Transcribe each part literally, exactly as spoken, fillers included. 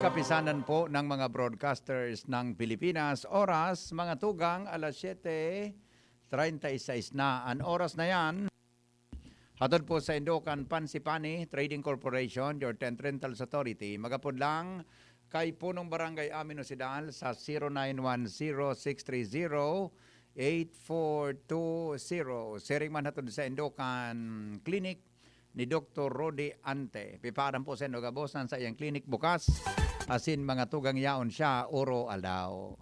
Kapisanan po ng mga broadcasters ng Pilipinas, oras mga tugang alas siyete treinta y seis na. Ang oras na yan, hatod po sa Indokan Pansipani Trading Corporation, your Tenth Rentals Authority. Magapod lang kay Punong Barangay Amin Osidal sa zero nine one zero six three zero eight four two zero. Siring man hatod sa Indokan Clinic ni Doktor Rodi Ante. Pipaaram po sa inyo gabos na sa iyang clinic bukas, asin mga tugang yaon siya, oro aldaw.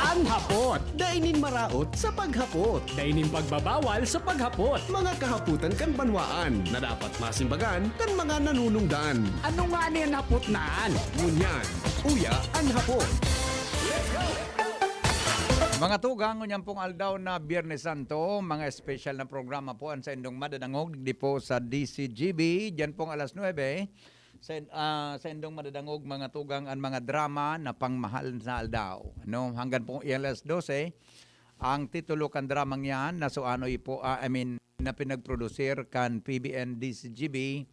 An hapot. Dai nin maraot sa paghapot. Dai nin pagbabawal sa paghapot. Mga kahapotan kan banwaan na dapat masimbagan kan mga nanunungdan. Ano ngani an hapot na an? Ngunyan, uya an hapot. Mga tugang, ngunyan pong aldaw na Biyernes Santo, mga espesyal na programa po an saindong madadangog digdi po sa D C G B. Diyan pong alas nuebe, sa, ah, saindong madadangog, mga tugang, an mga drama na pangmahal na aldaw. Ano, hanggan po iyan alas dose, ang titulo kan dramang yan, na so anoy po, ah, I mean, na pinagprodusir kan P B N D C G B,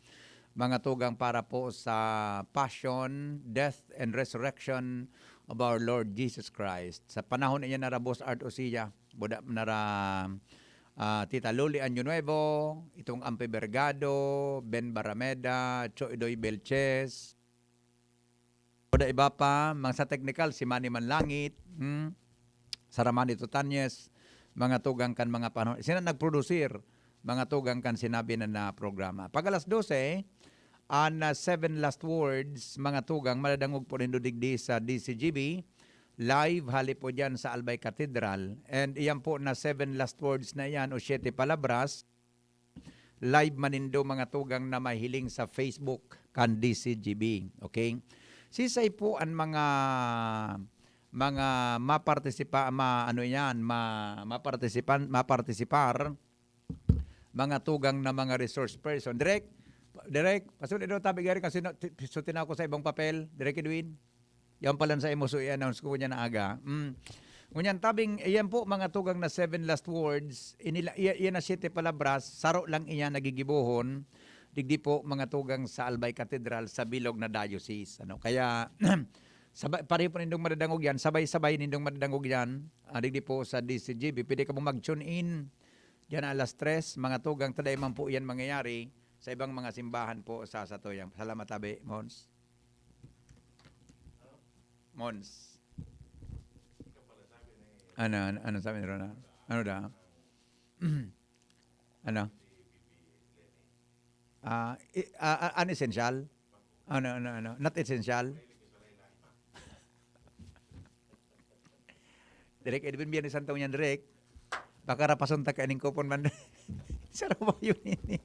mga tugang, para po sa Passion, Death, and Resurrection of our Lord Jesus Christ. Sa panahon niya nara Boss Art Osea, buda nara, ah, Tita Loli Año Nuevo, itong Ampe Vergado, Ben Barameda, Cho Idoy Belches, buda iba pa, mga sa technical, si Manny Manlangit, hmm? Sara Manny Tutanyes, mga tugang kan mga panahon. Sila nagprodusir, mga tugang kan sinabi na, na programa. Pag alas dose, an, ah, Seven Last Words, mga tugang, madadangog po nindo digdi sa D C G B, live, hali po dyan sa Albay Cathedral. And iyan po na Seven Last Words na iyan o Siete Palabras, live man nindo, mga tugang, na mahiling sa Facebook kan D C G B. Okay? Sisay po an mga, mga mapartisipa-, ma-, ano yan, ma-, mapartisipan-, mapartisipar, mga tugang na mga resource person. Direk, Direk, pasuli daw tabi gari kasi na, ti-, so tinaw ko sa ibang papel. Direk Edwin, yan pala sa imo, so i-announce ko niya na aga. Mm. Ngunyan, tabing, iyan po, mga tugang na Seven Last Words, inila, iya, iya na siyete palabras, saro lang iyan nagigibohon, digdi po, mga tugang sa Albay Cathedral, sa bilog na diocese. Ano? Kaya, sabay, pareho po nindong madadangog yan, sabay-sabay nindong madadangog yan, ah, digdi po sa D C G B. Pwede ka po mag-tune in, diyan alas tres, mga tugang, taday man po yan mangyayari sa ibang mga simbahan po sa satoyang. Salamat, tabi, Mons. Mons. Ano, ano, ano sabi ni Ronald? Ano daw? Ano? Ah, i-, ah, ah, unessential? Ano, ano, ano? Not essential? Direk Edwin, Biyernes Santo ngunyan, Direk. Baka rapason ta kaining kupon man. Saro ba yun ini?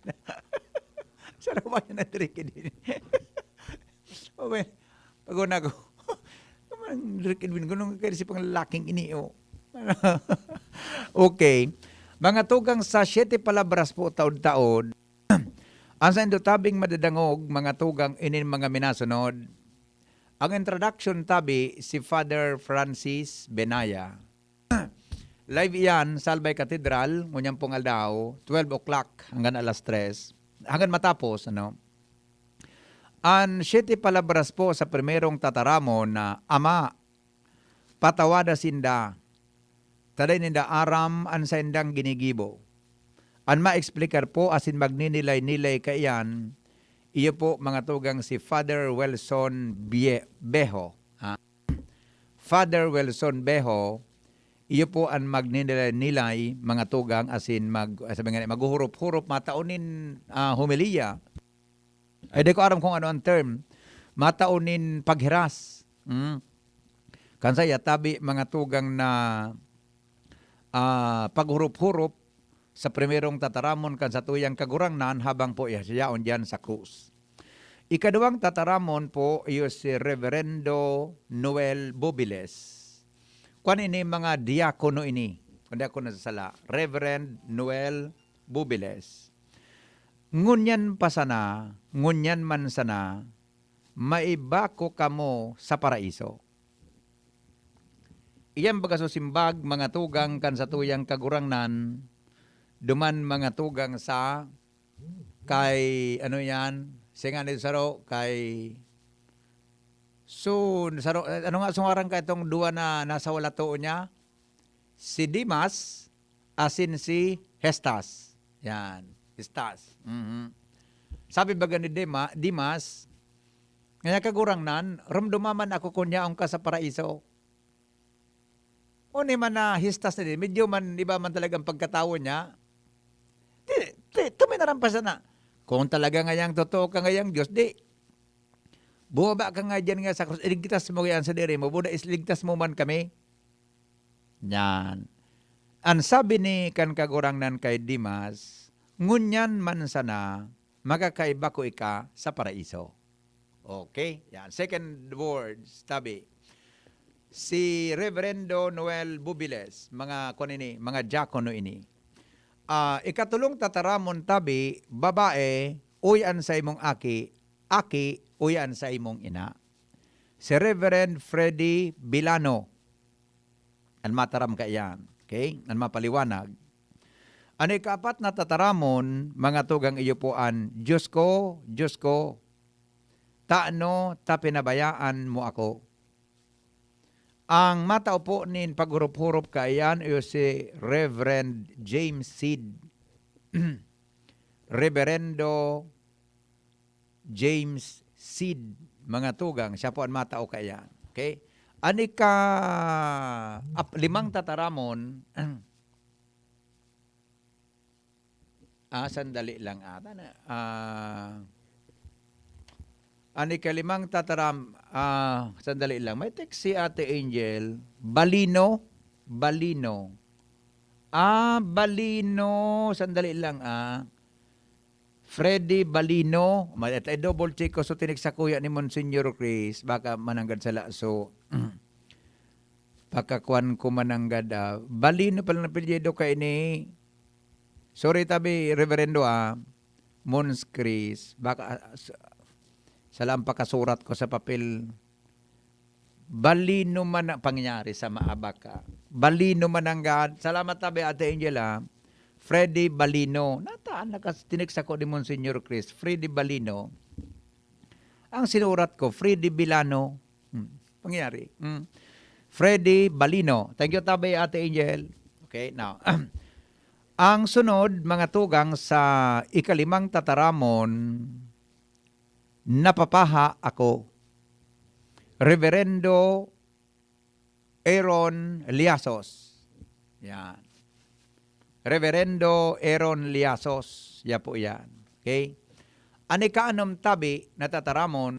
Saro ba yun na, Direk Edwin? Okay. Pag-una ko, "Naman, Direk Edwin, gunong kayo si pang lalaking ini, oh." Okay. Mga tugang sa Siete Palabras po, taod-taod. Ang saindo tabing madadangog, mga tugang, inin mga minasunod. Ang introduction tabi, si Father Francis Benaya. Live iyan sa Albay Cathedral, ngunyan pong aldaw, twelve o'clock hanggang alas tres. Hanggang matapos, ano? An Siete Palabras po sa primerong tataramon na, "Ama, patawada sinda, ta dai ninda aram an saindang ginigibo." An maeksplikar po asin magninilay-nilay kaiyan, iyo po, mga tugang, si Father Wilson Bie-, Beho. Ha? Father Wilson Beho, iyo po an magninilay-nilay, mga tugang, asin mag-, sabi nga, maghuhurop-hurop, matao nin, ah, homilya. Ay, di ko aram kung ano ang term. Matao nin paghiras. Mm. Kan saya, tabi, mga tugang, na, ah, paghurup-hurup sa primerong tataramon kan satuyang Kagurangnan habang po iya siyaon diyan sa krus. Ikaduwang tataramon po, iyo si Reverendo Noel Bobiles. Kwan ini, mga diakono ini. Kung di ako nasasala, Reverend Noel Bobiles. Ngunyan pa sana, ngunyan man sana, maibako kamo sa paraiso. Iyan baga so simbag, mga tugang, kan satuyang Kagurangnan, duman, mga tugang, sa Kay, ano yan? Siya nga ni saro, kay, so, saro, ano nga, sungaran ka itong duwa na nasa wala too niya? Si Dimas, asin si Hestas. Yan, Hestas. Mhm. Sabi baga ni Dema, Dimas, "Ngaya, Kagurangnan, romdoma man ako kun yaon ka sa paraiso." Oni man na Hestas na din, medyo man iba man talaga ang pagkatawo niya. Ti, ti, tuminaram pa sana, "Kung talaga ngayang totoo ka ngayang Diyos, di, bumaba ka nga diyan nga sa krus, iligtas mo yan sa diri mo, buda isligtas mo man kami." Yan. An sabi ni kan Kagurangnan kay Dimas, "Ngunyan man sana, makakaiba ko ika sa paraiso." Okay, yan. Second words, tabi. Si Reverendo Noel Bubiles, mga, kwan ini, mga diakono ini. Ah, ikatulong tataramon, tabi, babae, uy an sa imong aki, aki, uy an sa imong ina. Si Reverend Freddy Bilano, an mataram kaiyan, okay? An mapaliwanag. An ikaapat na tataramon, mga tugang, iyo po an, "Diyos ko, Diyos ko, tano ta pinabayaan mo ako?" Ang matao po nin paghurup-hurup kaiyan iyo si Reverend James Seed. Reverendo James Seed, mga tugang, siya po an matao kaiyan. Okay? An ika-, ap-, limang tataramon, ah, sandali lang ata na, ah, an ikalimang tataram-, ah, sandali lang. May text si Ate Angel, Balino, Balino. Ah, Balino, sandali lang, ah. Freddy Balino, ma-, et-, i-double check ko, so, tinik sa kuya ni Monsignor Chris, baka mananggad sa laso. Pakakuan ko mananggad, ah. Balino pala na apelyido kay ni, sorry tabi, Reverendo, ah. Mons Chris, baka, ah, sa, sa lang pakasurat ko sa papel. Balino man ang pangyari sa maabak ka. Balino man ang God. Salamat tabi, Ate Angel, ha. Freddy Balino. Nataan, nakas-, tinext ako ni Monsignor Chris. Freddy Balino. Ang sinurat ko, Freddy Bilano. Hmm. Pangyari. Hmm. Freddy Balino. Thank you, tabi, Ate Angel. Okay, now. Ang sunod, mga tugang sa ikalimang tataramon, napapaha ako. Reverendo Aaron Liasos. Yan. Reverendo Aaron Liasos. Yan po yan. Okay? An ikaanom tabi na tataramon,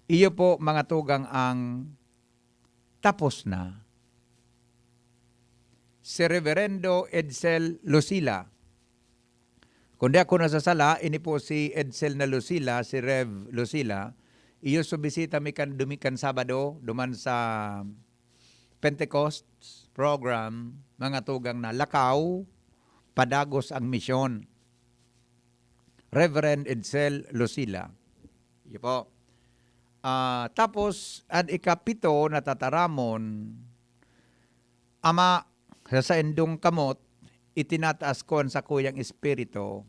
iyo po, mga tugang, ang tapos na. Si Reverendo Edsel Lucila. Kung di ako nasasala, ini po si Edsel na Lucila, si Rev Lucila. Iyo su bisita mi kan Dumi-, kan Sabado, duman sa Pentecost program, mga tugang, na Lakaw, padagos ang misyon. Reverend Edsel Lucila. Iyo po. Ah, tapos, an ikapito na tataramon, Ama, sa saindong kamot, itinataas ko an sakuyang espiritu.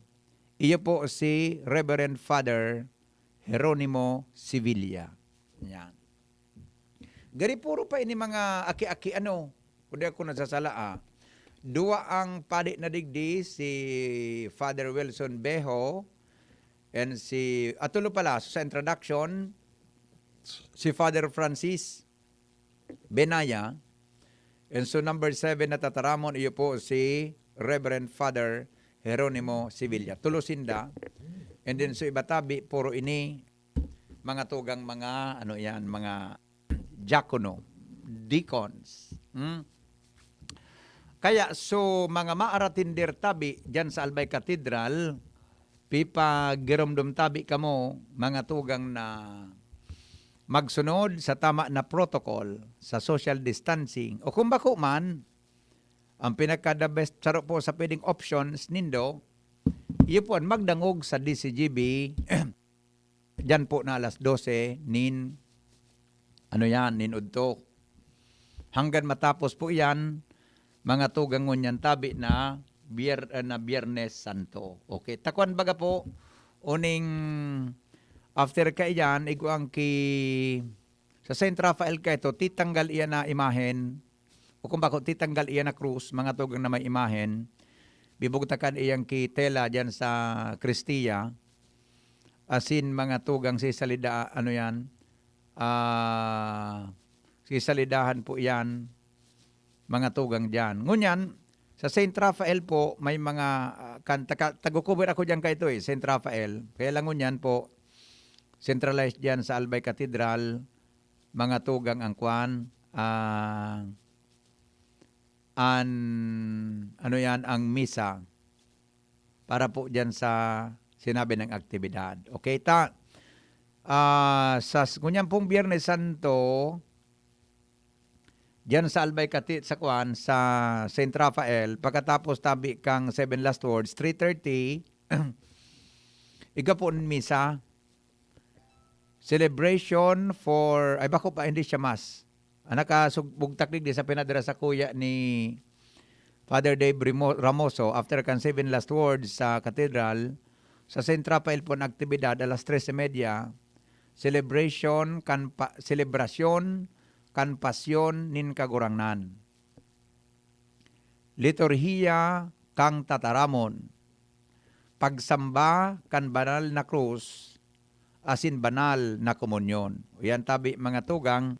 Iyo po si Reverend Father Jeronimo Sevilla. Yan. Gari puro pa ini mga aki-aki, ano, kung di ako nasasala, ah. Duwa ang padi na digdi, si Father Wilson Beho, and si, ah, tulo pala, sa introduction, si Father Francis Benaya, and so number seven na tataramon, iyo po si Reverend Father Jeronimo Sevilla. Tulo sinda. And then, so iba tabi, puro ini, mga tugang, mga, ano yan, mga diakono, deacons. Hmm? Kaya, so, mga maaratinder tabi dyan sa Albay Cathedral, pipagiromdom tabi kamo, mga tugang, na magsunod sa tama na protocol sa social distancing. O kung bako man, ang pinaka the best, saro po sa pwedeng options nindo, iyo po an magdangog sa D C G B, diyan po na alas dose nin, ano yan, nin udto. Hanggang matapos po yan, mga tugang, ngunyan tabi na Bier-, ah, na Biyernes Santo. Okay, ta kwan baga po, uning after kaiyan, igwang ki, sa Saint Raphael kaito, titanggal iyan na imahen, o kung bako, titanggal iyan na krus, mga tugang na may imahen, bibugtakan iyang ki tela diyan sa Cristia, asin mga tugang si salida, ano yan, ah, si salidahan po yan, mga tugang diyan. Ngunyan, sa Saint Raphael po, may mga, ah, kan-, taka-, tago-cover ako diyan kaito eh, Saint Raphael. Kaya lang ngunyan po, centralized diyan sa Albay Cathedral, mga tugang ang kwan, ah, an, ano yan, ang misa para po diyan sa sinabi ng aktibidad. Okay, ta, ah, sa s-, ngunyan pong Biyernes Santo, diyan sa Albay Kati-, sa kwan, sa Saint Raphael, pagkatapos tabi kang Seven Last Words, three thirty, igwa po an misa, celebration for, ay, bako pa, hindi siya mass. Ang nakasug-, bugtak digdi sa pinadara sakuya ni Father Dave Remo-, Ramoso, after kan Seven Last Words sa Cathedral, sa Saint Raphael po ang aktibidad, alas tres y media, celebration kan pa-, selebrasyon kan Pasyon nin Kagurangnan. Liturhiya kan Tataramon. Pagsamba kan banal na krus asin banal na komunyon. Yan tabi, mga tugang,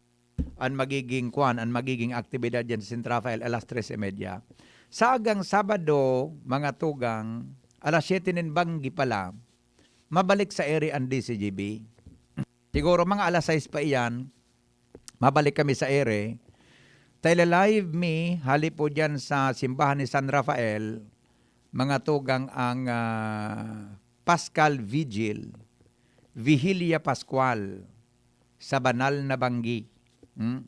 an magiging kwan, an magiging aktibidad diyan sa Saint Raphael, alas tres y media. Sa agang Sabado, mga tugang, alas siyete nin banggi pala, mabalik sa ere an D C G B. Siguro mga alas sais pa iyan, mabalik kami sa ere. Ta ila-live mi, hali po diyan sa simbahan ni San Rafael, mga tugang, ang, ah, Paschal Vigil, Vigilia Pascual, sa banal na banggi. Hmm?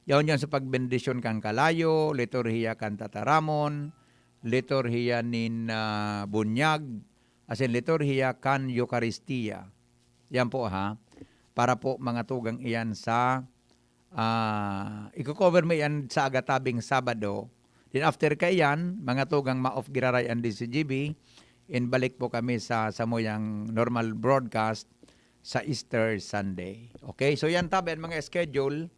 Yaon yan sa pagbendisyon kan kalayo, liturhiya kan tataramon, liturhiya nin, ah, bunyag, asin liturhiya kan Eukaristia. Yan po, ha. Para po mga tugang iyan sa, ah, iko-cover mo iyan sa agatabing Sabado. Then after kaiyan, mga tugang ma-off giraray an D C G B, and balik po kami sa samuyang normal broadcast sa Easter Sunday. Okay? So yan tabi an mga schedule,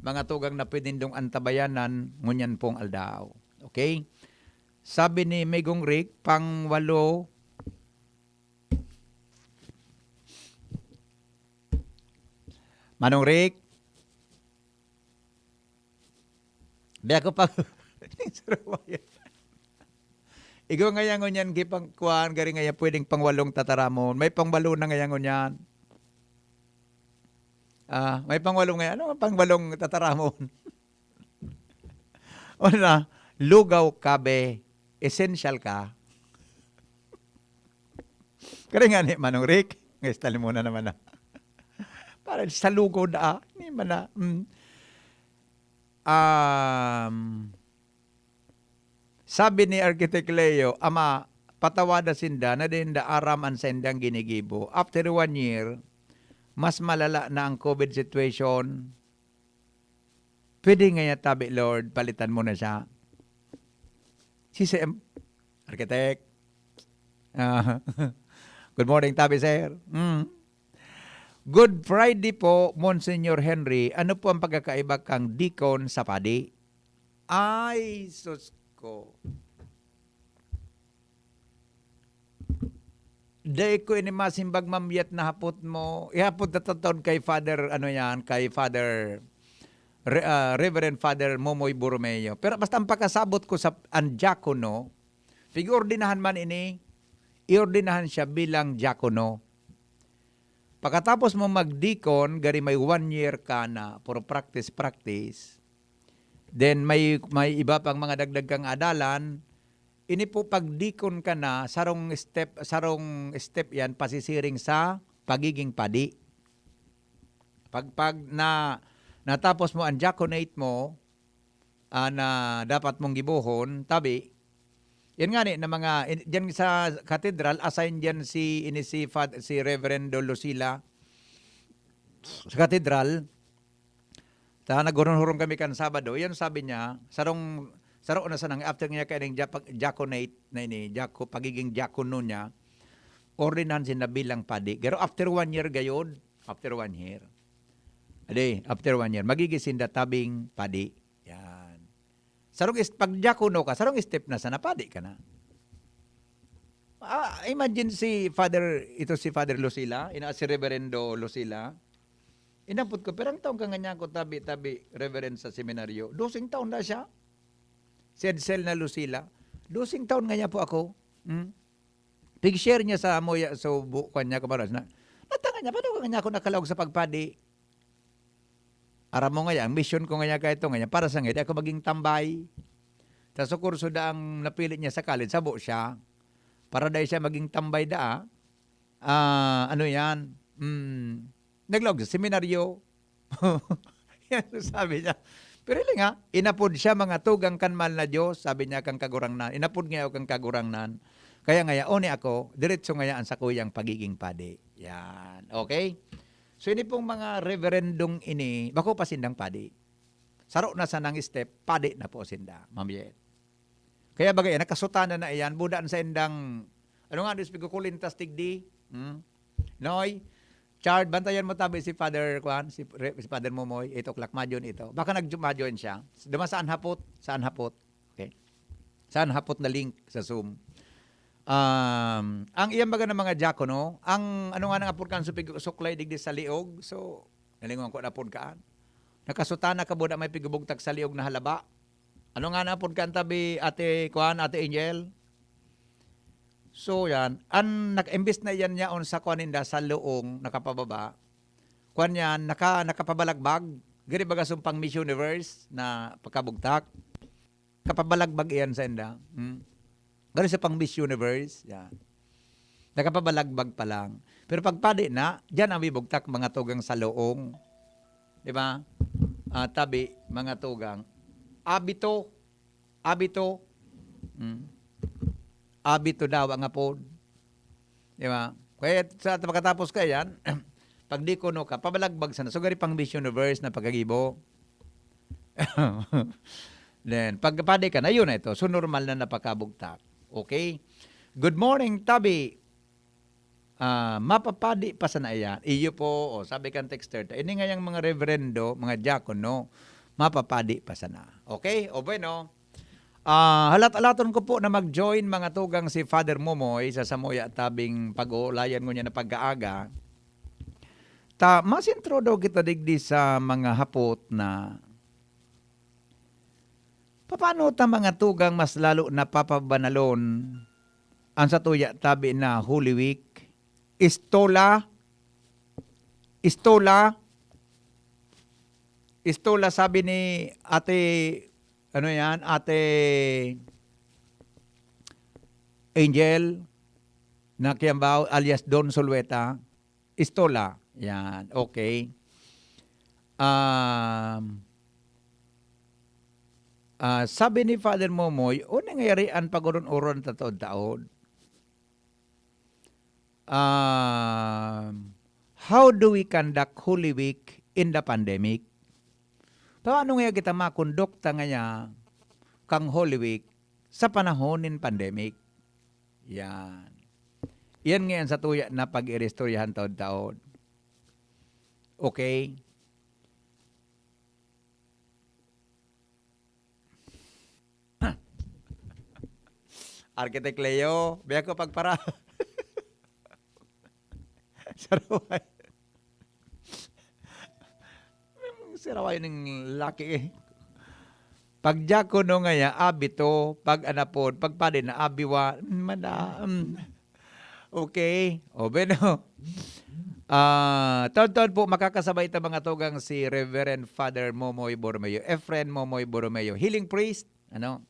mga tugang na pwede nindong antabayanan ngunyan pong aldaw. Okay? Sabi ni Megong Rick, pang walo. Manong Rick? Di ako pa Igo ngaya ngunyan ki pang kuan, gari ngaya pwedeng pangwalong tataramon. May pangwalo na ngaya ngunyan. Ah, may pangwalo ngaya. Ano ang pangwalong tataramon? Wala. Lugaw ka, be. Essential ka. Kaya nga ni Manong Rick, guys, tali mo na naman na. Para sa lugod, ah. Hindi man na. Mm. Um, sabi ni Architect Leo, "Ama, patawada sinda na di ninda aram an saindang ginigibo. After one year, mas malala na ang COVID situation." Pwede ngaya tabi, Lord, palitan mo na siya. Si Sir Architect. Ah, good morning, tabi, sir. Mm. Good Friday po, Monsignor Henry. Ano po ang pagkakaiba kang deacon sa padi? Ay, sus ko. Dai ko ini masimbag mamiyat na hapot mo. Ihapot na tatod kay Father, ano yan, kay Father Re-, ah, Reverend Father Momoy Borromeo. Pero basta ang pakasabot ko sa, ang diakono, pig-ordinahan man ini, iordinahan siya bilang diakono. Pakatapos mo mag-deacon, gari may one year ka na, puro practice, practice. Then may, may iba pang mga dagdag kang adalan. Ini po, pag-deacon ka na, sarong step, sarong step yan, pasisiring sa pagiging padi. Pag, pag na, natapos mo ang diaconate mo, ah, na dapat mong gibohon, tabi, yan nga ni, na mga, in-, dyan sa katedral, assign dyan si, ini si Fad-, si Reverendo Lucila sa katedral. Ta, naghurong-hurong kami kan Sabado. Yan sabi niya, sarong, Saro na sana, after niya kaining diaconate na ini, diako-, pagiging diakono niya, ordinan sinda bilang padi. Pero after one year gayod, after one year. Adi, after one year, magiging sinda tabing padi. Yan. Sarong is-, pag diakono ka, sarong step na sana, padi ka na. Ah, imagine si Father, ito si Father Lucila, ina si Reverendo Lucila. Inapod ko, "Pirang taon ka nga niya ako tabi-tabi, Reverend, sa seminaryo?" Doseng taon na siya. Si Edsel na Lucila, "Doseng taon nga niya po ako." Hmm? Pig-share niya sa amo ya-, so bu-, kwan niya, kamaras na. Natangan niya, "Paano ka nga niya ako nakalaog sa pagpadi?" Aram mo ngaya, ang misyon ko ngaya kaito ngaya, para sa ngaya, di ako maging tambay. Sa sukurso da ang napili niya sa college, sabo siya. Para dai siya maging tambay daa, ah, ano yan, hmm, naglaog sa seminaryo. Yan ang sabi niya. Pero hili nga, inapod siya, mga tugang kan mahal na Diyos, sabi niya, kan Kagurangnan. Inapod niya ako kan Kagurangnan. Kaya ngaya, oni ako, diretso ngaya ang sakuyang pagiging padi. Yan. Okay? So, ini pong mga reverendong ini, bako pa sindang padi. Saro na sanang step, padi na po sinda, Ma'am Yet. Kaya bagay, nakasutana na iyan, buda sa indang, ano nga, Diyos, pigkukulintas tigdi? Hmm? Noy, Chard, bantayan mo tabi si Father, kwan, si, Re-, si Father Momoy, eight o'clock, ma-join ito. Baka nag-, ma-join siya. Duma saan hapot? Saan hapot? Okay. Saan hapot na link sa Zoom? Um, ang iyang baga ng mga diakono, ang ano nga nang apod kan supig-, suklay digdi sa liog, so, nalingon ko na pod kaan. Nakasutana ka buda may pigubugtak sa liog na halaba. Ano nga na pod kan tabi, Ate, kuan, Ate Angel? So, yan. An, naka-, imbis na yan yaon sa kuan ninda, sa luong, nakapababa. Kuan yan, naka-, nakapabalagbag. Giri baga sumpang Miss Universe na pagkabugtak. Kapabalagbag iyan sa inda. Hmm? Gari sa pang Miss Universe, yan. Nakapabalagbag pa lang. Pero pagpadi na, diyan ang bibugtak, mga tugang sa loong. Di ba? Ah, tabi, mga tugang. Abito. Abito. Hmm. Abito daw ang apod. Di ba? Kaya sa pagkatapos ka yan, pag di kuno ka, pabalagbag sana. So, gari pang Miss Universe na pagkagibo. Then, pagkapadi ka na, yun na ito. So, normal na napakabugtak. Okay? Good morning, Tabi. Ah, mapapadi pa sana iyan. Iyo po, o, sabi kan texter, ta, ini ngayang mga reverendo, mga diakono, mapapadi pa sana. Okay? O bueno, ah, halat-halaton ko po na mag-join mga tugang si Father Momoy sa samuya tabing pag-uulayan ngunyan na pagkaaga. Ta, masentro daw kita digdi sa mga hapot na papaano ta, mga tugang, mas lalo napapabanalon an satuya tabi na Holy Week? Istola, istola, istola, sabi ni Ate, ano yan, Ate Angel na Kiambao alias Don Solueta. Istola. Yan. Okay. Um, ah, sabi ni Father Momoy, "O nangyayari an pag-uron-uron ta taod-taod?" Um, how do we conduct Holy Week in the pandemic? Paano ngaya kita makondukta ngaya kang Holy Week sa panahon nin pandemic? Yan. Yan ngayon sa tuya na pag-iristoryahan taod-taod. Okay? Architect Leo, biya ko pagpara. Saraway. Saraway ning laki eh. Pag diakono ngaya, abi to, pag anapod, pag padi na, abi wa, mada, mm. Okay. O, bueno. Ah, taon-taon po, makakasabay ta mga tugang si Reverend Father Momoy Borromeo, Efren Momoy Borromeo, healing priest, ano?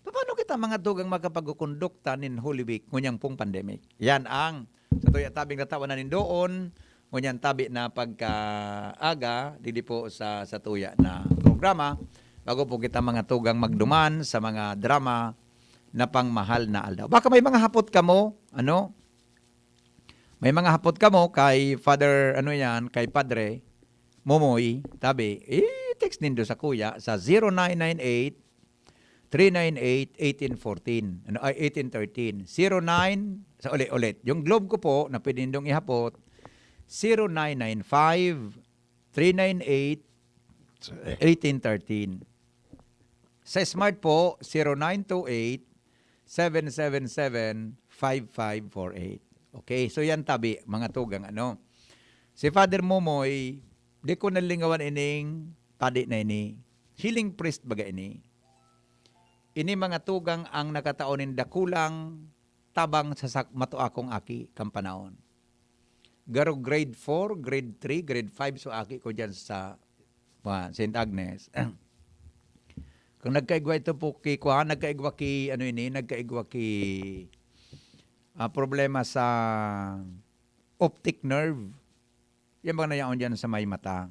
Paano kita mga tugang makapagkukondukta nin Holy Week ngunyan pong pandemic? Yan ang sa tuya tabing natawa na nin doon, ngunyan tabi na pagkaaga, digdi po sa, sa tuya na programa, bago po kita mga tugang magduman sa mga drama na pangmahal na aldaw. Baka may mga hapot kamo, ano? May mga hapot kamo kay Father, ano yan, kay Padre Momoy, tabi, i-text nindo sa kuya sa zero nine nine eight, three nine eight, eighteen fourteen. Ano, ay, eighteen thirteen. Zero nine, sa ulit-ulit. Yung Globe ko po, na pwede nindong ihapot, zero nine nine five, three nine eight, eighteen thirteen. Sa Smart po, zero nine two eight, seven seven seven, five five four eight. Okay, so yan tabi, mga tugang, ano. Si Father Momoy, di ko nalingawan ining padi na ini. Healing priest baga ini. Ini mga tugang ang nakatao nin dakulang tabang sa sak-, mato akong aki kan panahon. Garo grade four, grade three, grade five so aki ko diyan sa, kuwan, Saint Agnes. Kung nagkaigwa ito po ki, kuwan, nagkaigwa ki, ano ini, nagkaigwa ki, ah, problema sa optic nerve. Yan bang nayaon diyan sa may mata?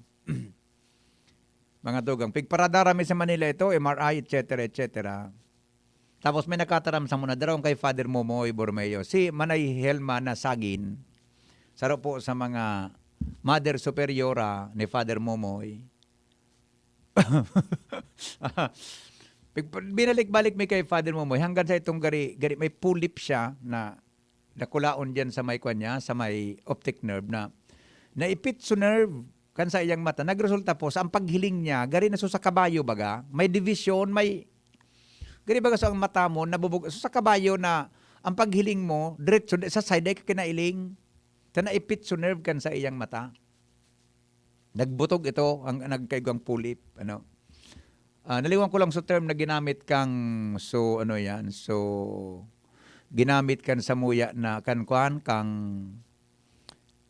Mga tugang, pigparadara mi sa Manila ito, M R I, et cetera, et cetera. Tapos may nakataram sa muna, daraw kay Father Momoy Borromeo. Si Manay Helma Nasagin, saro po sa mga Mother Superiora ni Father Momoy. Pig-, binalik-balik mi kay Father Momoy hanggang sa itong gari, gari may pulip siya na nakulaon diyan sa may kwan niya, sa may optic nerve na naipit so nerve kan sa iyang mata. Nagresulta po sa ang paghiling niya, gari na so sa kabayo baga, may division, may gari baga sa ang mata mo, nabubug-, so sa kabayo na ang paghiling mo, diretso, sa side, ay ka kinailing. Ta naipit so nerve kan sa iyang mata. Nagbutog ito, ang nagkaigwang pulip, ano. Ah, naliwan ko lang sa term na ginamit kang, so, ano yan, so, ginamit kan samuya na, kan kwan, kang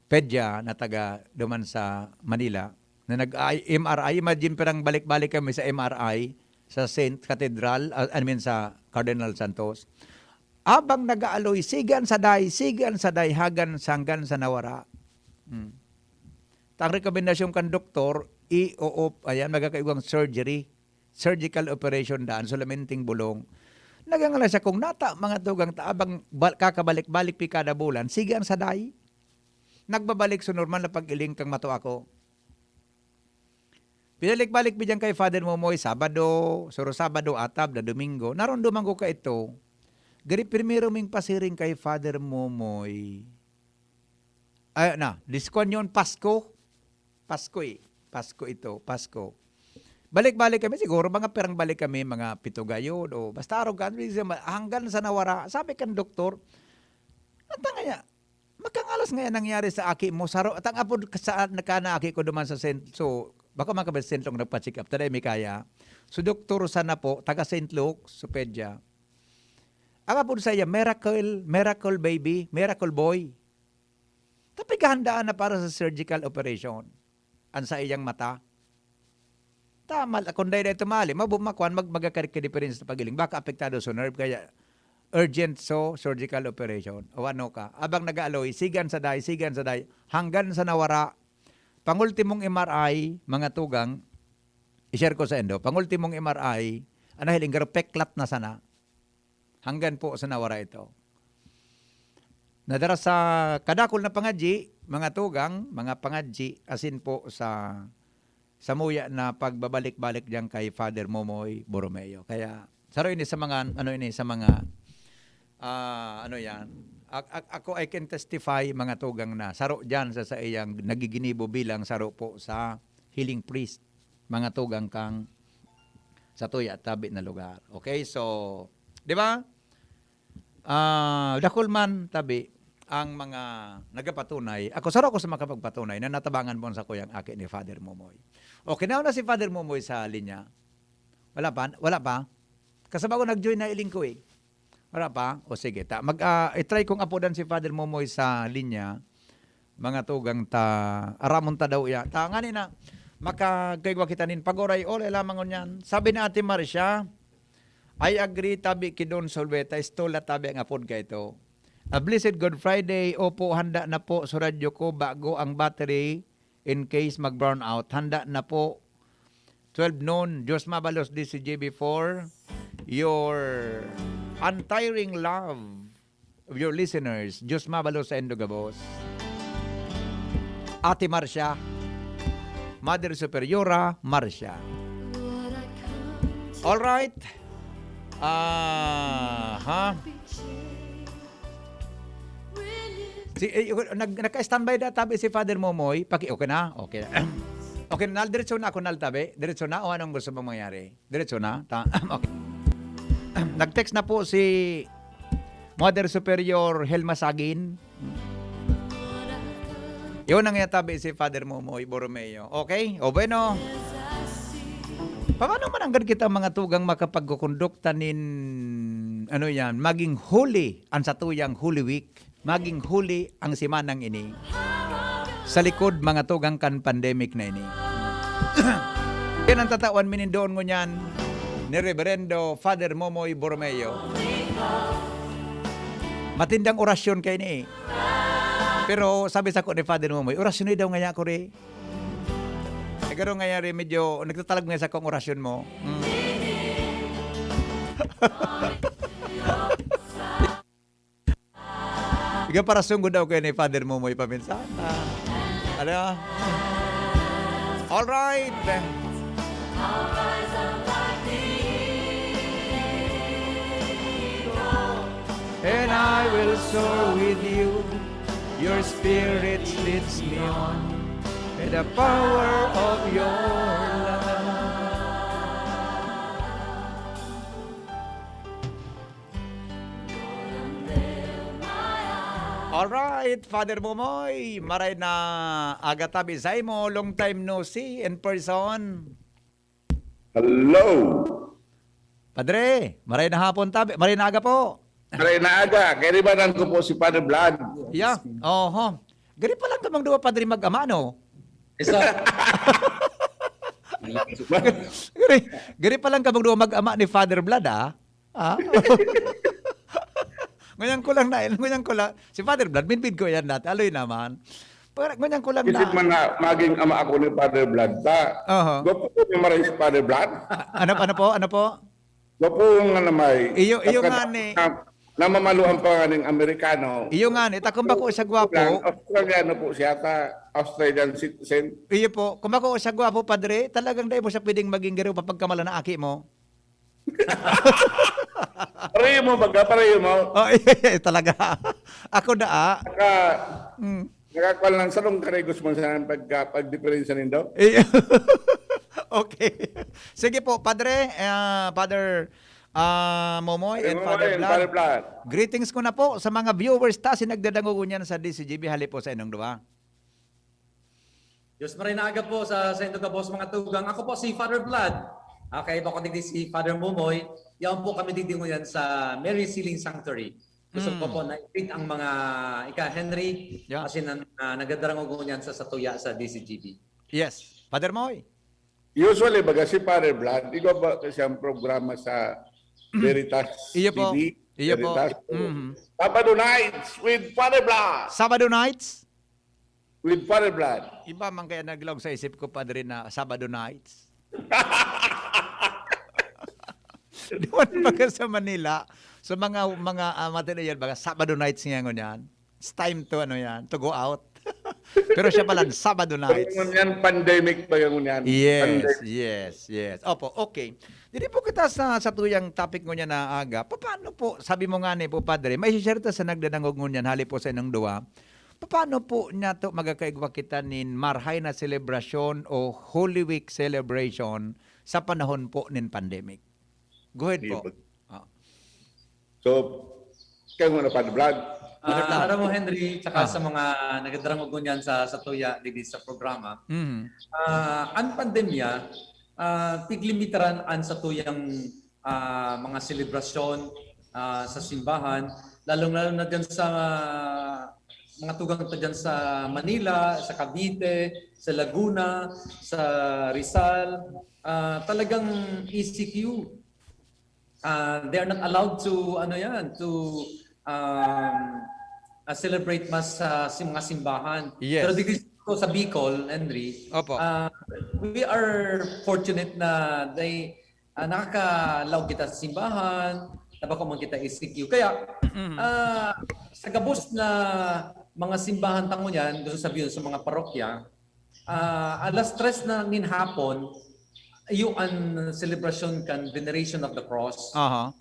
pedya na taga duman sa Manila, na nag-, ay, M R I. Imagine, pirang balik-balik kami sa M R I, sa Saint Cathedral, ah, I mean, sa Cardinal Santos. Abang nag-aaloy, sige an saday, sige an saday, hagan, hanggan sa nawara. Hmm. Ta ang rekomendasyon kan doktor, i-o-op, ayan, magkakaigwang surgery, surgical operation daan, solamenting bulong. Nagangalas akong nata, mga tugang, ta abang bal-, kakabalik-balik pi kada bulan, sige an saday. Nagbabalik sa normal na pag-iling kang mato ako. Pinalik-balik mi diyan kay Father Momoy, Sabado, suro Sabado, atab na Domingo. Naromdoman ko kaito, gari primero ming pasiring kay Father Momoy. Ay, na, dis-, kwan yun, Pasko. Pasko eh. Pasko ito, Pasko. Balik-balik kami, siguro mga pirang balik kami, mga pito gayod, o basta arogan, hanggang sa nawara. Sabi kan doktor, "Ang tanga niya, makangalas nga yan nangyari sa aki mo, saro, at ang apod ka-, sa, nagkana aki ko duman sa Saint, so, bako man kami sa Saint Luke nagpa-check up, taday mi kaya." So, doktor sana po, taga Saint Luke, so pedya. Ang apod sa iya, miracle, miracle baby, miracle boy. Tapos gahandaan na para sa surgical operation an saiyang mata. Tama, kung dai-dai tumali, mabu-, makuan, mag-, magkakadik ka diferensya sa pag-iling. Baka apektado sa nerve, kaya urgent so surgical operation. O ano ka, abang nag-aaloy, sigan sa day, sigan sa day, hanggan sa nawara. Pangultimong M R I, mga tugang, i-share ko sa indo, pangultimong M R I, ang nahiling, garo peklat na sana. Hanggan po sa nawara ito. Nadara sa kadakul na pangadyi, mga tugang, mga pangadyi, asin po sa, samuya na pagbabalik-balik diyan kay Father Momoy Borromeo. Kaya, saro ini sa mga, ano ini, sa mga, ah, ano yan, ak-, ak-, ako, I can testify, mga tugang, na saro diyan sa, sa iyang nagiginibo bilang saro po sa healing priest, mga tugang, kang sa tuya tabi na lugar. Okay, so, di ba? Ah, dakul man tabi ang mga nagapatunay. Ako, saro ako sa makapagpatunay na natabangan po sa kuyang aki ni Father Momoy. Okay, nauna si Father Momoy sa linya. Wala pa? Wala pa? Kasaba ko nag-join na iling ko eh. Wala pa? O sige, ta, mag, ah, i-try kong apodan si Father Momoy sa linya. Mga tugang ta, aramon ta daw iya. Ta, ngani na, makagkaigwa kita nin paguray, olay lamang ngunyan. Sabi ni Ate Marcia, "I agree, tabi ki Don Solveta, istola tabi ang apod ka ito." A blessed Good Friday. Opo, handa na po sa radyo ko, bago ang battery, in case mag-brownout. Handa na po. Twelve noon, Diyos mabalos, D C J B four, your untiring love of your listeners. Diyos mabalos sa indo gabos. Ate Marcia, Mother Superiora Marcia. All right. Aha. Si, eh, nag-, nagka-standby na tabi si Father Momoy. Paki-, okay na? Okay na. Okay na, Nal, diretso na ako, Nal, tabi. Diretso na o anong gusto mong mangyari? Diretso na? Ta-, okay. Nag-text na po si Mother Superior Helma Sagin. Yun ang yatabi si Father Momoy Borromeo. Okay? O bueno. Paano man anggad kita mga tugang makapagkukondukta nin, ano yan, maging holy ang satuyang Holy Week, maging holy ang simanang ini sa likod mga tugang kan pandemic na ini? Yan ang tatawan minindoon ngunyan ni Reverendo Father Momoy Borromeo. Matindang orasyon kayo ni. Pero sabi sa ko ni Father Momoy, orasyon ni daw ngaya ko ri. Siguro ngaya ri, medyo nagtatalag nga sa kong orasyon mo. Mm. Iga para sunggod daw kayo ni Father Momoy paminsan. Ah, ano? All right. And I will soar with you. Your spirit leads me on. And the power of your love. Alright, Father Momoy, maray na aga tabi saimo, long time no see in person. Hello. Padre, maray na hapon tabi, maray na aga po. Maray na aga, kairibanan ko po si Father Vlad. Yeah, oho. Gari pa lang kamang duwa, Padre, mag-ama, no? Isa. Gari, gari pa lang kamang duwa mag-ama ni Father Vlad, ah. Ah? Ngunyan ko lang na, ngunyan ko lang. Si Father Vlad, midbid ko yan dati. Aloy naman. Pero ngunyan ko lang Isip na. Man na maging ama ako ni Father Vlad, ta. Oho. Gwapo ko na maray si Father Vlad. A-, ano, ano po? Ano po? Gwapo nga na may. Iyo, iyo Tapos nga ni. Na, namamaluan pa nga ning Amerikano. Iyo nga ni. Ta kung bako siya gwapo. Australiano po siya, ta. Australian citizen. Iyo po. Kung bako siya gwapo, padre, talagang dai mo siya pwedeng maging garo papagkamala na aki mo. Pareho mo, baga, pareho mo. Oh, talaga. Ako daa. Naka, Mm. nakakuha lang sa nung karigos mo sa pagka-, pagdiperensya nindo. Eh, okay. Sige po, Padre, ah, Father, ah, Momoy and Momoy Father and Vlad. Father Vlad. Greetings ko na po sa mga viewers ta si nagdadangogon niyan sa D C G B, hali po sa inyong duwa. Diyos maray na aga po sa, sa indo gabos, mga tugang. Ako po si Father Vlad. Ah, kaiba ko digdi si Father Momoy. Yaon po kami digdi ngunyan sa Mary Sealing Sanctuary. Gusto ko Mm. po na i-greet ang mga ika, Henry, Yeah. asin ang, ah, nagdadarangog ngunyan sa, sa tuya sa D C G B. Yes. Father Moy? Usually, baga si Father Vlad, ikaw ba kasi ang programa sa Veritas Iyo po. T V? Iyo po. Veritas? Mhm. Sabado Nights with Father Vlad. Sabado Nights? With Father Vlad. Iba man kaya naglaog sa isip ko, Padre, na Sabado nights. Duman pa ka sa Manila, sa mga, mga, ah, mga tinayan, mga Sabado nights nga ngunyan. It's time to, ano yan, to go out. Pero siya pala, Sabado nights. Ngunyan, pandemic ba yung ngunyan? Yes, Pandemic. yes, yes. Opo, okay. Diri po kita sa, sa tuyang topic ngunyan na aga. Paano po, sabi mo nga ni po, Padre, may share ta sa nagdadangog ngunyan, hali po sa inong duwa. Paano po niya to magkakaigwa kita nin marhay na selebrasyon o Holy Week celebration sa panahon po nin pandemic? Go ahead Di po. ba- Ah. So, kayo muna, Father Vlad. Ah, Father Vlad. Aram mo, Henry, tsaka Ah. sa mga nagdarangog ngunyan sa, sa tuya, digdi sa programa, Mhm. ah, ang pandemya, ah, piglimitaran an satuyang, ah, mga selebrasyon, ah, sa simbahan, lalong-lalo na dyan sa mga tugang ta dyan sa Manila, sa Cavite, sa Laguna, sa Rizal. Ah, talagang E C Q. Ah, they are not allowed to, ano yan, to, um, ah, celebrate mass sa si-, mga simbahan. Yes. Pero digdi po sa Bicol, Henry, Opo. ah, we are fortunate na they, ah, nakakalaog kita sa simbahan, tabako man kita E C Q. Kaya, Mhm. ah, sa gabos na mga simbahan ta ngunyan, gusto sabihin sa mga parokya, ah, alas tres na nin hapon, iyo an selebrasyon kan Veneration of the Cross. Aha.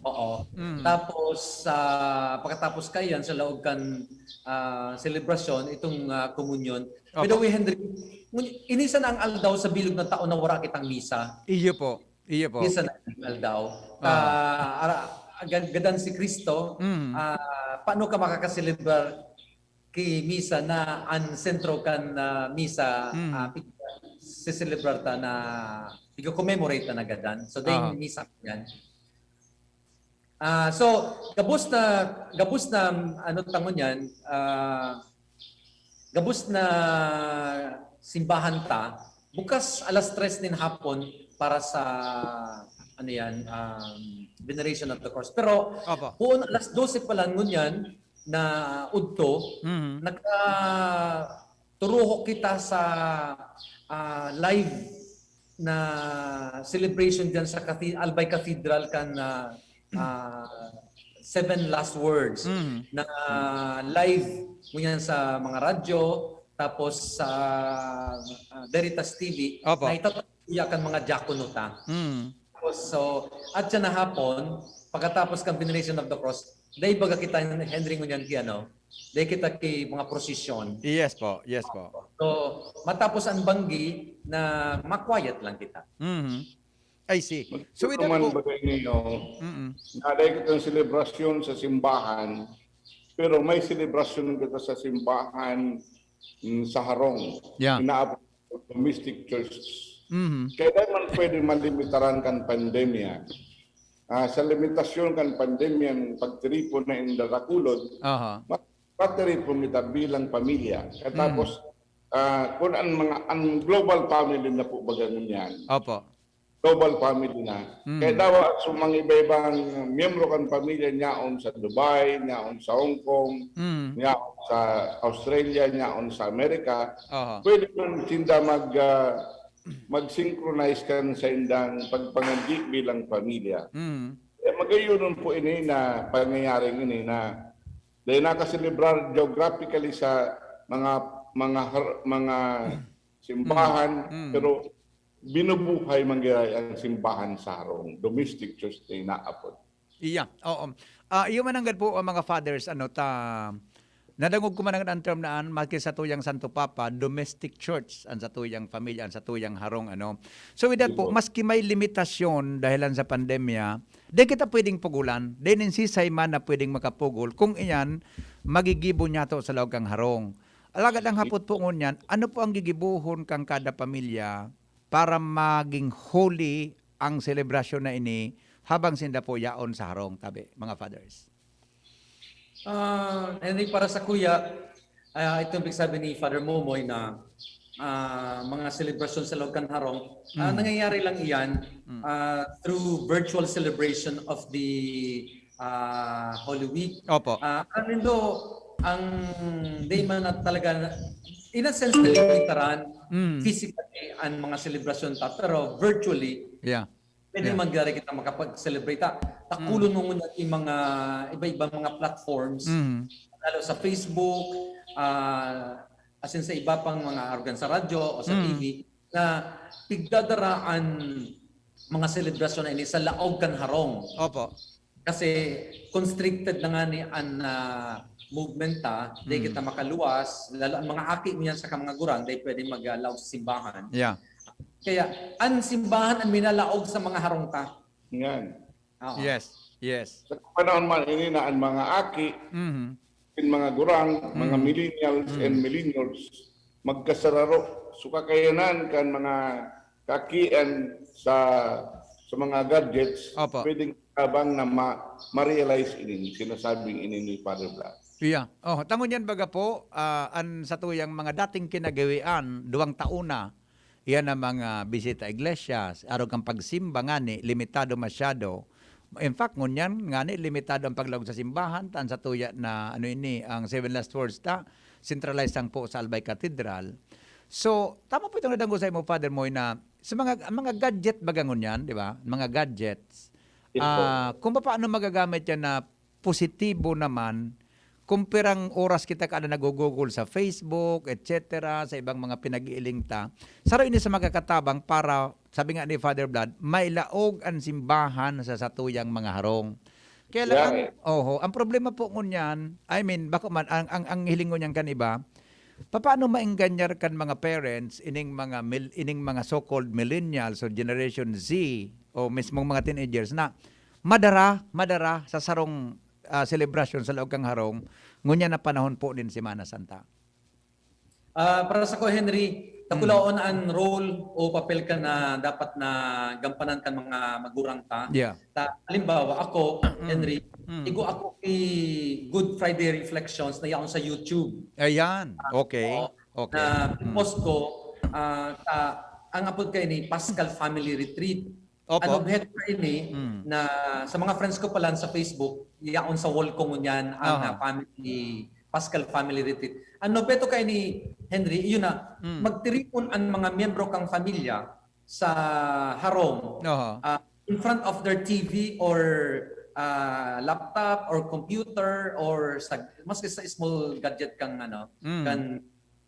Oo. Mm. Tapos, ah, pagkatapos kaiyan, sa laog kan ah, selebrasyon, itong ah, komunyon. By the Opo. way, Henry, ngun- ini sana ang aldaw sa bilog na taon na wala kitang misa. Iyo po. Iyo po. Misa na ang aldaw. Ah. Ah, ara, gan- gadan si Kristo, Mm. ah, paano ka makakaselebrar ki misa na ang sentro kan ah, misa, Mm. ah, pig- siselebrar ta na, pig-commemorate ta na gadan. So, dahil Ah. misa yan. Ah, so, gabos na, gabos na, ano, tangon yan, ah, gabos na simbahan ta, bukas alas tres nin hapon para sa, ano yan, um, veneration of the cross. Pero, Opo. Kung alas dose pa lang ngunyan na udto, Mhm. nagkaturuhok kita sa ah, live na celebration dyan sa Cathe- Albay Cathedral kan ah, ah, Seven Last Words Mhm. na live ngunyan sa mga radyo, tapos sa ah, Veritas T V, Opo. na itatakuya kan mga diakono ta. Mm. So, at siya na hapon, pagkatapos kan veneration of the cross, dai baga kita, Henry, ngunyan ki ano, dai kita ki mga prosesyon. Yes po, yes po. So, matapos ang banggi na ma-quiet lang kita. Mhm. I see. So with that Tutuman po, bagay ninyo, mm na dahil kitang selebrasyon sa simbahan, pero may selebrasyon kita sa simbahan mm, sa harong. Yeah. Inaabot domestic churches. Mhm. Kaya dai man pwede malimitaran kan pandemya. Ah, sa limitasyon kan pandemya, ang pagtiripon na indarakulod, Aha. ma- patiripon kita bilang pamilya. Katapos, ah, kung ang mga ang global family na po baga ngunyan, Opo. global family na. Mm. Kaya daw sa mga iba-ibang miyembro kan pamilya niyaon sa Dubai, niyaon sa Hong Kong, Mm. niyaon sa Australia, niyaon sa Amerika, Aha. pwede man sinda mag ah, mag-synchronize kan sa indang pagpangadyi bilang pamilya. Mm. Eh, magayon po ini na pangyayaring ini na dahil nakaselebrar geographically sa mga mga har- mga simbahan, Mm. pero binubuhay man giraray ang simbahan sa harong, domestic church na inaapod. Iya, oo. Ah, iyo man nanggad po ang mga fathers, ano, ta nadangog ko man ang term na an, maski sa tuyang Santo Papa, domestic church, ang sa tuyang pamilya, ang sa tuyang harong, ano. So with that po, Opo. Maski may limitasyon dahilan sa pandemya, di kita pwedeng pugulan. Di nin sisay man na pwedeng makapugol. Kung iyan, magigibo niya to sa laog kang harong. Alagad ang hapot po ngunyan, ano po ang gigibohon kang kada pamilya para maging holy ang selebrasyon na ini habang sinda po yaon sa harong, tabi, mga fathers? Ah, Henry, para sa kuya, ah, itong sabi ni Father Momoy na ah, mga selebrasyon sa laog kan harong, ah, Mm. nangyayari lang iyan Mm. ah, through virtual celebration of the ah, Holy Week. Opo. Ah, ang nindo, ang di man na talaga, in a sense, nalimitaran Mm. physically ang mga selebrasyon ta, pero virtually, Yeah. pwede Yeah. man gari kita makapag-celebrate. Ta, takulon mo muna yung mga iba-ibang mga platforms, Mm. lalo sa Facebook, ah, as in sa iba pang mga organ sa radyo o sa Mm. T V, na pigdadaraan mga selebrasyon na ini sa laog kan harong. Opo. Kasi constricted na nga ni an ah, movement ta, di Mm. kita makaluwas, lalo ang mga aki niyan sa mga gurang, di pwede mag-allow sa simbahan. Yeah. Kaya, ang simbahan ang minalaog sa mga harong ta. Yan. Oo. Yes. Yes. Sa panahon man ini na ang mga aki, Mhm. in mga gurang, mga Mm. millennials Mm. and millennials, magkasararo. So kakayanan kan mga kakian sa sa mga gadgets, Opo. Pwedeng tabang na ma- ma-realize ini, sinasabing ini ni Father Blas. Yeah. Oh, tangon yan baga po, ah, an satuyang mga dating kinagawian, duwang taon na, iyan ang mga bisita iglesias, arog kan pagsimba ngani, limitado masyado. In fact, ngunyan ngani, limitado ang paglaog sa simbahan, tan satuya na, ano ini, ang Seven Last Words ta, centralized lang po sa Albay Cathedral. So, tama po itong nadanggo sa imo, Father Moy, na sa mga, ang mga gadget baga ngunyan, di ba? Mga gadgets. Yes po. Ah, kung paano magagamit yan na positibo naman, kung pirang oras kita kada nagugugol sa Facebook, et cetera, sa ibang mga pinag-iiling ta, saro ini sa makakatabang para, sabi nga ni Father Blood, mailaog ang simbahan sa satuyang mga harong. Kaya lang ang, oho, ang problema po ngunyan, I mean, bako man, ang, ang, ang hiling ngunyan kan iba, papaano maenganyar kan mga parents, ining mga mil-, ining mga so-called millennials o Generation Z o mismong mga teenagers na madara, madara sa sarong, ah, selebrasyon sa laog kan harong, ngunyan na panahon po nin Semana Santa? Ah, para sako, Henry, dakulaon an role o papel ka na dapat na gampanan kan mga magurang ta. Yeah. Ta, halimbawa, ako, Mm. Henry, Mm. igo ako ki Good Friday Reflections na yaon sa YouTube. Ayan. Okay. Oo. Okay. Na Mm. post ko, ah, ta, ang apod kaini, Paschal Family Retreat. Opo. An obheto kaini Mm. na sa mga friends ko palan sa Facebook, yaon sa wall ko ngunyan ang, Aha. ah, family, Paschal Family Retreat. An obheto kaini, Henry, iyo na, Mm. magtiripon an mga miyembro kan pamilya sa harong, Aha. ah, in front of their T V or, ah, laptop or computer or sa, maski sa small gadget kang, ano, Mm. kan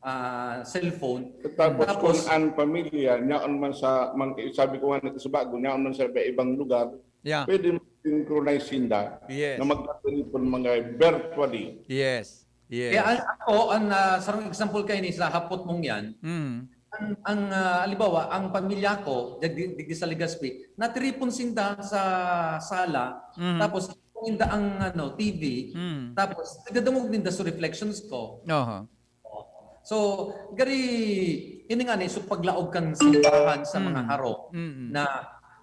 ah, cellphone. Tapos Tapos kung ang pamilya, nyaon man sa, mang-, sabi ko nga nagkasubago, nyaon man sa iba-ibang lugar, Yeah. pwede mag-synchronize sinda Yes. na magkatiripon mga virtually. Yes. Yes. Kaya an-, ako, an, ah, sarong example kaini sa hapot mong yan, Mm. ang, ang, ah, halimbawa, ang pamilya ko, digdi, digdi sa Legazpi, natiripon sinda sa sala, Mm. tapos ninda ang, ano, T V, Mm. tapos nagadangog ninda sa reflections ko. Aha. So, gari, ini nga ni, so paglaog kan simbahan sa mga Mm. harong Mm. na,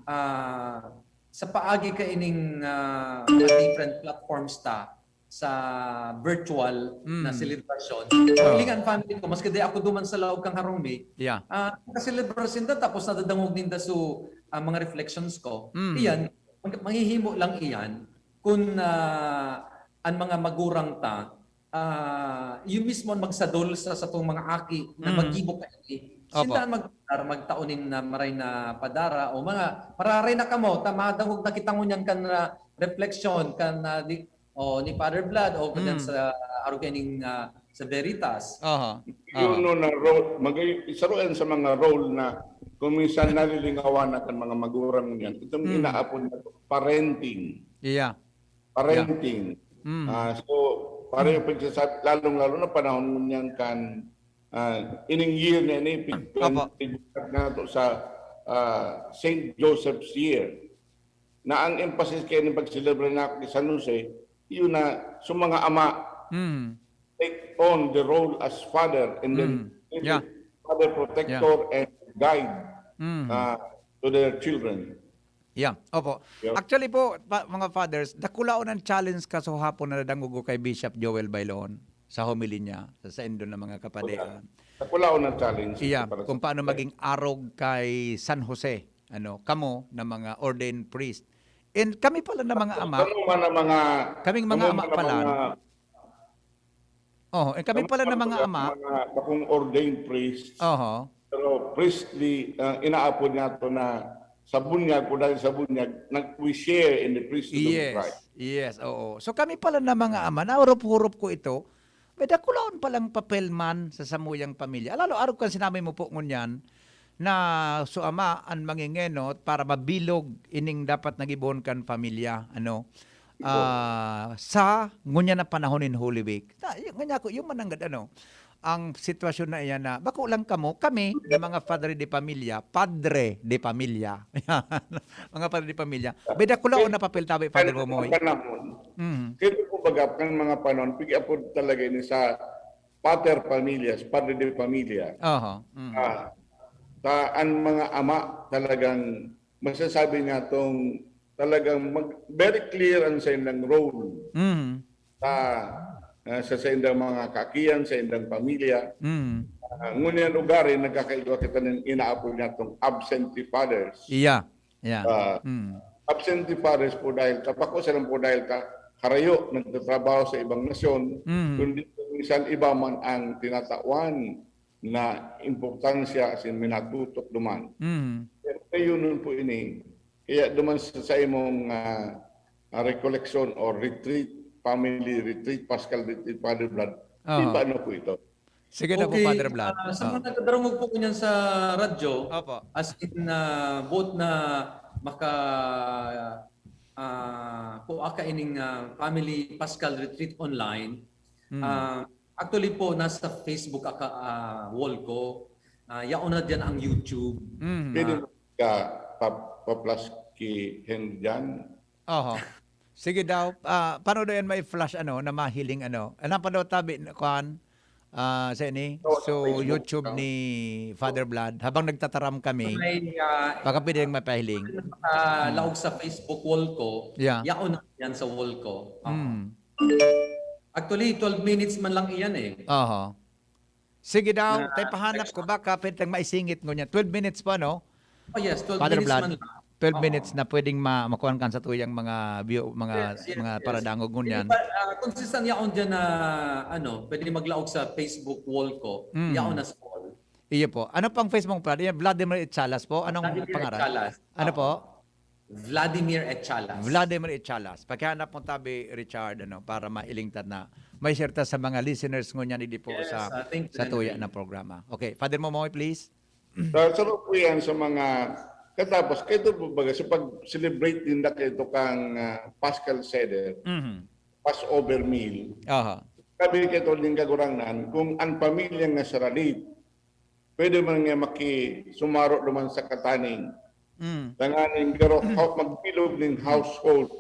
ah, sa paagi kaining, ah, mga different platforms ta sa virtual na Mm. selebrasyon. Oo. Hiling an family ko, maski di ako duman sa laog kan harong mi, Yeah. ah, nakaselebra sinda, tapos nadadangog ninda so, ah, mga reflections ko. Mm. Iyan, mag-, mahihimo lang iyan kun, ah, an mga magurang ta, ah, iyo mismo an magsadol sa satong mga aki na Mm. maggibo kaini. Opo. Sinda an mag-, magtao nin na maray na padara o mga, mararay na kamo, ta madangog na kita ngunyan kan, ah, refleksyon kan, ah, di, o ni Father Vlad o kan Mm. sa arog kaining, ah, sa Veritas. Aha. Yun, Aha. no, na role, magay-, isa ro yan sa mga role na kung minsan nalilingawan na kan mga magurang yan. Itong Mm. inaapod na to, parenting. Yeah. Parenting. Yeah. Mm. Ah, so, pareho Mm. pagsasabi, lalong-lalo na panahon ngunyan kan, ah, ining year na ini, pig-, Opo. pig-, nato sa, ah, Saint Joseph's Year, na ang emphasis kaini pag-celebrate na ki San Jose, yun na, so mga ama, Mm. take on the role as father and then Mm. Yeah. father protector Yeah. and guide, Mm. ah, to their children. Yeah, opo. Yeah. Actually po, pa-, mga fathers, dakulaon ang challenge kasuhapon na nadangog ko kay Bishop Joel Bailoon sa homily niya, sa saindo na mga kapadean. Dakulaon ang challenge Iya, para kung sa paano maging arog kay San Jose, ano, kamo na mga ordained priest. And kami pala na mga ama, Kamo man ang mga, kaming mga kamo ama man ang pala. mga Oo, eh, kami Kami pala na mga mga, ama. mga bakong ordained priests. Oho. Pero priestly, ah, inaapod niya to na sa bunyag, o dahil sa bunyag, nag-, we share in the priesthood of Yes, Christ. Yes, oo. So, kami pala na mga ama, nahurup-hurup ko ito, may dakulaon palang papel man sa samuyang pamilya. Lalo, arog kan sinabi mo po ngunyan, na so ama an mangengenot para mabilog ining dapat na gibohon kan pamilya, ano, Ito. ah, sa ngunyan na panahon nin Holy Week. Ta-, y-, ngunyan ako, yung mananggad, ano, ang sitwasyon na iyan na, bako lang kamo, kami, na mga padre de pamilya, padre de pamilya, mga padre de pamilya, may dakulaon na papel tabi, Father Kan-, Momoy. Panahon. Mm. Kaya po, baga, kan mga panahon, pig-apod talaga ini sa pater familias, padre de familia. Aha, mm. Ah, ta-, an mga ama talagang masasabi niya tong talagang mag-, very clear ang saindang role. Mm. Sa, ah, sa saindang mga kaakian, saindang pamilya. Mm. Ah, ngunyan ugari, nagkakaigwa kita nin inaapod niya tong absentee fathers. Iya. Yeah. Ah, Mm. absentee fathers po dahil ta, bako sa lang po dahil ta harayo, nagtatrabaho sa ibang nasyon, Mm. kundi minsan iba man ang tinatawan na importansya asin minatutok duman. Mm. Pero kayo nun po ini, kaya duman sa, sa imong, ah, ah, recollection or retreat, family retreat, Paschal retreat, Father Vlad, Aha. di ba ano po ito? Sige na po, Okay, Father Vlad. ah, sa Ah. mga nagdadarangog po niyan sa radyo, Opo. as in, ah, both na maka-, ah, kua ka ining, ah, family Paschal retreat online. Hmm. Ah, actually po, nasa Facebook aka-, ah, wall ko. Ah, yaon na diyan ang YouTube. Hmm. Pwede Ah. mo ka pa, pa-flash ki Hen diyan? Oho. Sige daw. Ah, paano daw yan mai-flash, ano, na mahiling, ano? Ano pa daw tabi, kwan? Ah, sa ini? So, So, sa Facebook YouTube lang. ni Father Vlad, habang nagtataram kami, May, ah, baka pwede lang mapahiling. ah, Hmm. laog sa Facebook wall ko, Yeah. yaon na yan sa wall ko. Oo. Hmm. Actually, twelve minutes man lang iyan eh. Oho. Sige daw, Na tay pahanap ko, baka pwede tang maisingit ngunyan. Twelve minutes pa, no? Oh, yes, twelve Father minutes Vlad, man lang. twelve Oo. minutes na pwedeng ma-, makuha kan sa tuyang mga view, mga, Yes, yes, mga yes. paradangog Hindi ngunyan. pa, ah, kung sisan yaon dyan na, ano, pwede maglaog sa Facebook wall ko. Mm. Yaon na sa wall. Iyo po. Ano pang Facebook, Vlad? Yan, Vladimir Echalas po? Anong Vladimir pangaran? Echalas. Ano Oo. po? Vladimir Echalas. Vladimir Echalas. Pakihanap mo tabi, Richard, ano, para mailingtad na may serta sa mga listeners ngunyan, hindi po Yes, sa, ah, thank you, sa tuya Henry. na programa. Okay, Father Momoy, please. Sa, sa po yan sa mga, katapos, kaito po baga, sa pag-celebrate din na kaito kang, ah, Paschal Seder, Mhm. Passover meal. Aha. Sabi kaito ning Kagurangnan, kung ang pamilya nga saralit, pwede man nga makisumaro naman sa kataning. Mm. Tanganing garo, Mm. hou-, magbilog ning household.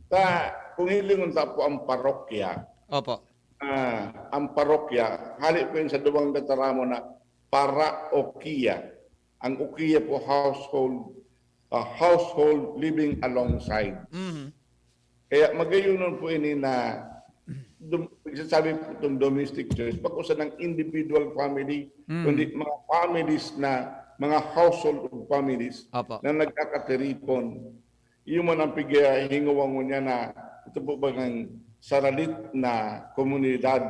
Ta, kung hilingon ta po ang parokya, Opo. ah, ang parokya, hali po yun sa duwang tataramon na paraokia. Ang okia po, household, ah, household living alongside. Mhm. Kaya magayonon po ini na dum-, nagsasabi po itong domestic church, bako sanang individual family, Mm. kundi mga families na, mga household of families Opo. na nagkakatiripon. Iyo man ang pighinguwangon niya na ito po bagang saralit na komunidad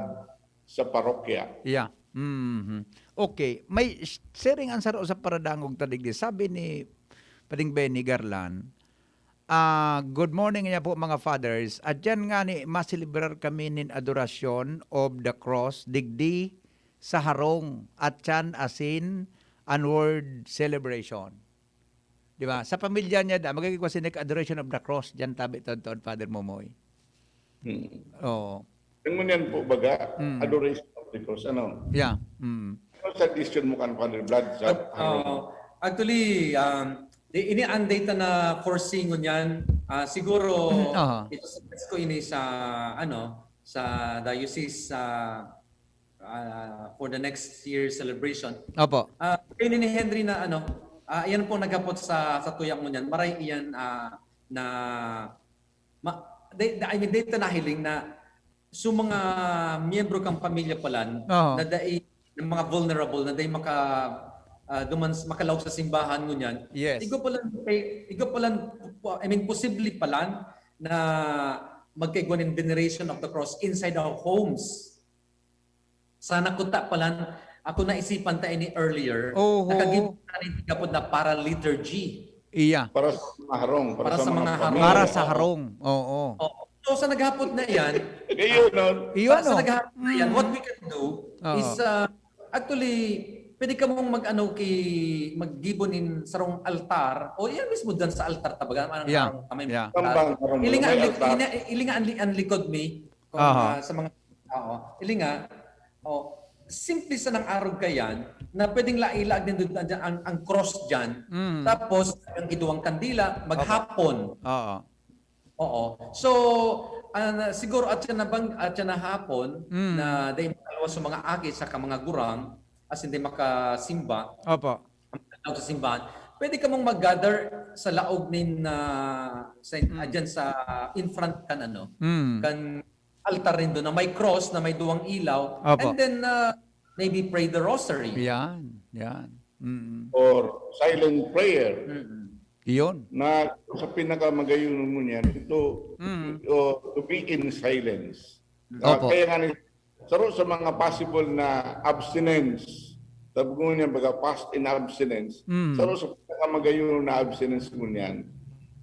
sa parokya. Yeah. Mhm. Okay. May sh-, sharing ang saro sa paradangog ta digdi. Sabi ni Pading Benny Garlan, ah, "Good morning niya po, mga fathers. At dyan nga ni maselebrar kami nin adorasyon of the cross digdi sa harong at tiyan asin an word celebration." Di ba? Sa pamilya niya da, magiging ko sinek adoration of the cross, diyan tabi toon-toon, Father Momoy. Hmm. Oo. Ang ngunyan po, baga, Hmm. adoration of the cross, ano? Yeah. Hmm. Ano suggestion mo kan Father Vlad sa At, ano? uh, actually, um, di, ini ang data na foresee ngunyan. Ah, siguro, Aha. ito sa ko ini sa, ano, sa diocese, sa, ah, for the next year celebration. Opo. Ah, kayo ni Henry na, ano, ah, iyan po naghapot sa, sa tuyang ngunyan. Maray iyan, ah, na, ma-, de-, de-, I mean, data nahiling na so mga miyembro kang pamilya palan Oo. na dai, ng mga vulnerable, na dai maka, ah, duman s-, makalaog sa simbahan ngunyan. Yes. Igwa palan, eh, igwa palan, I mean, posible palan na magkaigwa nin veneration of the cross inside our homes. Sana kuta palan, ako naisipan ta ini earlier, Oho. nakagibo na rin tigapod na para liturgy. Iya. Para sa mga harong, para Para sa sa mga mga harong. pamilya. Para sa harong, oo. Oo. So, sa naghapot na yan, Ayun, no? Iyon, para sa no? naghapot na yan, Mm. what we can do Oo. is, uh, actually, pwede ka mong mag-ano, ki-, maggibo nin sarong altar, o yan mismo dyan sa altar, tabaga, anong Yeah. harong kamay Yeah. Tambang, harong Ilinga may ang lik-, altar. ilinga, ilinga ang li-, ang likod mi, kung, Aha. uh, sa mga, oo, ilinga, oh, simple sa nang arog ka yan, na pwedeng lailag din doon dyan ang, ang cross dyan. Mm. Tapos, ang iduwang kandila, maghapon. Oo. Oo. So, ah, na, siguro at siya nabang-, at siya na hapon Mm. na dahil makaluwas sa mga aki sa mga gurang, as in, di makasimba, Opo. sa simbahan, pwede ka mong mag-gather sa laog nin, ah, sa, Mm. ah, dyan sa in front kan ano, Mm. kan altar nindo na may cross, na may duwang ilaw, Opo. and then, ah, maybe pray the rosary. Yan, yan. Mm. Or silent prayer. Mm-mm. Iyon. Na sa pinakamagayon mo niyan, ito, Mm. o, to be in silence. Ah, Opo. kaya nga ni, saro sa mga possible na abstinence, sabi ko niya, baga fast in abstinence, Mm. saro sa pinakamagayon na abstinence mo niyan,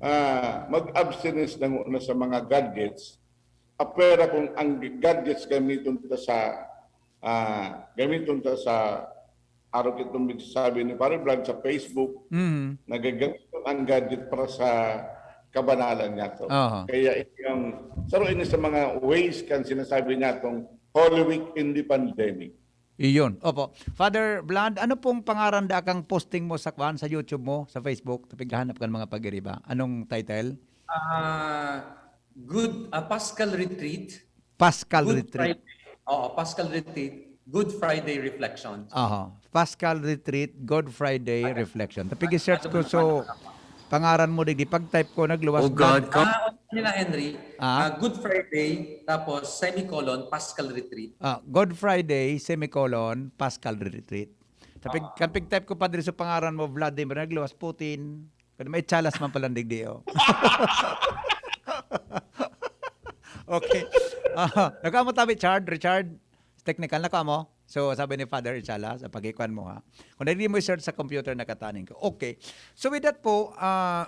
ah, mag-abstinence na muna sa mga gadgets, apwera kung ang gadgets gamiton ta sa, ah, gamiton ta sa, arog itong sabi ni Pare Vlad sa Facebook, Mm. nagagamit ang gadget para sa, kabanalan niyato. Aha. Kaya ini ang saro ini sa mga ways kan sinasabi niyatong Holy Week in the pandemic. Iyon. Opo. Father Vlad, ano pong pangaran da kang posting mo sa kwan, sa YouTube mo, sa Facebook? Tapighanap kan mga pag-iriba. Anong title? Ah, good ah, Pascal Retreat. Pascal Good Retreat. Friday. Oo, Pascal Retreat. Good Friday Reflections. Aha. Pascal Retreat, Good Friday Reflection. Tapig-search ko, so, pangaran mo digdi. Pag-type ko, nagluwas Oh Vlad. God, come. Ah, ano nila, Henry? Ah? Ah, Good Friday, tapos semicolon, Pascal Retreat. Ah, Good Friday, semicolon, Pascal Retreat. Tapig, kan pig-type ko, Padre, sa pangaran mo, Vladimir, nagluwas, Putin. Kaya may chalas man palang digdi, oh. Okay. Ah, nakuha mo tabi, Richard? Richard? Technical, nakuha mo? So, sabi ni Father Ichala, sa pagkikuan mo, ha? Kung hindi mo i-search sa computer, nakataning ko. Okay. So, with that po, ah,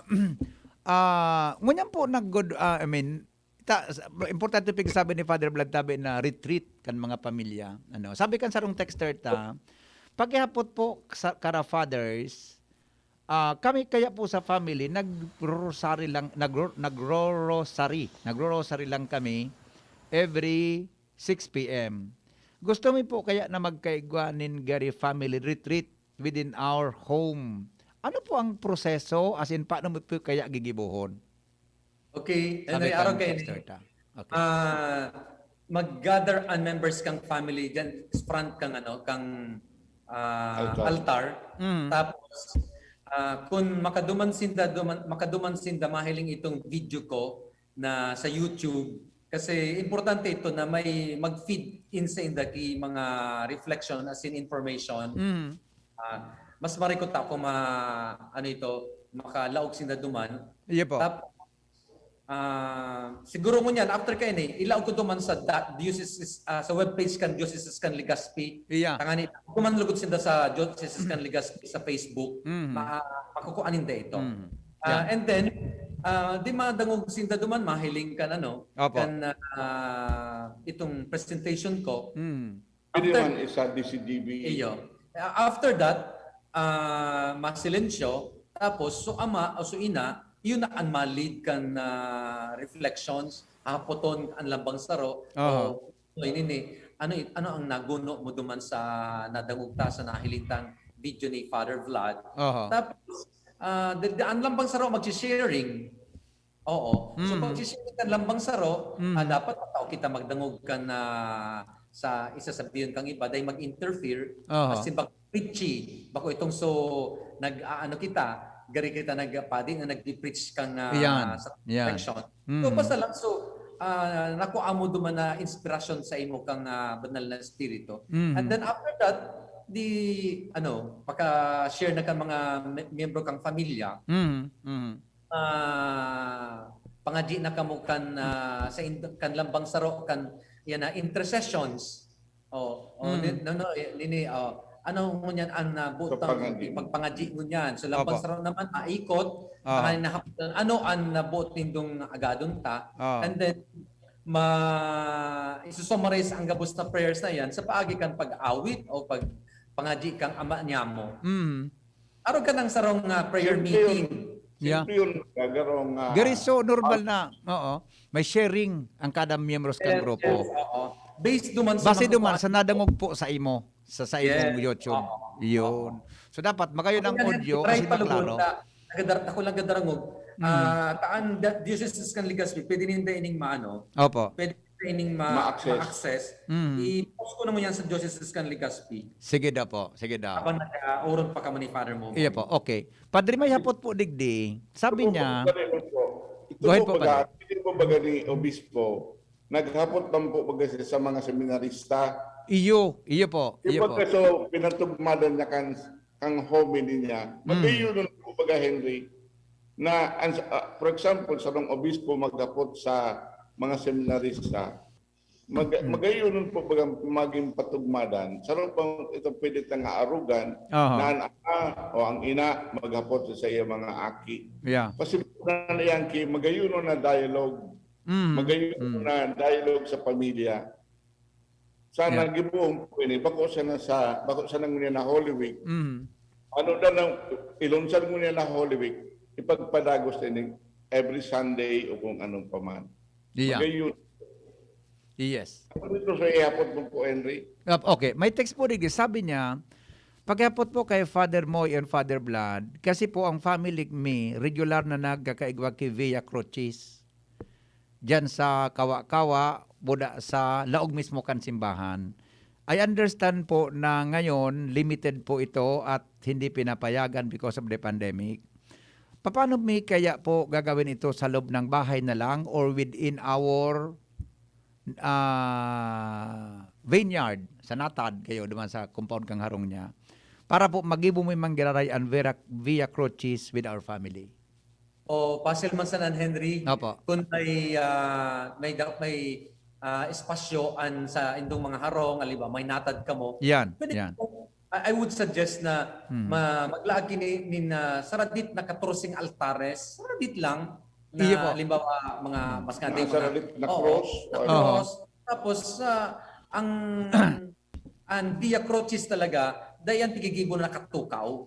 ah, ngunyan po, nag-good, ah, I mean, ta, sa- importante pigsabi ni Father Vlad tabi na retreat kan mga pamilya. Ano, sabi kan sarong texter ta, pagkihapot po sa kara fathers, ah, kami kaya po sa family, nagro-rosary lang, nagro, nagro-rosary, nagro-rosary lang kami every six p m. Gusto mi po kaya na magkaigwa nin gari family retreat within our home. Ano po ang proseso? As in, paano mo po kaya gigibohon? Okay, Sabi Henry, araw kan kayo texter ni. Ta. Okay. Ah, mag-gather ang members kang family dyan, front kang ano, kang ah, Altar. altar. Mm. Tapos, ah, kung makaduman sinda, duman, makaduman sinda, mahiling itong video ko na sa YouTube. Kasi importante ito na may mag-feed in sa inda ki mga reflection, as in information. Mm. Ah, mas marikot ako ma, ano ito, makalaog sinda duman. Iya po. Tapos, ah, siguro ngunyan, after kaini, ilaog ko duman sa da, diocese, ah, sa webpage kan Diocese kan Legazpi. Iya. Tangani, duman lugod sinda sa Diocese kan Legazpi sa Facebook. Mhm. Ma, makukuha ninda ito. Mhm. Ah, and then, ah, di madangog sinda duman, mahiling kan ano, Opo. kan ah, itong presentation ko. Mm. Pwede After- man isa D C D B. Iyo. Ah, after that, ah, masilensyo, tapos so ama o so ina, yun na ang ma-lead kan ah, reflections, hapoton ang lambang saro, Aha. o, o inini, ano, it- ano ang naguno mo duman sa nadangog ta, sa nahiling tang video ni Father Vlad? Aha. Tapos, ah, the, the, ang lambang saro magsisharing. Oo. So, Mm. pag sisingit kan lambang saro, Mm. ah, dapat matao kita magdangog kan ah, sa isa sa biyon kang iba, dahil mag-interfere, Aha. as in, bak-, preachy. Bako itong so, nag-aano kita, gari kita nagpadi na nag-preach kang ah, Iyan. sa Iyan. reflection. Mm. So, basta lang, so, ah, nakuha mo duman na inspirasyon sa imo kang ah, banal na espiritu. Mm. And then after that, di, ano, paka-share na kang mga me- miyembro kang pamilya. Mm. Mm. Ah, pangadyi na kamo kan ah, sa ind- kan lambang saro kan yan na intercessions. Oh, oh Mm. ni- no, no, eh, nini oh, ano ngunyan ang nabuot Sa pangadyi. Pagpangadyi ngunyan? So lambang Opo. Saro naman maikot Ah. ang nahap- ano ang nabuot nindong agadon ta, Ah. and then ma isusummarize ang gabos na prayers na yan sa paagi kan pag-awit o pag pangadyi kang ama niyamo. Mm. Araw ka ng sarong ah, prayer Simple yun. meeting. Yeah. Simple yun, kagarong ah, Gary, so normal na, oo. May sharing ang kada miyembros kan Yes, grupo. yes, oo. Based duman sa Base duman makukuha- sa nadangog po sa imo, sa, sa imong Yes, YouTube. oo. Yun. So dapat magayon ang Yan, audio try kasi palubon maklaro. na nagadar ako lang gadarangog. Mm. Ah, taan da- diocese kan Legazpi, pwede ninda ining maano, Opo. pwede ninda ining ma- Ma-access. ma-access. Mm. I-post ko na ngunyan sa diocese kan Legazpi. Sige daw po. Sige daw. Habang nag-oron pa kamo ni Father Momo. Iya po. Okay. Padre, may hapot po digdi. Sabi Ito po, niya, Padre, ito po. Ito Go ahead po, po, baga, Padre. ito po baga ni Obispo, naghapot lang po baga siya sa mga seminarista. iyo, iyo po. Iyo Yung po. pagka so, pinatugmadan niya kan, kang homily niya. Mm. Magayon po baga, Henry, na, ang, ah, for example, sarong obispo maghapot sa mga seminarista, mag, Mm. magayon po baga maging patugmadan. Sarong pang ito pwede tang aarugan, Aha. na ang ama o ang ina maghapot sa iya mga aki. Yeah. Kasi na yan ki magayon na dialogue. Mm. Magayon Mm. na dialogue sa pamilya. Sana Yeah. gibohon po ini. Bako sana sa, bako sana ngunyan na Holy Week. Mm. Ano na nang ilunsad ngunyan na Holy Week, ipagpadagos na ini. every Sunday o kung anong paman. Yeah. Magayon. Yes. Ano ito sa ihapot mo po, Henry? Yap, okay. May text po digdi. Sabi niya, "Pakiapot po kay Father Moy and Father Vlad, kasi po ang family mi regular na nagkakaigwa ki Via Crucis diyan sa Kawa-Kawa, buda sa laog mismo kan simbahan. I understand po na ngayon limited po ito at hindi pinapayagan because of the pandemic. Paano mi kaya po gagawin ito, sa loob ng bahay na lang or within our ah, vineyard sa Natad kayo, duman sa compound kang harong niya, para po magibo mi man giraray an Via, Via Crucis with our family?" O, pasil man sana, Henry, Opo. Kung may, ah, may, da- may ah, espasyo an sa indong mga harong, halimbawa, may Natad kamo, Yan, pwede yan. po, I I would suggest na Hmm. ma, maglaag kini nin ah, saradit na katorseng altares, saradit lang, na Iyo po. Halimbawa, mga mas nga Mga din mga saradit na Oo, cross, na ano? Cross. Tapos ah, ang ang Via Crucis talaga, dai yan pigigibo na nakatukaw.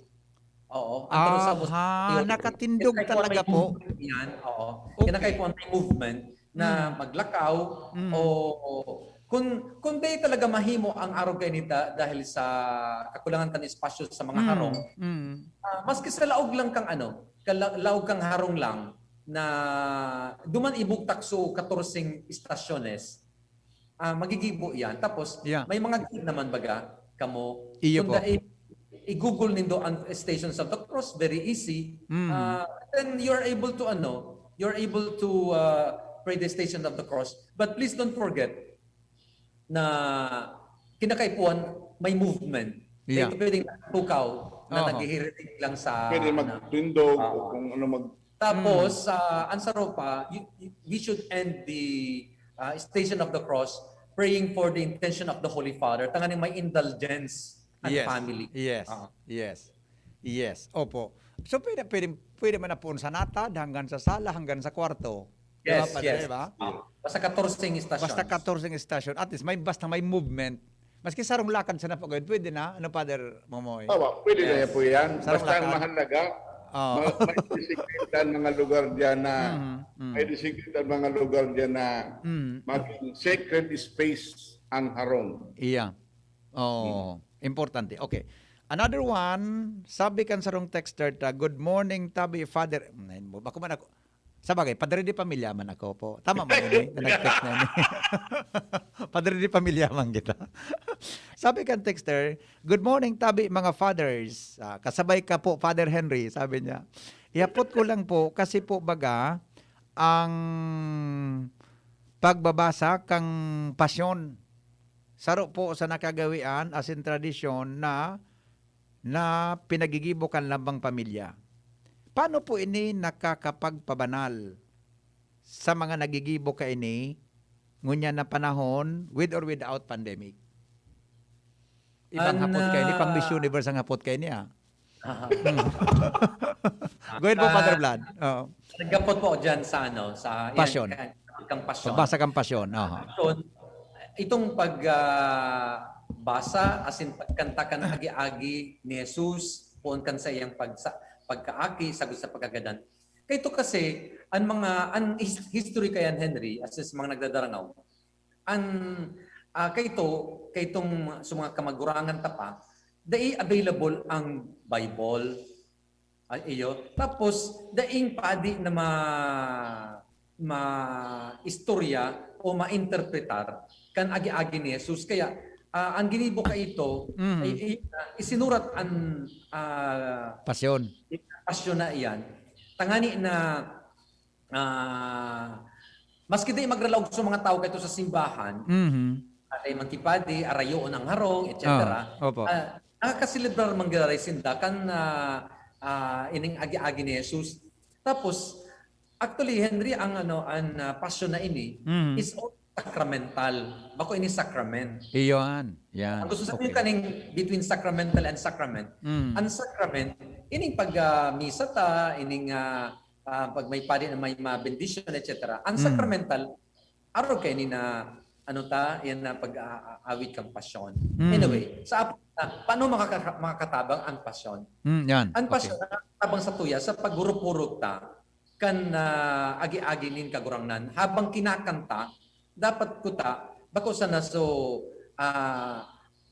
Oo. Ang Cross, tapos Aha, yun, nakatindog kinakaipuhan talaga may po. movement yan, oo. Okay. Kinakaipuhan may movement na Mm. maglakaw Mm. o kung kung dai talaga mahimo ang arog kainita dahil sa kakulangan kan espasyo sa mga Mm, harong, mm. ah, maski sa laog lang kang ano, kala- laog kang harong lang na duman ibugtak so katorseng istasyones, ah, magigibo yan. Tapos, Yeah. may mga guide naman baga kamo. Iyo Kung po. dai, i-google nindo ang Stations of the Cross, very easy. Mm. Ah, then you're able to, ano, you're able to uh, pray the Stations of the Cross. But please don't forget na kinakaipuhan may movement. Yeah. Hindi pwedeng tukaw na Oho. naghihiritig lang sa... Pwede na- magtindog Ah. o kung ano mag... Tapos, ah, ang saropa, y- y- we should end the ah, Station of the Cross praying for the intention of the Holy Father. Tanganing may indulgence ang Yes. family. Yes. Ah. Yes. Yes. Opo. So, pwede, pwede, pwede man na poon sa Natad, hanggang sa sala, hanggang sa kwarto. Di ba, Yes, Padre, yes. Ba? Ah, basta katorseng estations. Basta katorseng estasyon. At least, may, basta may movement. Maski sarong lakad sa napagawid, pwede na. Ano, Father Momoy? Tama, pwede na Yes. yan po yan. Sarong Basta ang lakad. mahalaga, Oo. ma- may designated mga lugar dyan na, Mhm, mhm. may designated mga lugar dyan na Mm. maging sacred space ang harong. Iya. Oh, importante. Okay. Another one, sabi kan sarong texter ta, "Good morning, tabi, Father." Ay, bako man ako. Sa bagay, padre de pamilya man ako po. Tama man yun eh, na nag-text na yun eh. Padre de pamilya man kita. Sabi kan texter, "Good morning, tabi, mga fathers." Ah, kasabay ka po, Father Henry, sabi niya. "Ihapot ko lang po, kasi po baga, ang pagbabasa kang pasyon, saro po sa nakagawian asin tradisyon na, na pinagigibo kan lambang pamilya. Paano po ini nakakapagpabanal sa mga nagigibo kaini ngunyan na panahon, with or without pandemic?" Ibang An, hapot kaini, pang Miss ah, Universe ang hapot kaini, ah. Aha. Go ahead po, Father Ah, Vlad. Oo. Naghapot po ako dyan sa ano, sa Passion. Yan, kang passion. Pagbasa kang pasyon. Aha. Passion, itong pag ah, basa, as in pagkanta kan agi-agi ni Jesus, poon kan sa iyang pagsa, pagkaaki, sagkod sa pagkagadan. Kaya ito kasi, ang mga, ang his- history kayan, Henry, as is mga nagdadarangao, ang ah, kay ito, kay itong sa mga kamagurangan ta pa, dai available ang Bible. Ay, iyo. Tapos, daing padi na ma, ma istorya o mainterpretar kan agi-agi ni Jesus. Kaya, ah, ang ginibo ka ito, Mhm. ay, ay, ah, isinurat an ah, Pasyon. pasyon na iyan. Tangani na ah, maski di magralaog sa mga tao kaito sa simbahan, Mhm. atay man ki padi, arayoon ang harong, et cetera. Ah, opo. Ah, nakakaselebrar man giraray sinda kan ah, ah, ining agi-agi ni Jesus. Tapos, actually, Henry, ang ano, ang ah, passion na ini Mhm. is all sacramental. Bako ini sacrament. Iyon. Yan. Ang gusto sabihin Okay. kaning between sacramental and sacrament, Mm. ang sacrament, ining pag ah, misa ta, ining ah, ah, pag may padi na may mga bendisyon, et cetera. Ang Mm. sacramental, araw kaini na ano ta, yan na pag-aawit kang pasyon. Mm. Anyway, sa ap- ah, paano makaka- makakatabang ang pasyon? Mm, yan. Ang Okay. pasyon, nakakatabang sa tuya, sa pagurupurog ta, kan, ah, agi-agi nin Kagurangnan. Habang kinakanta, dapat kuta, bako sana so, ah,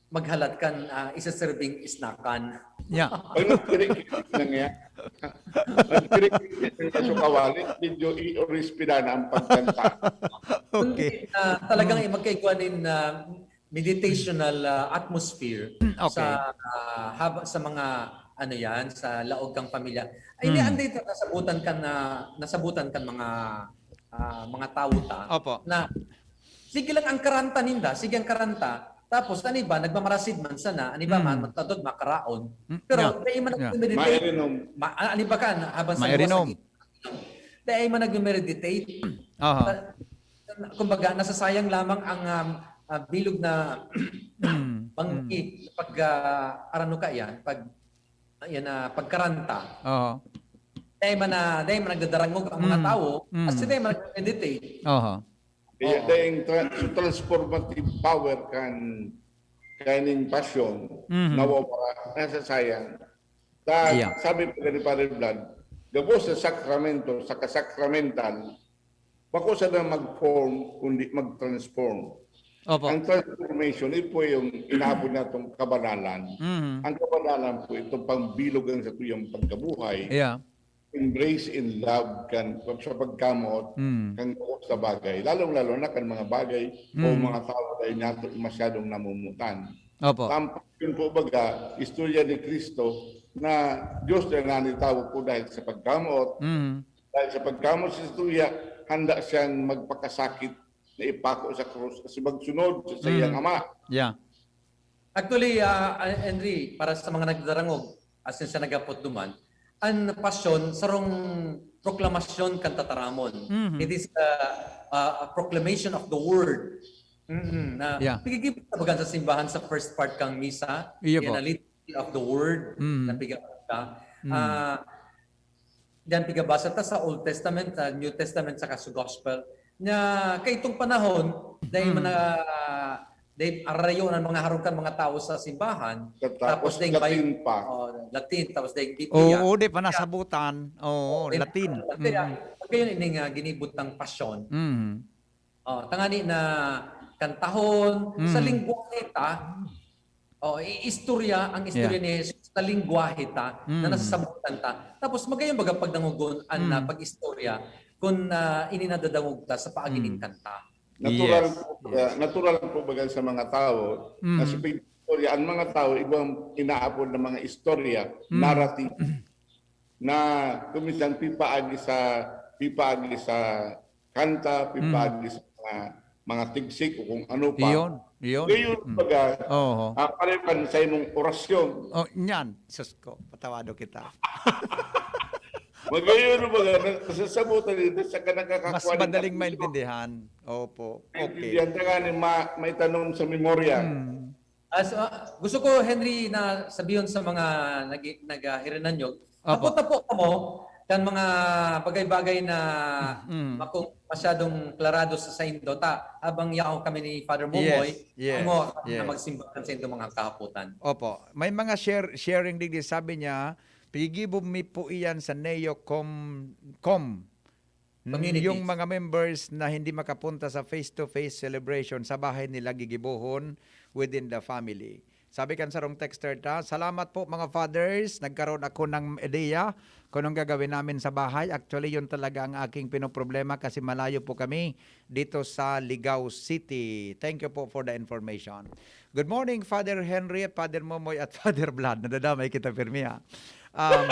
maghalat kan, ah, isaserbing isnakan. Yeah. Ay, nagkirik-kirik na niya. Nagkirik-kirik na niya sa kawali. Medyo i-orispi na ang pagkanta. Okay. Ah, talagang magkaigwa nin, ah, meditational, ah, atmosphere Okay. sa, ah, haba, sa mga, ano yan, sa laog kang pamilya. Ay, hindi, Mm. andi ito, nasabutan kan, ah, nasabutan kan mga, ah, mga tawo ta Opo. na sige lang ang karanta ninda, sige ang karanta. Tapos, ano ba, nagmamarasid man sana, ano ba, Mm. man, matadod, makaraon. Mm, Pero, yeah. dahil man Yeah. nagmeditate, Mairinom. ma, ano ba ka, na, habang sa Mairinom. Dahil man nagmeditate, Aha. kumbaga, nasasayang lamang ang, um, ah, bilog na Mm, banggi pag, ah, arano ka yan, pag, yan na pagkaranta. Oo. Dahil man na, dahil man nagdadarangog ang mga Mm. tao, Mm. kasi dahil man nagmeditate. Aha. Kaya Oo. dahil tra- transformative power kan kaning passion, Mhm. nawawala, nasasayang. Ta, Yeah. Sabi pa ni Father Vlad, gabos sa sakramento, sa kasakramento, bako sana mag-form, kundi mag-transform. Opo. Ang transformation, ito po yung inaabot natong kabanalan. Mhm. Ang kabanalan po, itong pambilog ang sa tuyang pagkabuhay. Yeah. Embrace in love kan sa pagkamot Mm. kan gabos na bagay, lalong-lalo na kan mga bagay o Mm. mga tao na natin masyadong namumutan. Opo. Tampak yun po baga, istorya ni Kristo na Diyos na nanitawo po dahil sa pagkamot. Mm. Dahil sa pagkamot sa istorya, handa siyang magpakasakit na ipako sa krus kasi magsunod sa sayang Mm. ama. Yeah. Actually, ah, Henry, para sa mga nagdarangog, asin sa nagapot duman, ang pasyon, sarong proklamasyon kan tataramon. Mhm. It is, ah, ah, a proclamation of the word. Mm, na Yeah. pigigib na bagan sa simbahan sa first part kang misa, Iyo yan po. na liturgy of the word, Mm. na pigabasa. Mm. Ah, diyan pigabasa ta sa Old Testament, sa New Testament, saka sa Gospel. Na kaitong panahon, dahil Mm. mana, dahil arayo ng mga harong kan mga tao sa simbahan, Tapos dahil Latin Bi- pa. Oh, Latin, tapos dahil Biblia. Oo, di pa nasabutan. Oo, Then, Latin. Kaya, Mm. pag yun, ining, ah, ginibot ng pasyon. Mm. Oh, tangani na kantahon, Mm. sa lingwahe ta, oh, i-istorya, ang istorya Yeah. ni Jesus sa lingwahe ta, na Mm. nasasabutan ta. Tapos magayon baga pagdangogon an, Mm. ah, pag-istorya, kun, ah, ini nadadangog ta sa paagi nin Mm. kanta. Natural Yes, po, yes. Natural po baga sa mga tao na Mm. sa pag-istorya, ang mga tao, ibang inaapod ng mga istorya, Mm. narrative, na kuminsan pipaagi sa, pipaagi sa kanta, pipaagi sa mga, mga tigsik o kung ano pa. Iyon, iyon. Ngayon, Mm. baga, Oo. ah, pareho kan sa imong orasyon. Oh, nyan. Sus ko, patawado kita. Magayon, baga, na-, nasasabutan dito sa kanang Mas kakakuha ng madaling kapatid. Maintindihan. Opo. Okay. Maintindihan ka nga ni ma-, may tanong sa memorya. Mm. As, ah, gusto ko, Henry, na sabihin sa mga nag-, naghahirinaanyog, Apo. tapo-tapo kamo kan mga bagay-bagay na Mm. makong masyadong klarado sa saindo ta, habang yaon kami ni Father Momoy, Yes, yes, amo na yes. magsimba kan saindo mga kahapotan. Opo. May mga share, sharing digdi. Sabi niya, "Pigibo mi po iyan sa Neo Com, Com. Communities. Yung mga members na hindi makapunta sa face-to-face celebration, sa bahay nila gigibohon within the family." Sabi kan sarong texter ta, "Salamat po, mga fathers. Nagkaroon ako ng ideya kung anong gagawin namin sa bahay. Actually, yun talaga ang aking pinoproblema kasi malayo po kami dito sa Ligao City. Thank you po for the information." Good morning, Father Henry at Father Momoy at Father Vlad. Nadadamay kita, pirmi, ah. Um,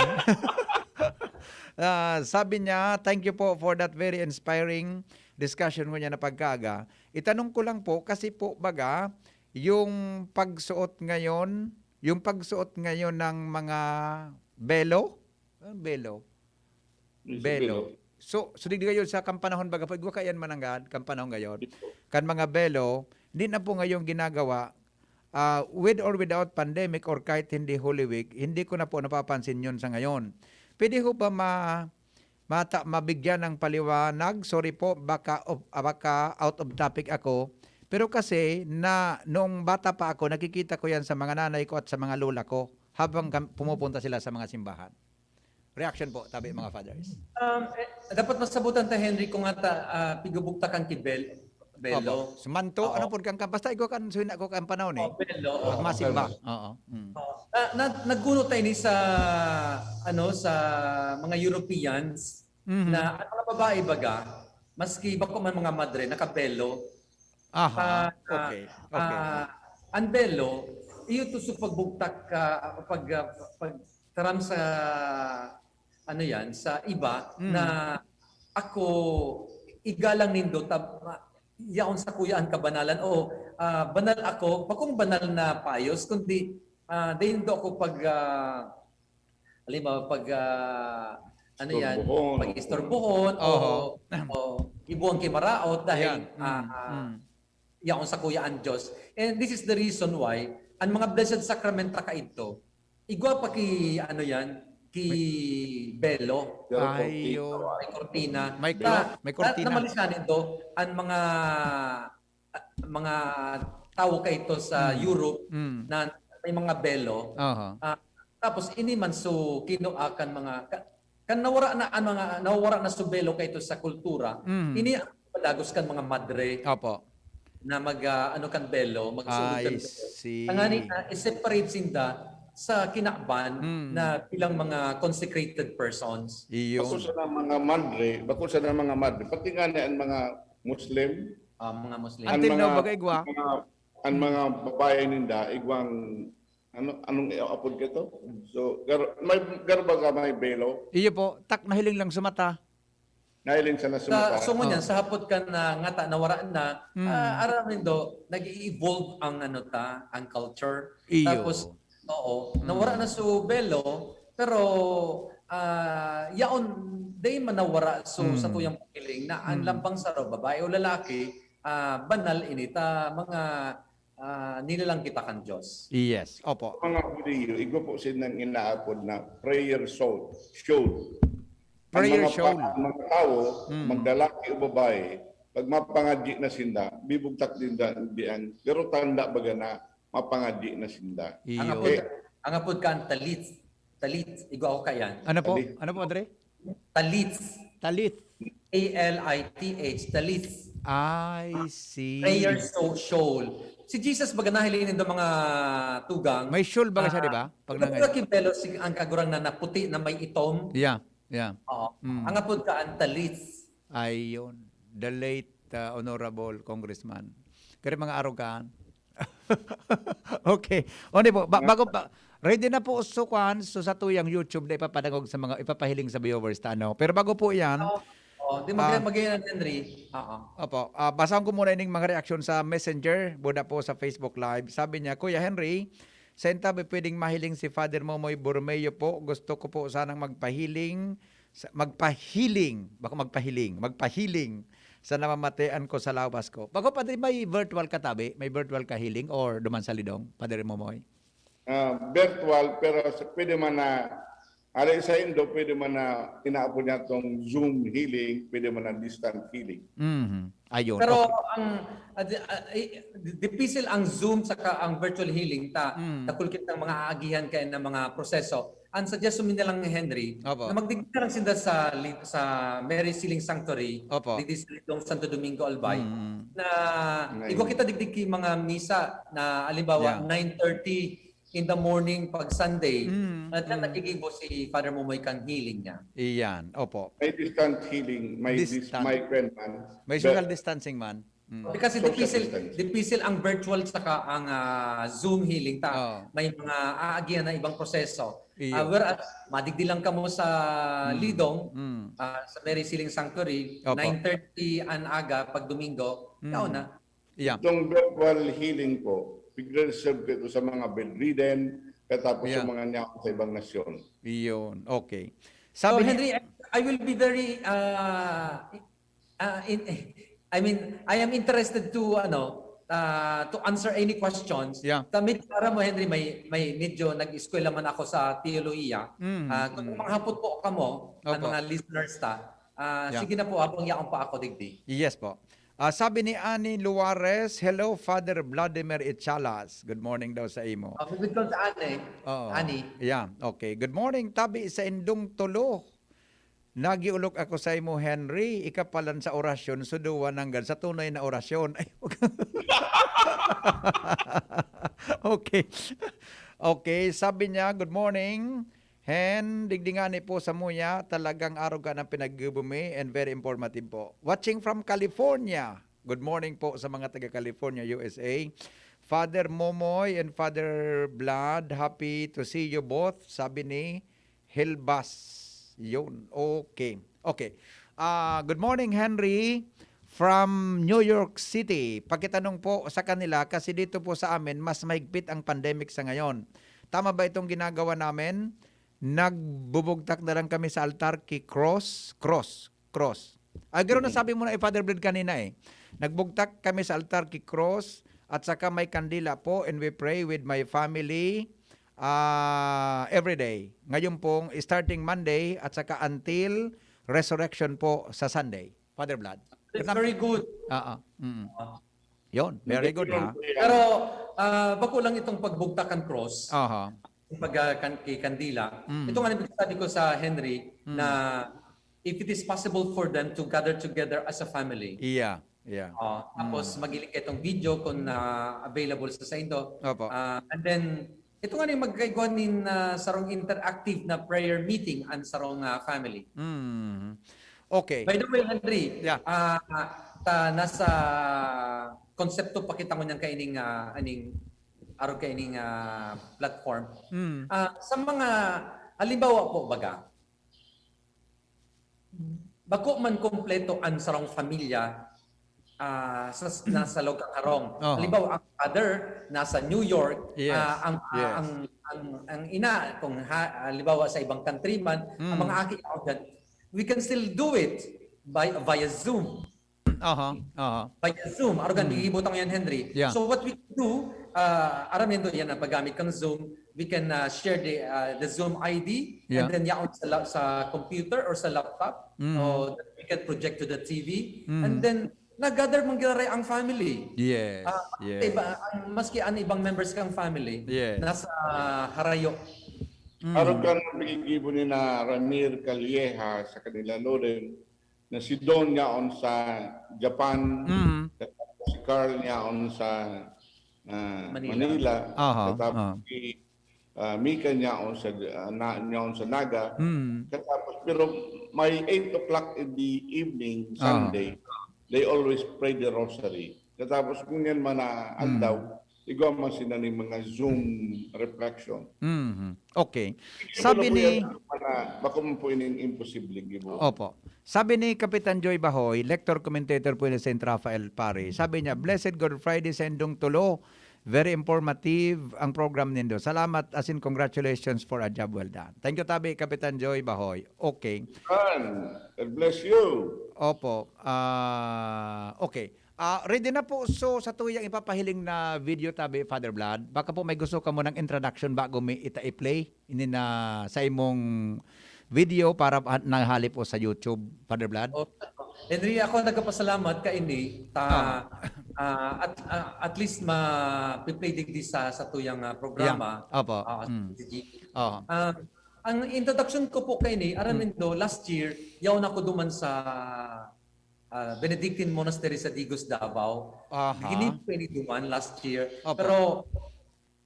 ah, sabi niya, "Thank you po for that very inspiring discussion," ngunyan na pagkaaga. Itanong ko lang po, kasi po, baga, yung pagsuot ngayon, yung pagsuot ngayon ng mga belo, ah, belo, Yung sa belo. So, so digdi ngayon sa kan panahon, baga po, igwa kaiyan mananggad, kan panahon ngayon, kan mga belo, di na po ngayon ginagawa, ah, with or without pandemic or kahit hindi Holy Week, hindi ko na po napapansin yun sa ngayon. Pwede ho ba ma-, mata-, mabigyan ng paliwanag? Sorry po, baka of, ah, baka out of topic ako. Pero kasi na, noong bata pa ako, nakikita ko yan sa mga nanay ko at sa mga lola ko habang kam-, pumupunta sila sa mga simbahan. Reaction po, tabi, mga fathers. Um, eh, dapat masabutan ta, Henry, kung ata uh, pigubugtakan ki Bel, Belo. Opo. Sumanto, Oo. Ano po, kan, kan, basta igwa kan, suhin ako kan panahon eh. Oh, Belo. Oo. Pagmasimba. Oo. Mm. Oh, na, na, nagkuno tayo ni sa, ano, sa mga Europeans Mhm. na ang mga babae baga, maski bako man mga madre, nakabelo. Aha. Ah, Okay. Okay. Ah, ang belo, iyo to sa pagbugtak, ah, pag, ah, pagtaram sa, ano yan, sa iba Mm. na ako, igalang nindo, tab, yaon sa kuya ang kabanalan, o ah, banal ako, bakong banal na payos, kundi ah, dahil nindo ako pag, ah, halimbawa, pag, ah, ano yan, Istorbohon. Pag-istorbohon, o, Oho. o ibuang kay maraot dahil Yan. Mm, ah, ah, mm. yaon sa kuya ang Diyos. And this is the reason why, ang mga blessed sacrament ta kaidto, igwa pa ki, ano yan, ki belo, Pero Ay, okay, yun. may kortina. May Ta- cloth, may ta- kortina. Namalisan ito, ang mga, mga tao kaito sa Mm. Europe Mm. na may mga belo. Aha. Tapos ini man so kinuha kan mga, ka- kan nawara na, ang mga, nawara na so belo kaito sa kultura, Mm. ini ang padagos kan mga madre Opo. na mag, ah, ano kan belo, magsulod kan I belo. see. Tangani na i-separate sinda sa kinaban Mm. na bilang mga consecrated persons. Iyon. Bako sana mga madre, bako sana mga madre, pati nga ni ang mga Muslim, Ah, mga Muslim. Until ang now, mga, baga igwa? mga, ang mga babae ninda, igwang, ano, anong apod ka to? So, gar, may, garba ka may belo, Iyo po, tak nahiling lang sa mata. nahiling sa Sa nasumata. so ngunyan, Oh. sa hapot kan na ngata nawara na, Mm. ah, aram nindo, nag-i-evolve ang ano ta, ang culture. Iyo. Tapos, oo, Mm. nawara na so belo, pero ah, yaon, day man nawara so Mm. sa tuyang paghiling na ang Mm. lambang saro, babae o lalaki, ah, banal ini ta mga ah, nilalang kita kan Diyos. Yes, opo. Mga Hudiyo, igwa po silang inaapod na prayer shawl. shawl. Prayer ang mga, shawl. pa- ang mga tao, Mm. maglalaki o babae, pag mapangadyi na sinda, bibugtak din da, di ang, pero tanda baga na mapangadyi na sinda. Iyo. Ang apod, ang apod ka ang talit. Talit. Igwa ako kayan. Ano po? Talit. Ano po, Padre? Talit. Talit. A L I T H. Talit. I see. Prayer so shawl. Si Jesus baga nahiling nindo mga tugang. May shawl ba siya, Ah, di ba? Pag Ito nangay- ba kibelo si ang kagurang na naputi na may itom? Yeah, yeah. Oo. Mm. Ang apod ka ang talit. Ayun. The late uh, Honorable Congressman. Kaya mga arogan. Okay. O, di po, ba- bago pa, ready na po so kuan, so sa tuyang YouTube na ipapadangog sa mga, ipapahiling sa viewers ta, ano. Pero bago po yan, Oh, oh, di Ah. mag mag Henry. Oo. Opo, ah, basahon ko muna ining mga reaksyon sa Messenger, buda po sa Facebook Live. Sabi niya, "Kuya Henry, sain ta ba pwedeng mahiling si Father Momoy Borromeo po? Gusto ko po sanang magpahiling, sa, magpahiling, bako magpahiling, magpahiling sa namamatean ko sa lawas ko." Bako, Padre, may virtual ka tabi? May virtual ka healing or duman sa Lidong, Padre Momoy? Ah, virtual, pero sa, pwede man na, ali sa Indo, pwede man na inaapod niya tong Zoom healing, pwede man na distant healing. Mhm. Ayun. Pero Okay. ang ah, di- ah, eh, di- dipisil ang Zoom saka ang virtual healing ta Mm. dakul kitang mga aagihan kaya na mga proseso. Ang suggestion mi na lang ni Henry, Opo. na magdigdi na lang sinda sa li- sa Mary's Healing Sanctuary, Opo. digdi sa Lidong Santo Domingo, Albay, Mm. na Ngayon. igwa kita digdi ki mga misa na, halimbawa, Yeah. nine thirty in the morning pag Sunday, Mm, na diyan mm. nagigibo si Father Momoy kan healing niya. Iyan, opo. May distant healing, may dis, Distant. may kwan man. May But- social distancing man. Mm. Kasi Social dipisil, distance. dipisil ang virtual saka ang ah, Zoom healing ta. Oo. May mga aagihan na ibang proseso. Iyo. Ah, whereas, madigdi lang kamo sa Mm. Lidong, Mm. ah, sa Mary's Healing Sanctuary, Opo. nine thirty an aga pag Domingo, Mm. yaon na. Yeah. Itong virtual healing po, pigre-reserve ko ito sa mga bedridden, katapos Yeah. sa mga niya sa ibang nasyon. Iyon. Okay. So, Sabi ni- Henry, I, I will be very, uh, uh, in, I mean, I am interested to, ano, uh, to answer any questions. Yeah. Sa medyo, aram mo, Henry, may, may medyo nag-eskwela man ako sa teolohiya. Mm, Ah, kung mm. mga hapot po kamo, ang Opo. mga listeners ta, ah, Yeah. sige na po, habang yaon pa ako digdi. Yes po. Ah, sabi ni Annie Luares, "Hello, Father Vladimir Echalas." Good morning daw sa imo. Oh, good call sa Annie. Oo. Annie. Yeah, okay. Good morning, tabi sa indong tulo. Nagiulok ako sa imo, Henry. Ika palan sa orasyon, suduwa nanggad sa tunay na orasyon. Ay, okay. Okay, sabi niya, "Good morning. Hen, digdi ngani po samuya, talagang arog ka ng pinaggibo mi and very informative po. Watching from California." Good morning po sa mga taga California, U S A. Father Momoy and Father Blood, happy to see you both, sabi ni Hilbas. Yun. Okay. Okay. Ah, good morning, Henry. From New York City. Pakitanong po sa kanila kasi dito po sa amin, mas mahigpit ang pandemic sa ngayon. Tama ba itong ginagawa namin? Nagbubugtak na lang kami sa altar ki cross, cross, cross. Ay, gano'n Mm. nasabi mo na, eh, Father Bled, kanina, eh. Nagbugtak kami sa altar ki cross at saka may kandila po, and we pray with my family, ah, every day. Ngayon pong starting Monday at saka until resurrection po sa Sunday. Father Blad. That's very good. Ah, ah. Mm. Ah. Yun, very good, ha? Pero ah, bako lang itong pagbugtak kan cross, Aha. pag ah, kan, kay kandila. Mm. Ito nga nagsasabi ko sa Henry Mm. na if it is possible for them to gather together as a family. Yeah, yeah. Oh, tapos Mm. magiling kayo itong video kung ah, available sa saindo. Opo. Ah, and then, ito nga yung magkaigwa nin ah, sarong interactive na prayer meeting ang sarong ah, family. Mm. Okay. By the way, Henry, Yeah. ah, ta, nasa konsepto pa kita ngunyan kaining, ah, aning, arog kaining ah, platform. Mm. Ah, sa mga, halimbawa po, baga, bako man kompleto ang sarong pamilya ah, sa, nasa log kan harong. Oho. Halimbawa, ang father nasa New York, Yes, ah, ang, yes. ang, ang, ang ina, kung ha, halimbawa sa ibang country man, ang Mm. mga aki ako dyan, we can still do it by, via Zoom. Aha, aha. Via Zoom. Arugan, Mm. iibutang yan, Henry. Yeah. So what we do, uh, aram nindo yan, ang paggamit kang Zoom, we can uh, share the uh, the Zoom I D Yeah. and then yaon sa, la- sa computer or sa laptop. Mm. So that we can project to the T V. Mm. And then, nag-gather man giraray ang family. Yes, Ah, yes. Iba, ang, maski ang ibang members kang family, Yes. nasa harayo. Mm. Arog kan paggigibo ni na Ramir Calleja sa kanila Loren, na si Don yaon sa Japan, Mm. si Carl yaon sa ah, Manila. Manila, Aha, katapos ah. si ah, Mika yaon sa ah, na, yaon sa Naga, Mm. katapos pero may eight o'clock in the evening, Ah. Sunday, they always pray the rosary. Katapos kung yan man na Mm. aldaw, igwa man sila ning mga Zoom reflection. Mhm. Okay. Hindi Sabi ko na po ni yan, para, bako man po ining imposible, gibo. Opo. Sabi ni Kapitan Joy Bahoy, lector commentator po sa Saint Raphael Parish. Sabi niya, "Blessed Good Friday sa indong tulo. Very informative ang program nindo. Salamat, as in congratulations for a job well done." Thank you, tabi, Kapitan Joy Bahoy. Okay. Yan. God bless you. Opo. Ah, okay. Ah, ready na po. So, sa tuyang ipapahiling na video, tabi, Father Vlad, baka po may gusto ka munang introduction bago mi ita i-play ini na sa imong video para pa- nahali po sa YouTube, Father Vlad. Oh, Henry, ako nagkapasalamat kaini ta Ah. ah, at ah, at least ma-play digdi sa sa tuyang ah, programa. Yeah. Opo. Ah, Mm. S G. Oh. Ah, ang introduction ko po kaini, aram Mm. nindo, last year, yaon ako duman sa ah, Benedictine Monastery sa Digos, Davao. Aha. Ginibo ko ini duman last year. Opo. Pero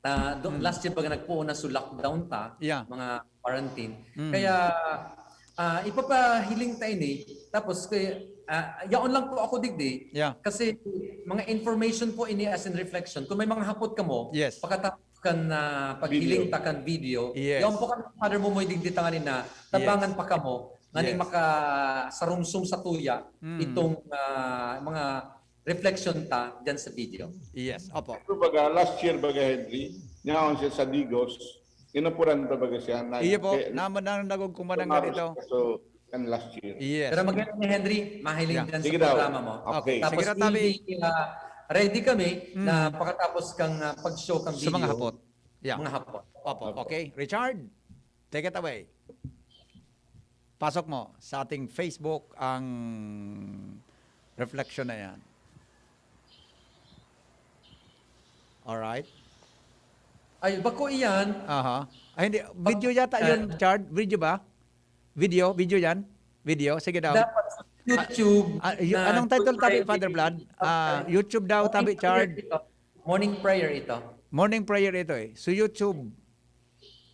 ah, do- Mm. last year baga nagpoon na, so lockdown ta, Yeah. mga quarantine. Mm. Kaya ah, ipapahiling ta ini. Tapos kaya, ah, yaon lang po ako digdi. Yeah. Kasi mga information po ini as in reflection. Kung may mga hapot kamo, Yes. pakatapos kan ah, paghiling Video. ta kan video. Yes. Yaon po kan Father Momoy digdi tanganin na tabangan pa kamo ngani Yes. makasarumsum sa tuya Mm. itong ah, mga reflection ta diyan sa video. Yes, opo. Ito baga, last year baga, Henry, niyaon siya sa Digos, inapuran pa baga siya. Na, Iyo po, kaya- naman ang nagugkuman ang Tapos, ganito. So, kan last year. Yes. Pero magayon ni Henry, mahiling Yeah. diyan sa Sige daw. programa mo. Okay. Tapos Sige daw, tabi. hindi, ah, ready kami Mm. na pakatapos kang ah, pag-show kang Sa video. mga hapot. Yeah. Mga hapot. Opo. Opo. Okay, Richard, take it away. Pasok mo sa ating Facebook ang reflection na yan. Alright. Ay, bako iyan. Aha. Ay, hindi. Video yata yun, Chard. Video ba? Video? Video yan? Video? Sige daw. Dapat sa YouTube. Ah, y- na anong title Good tabi, Friday. Father Vlad? Ah, YouTube daw Morning tabi, prayer Chard. ito. Morning prayer ito. Morning prayer ito eh. So YouTube.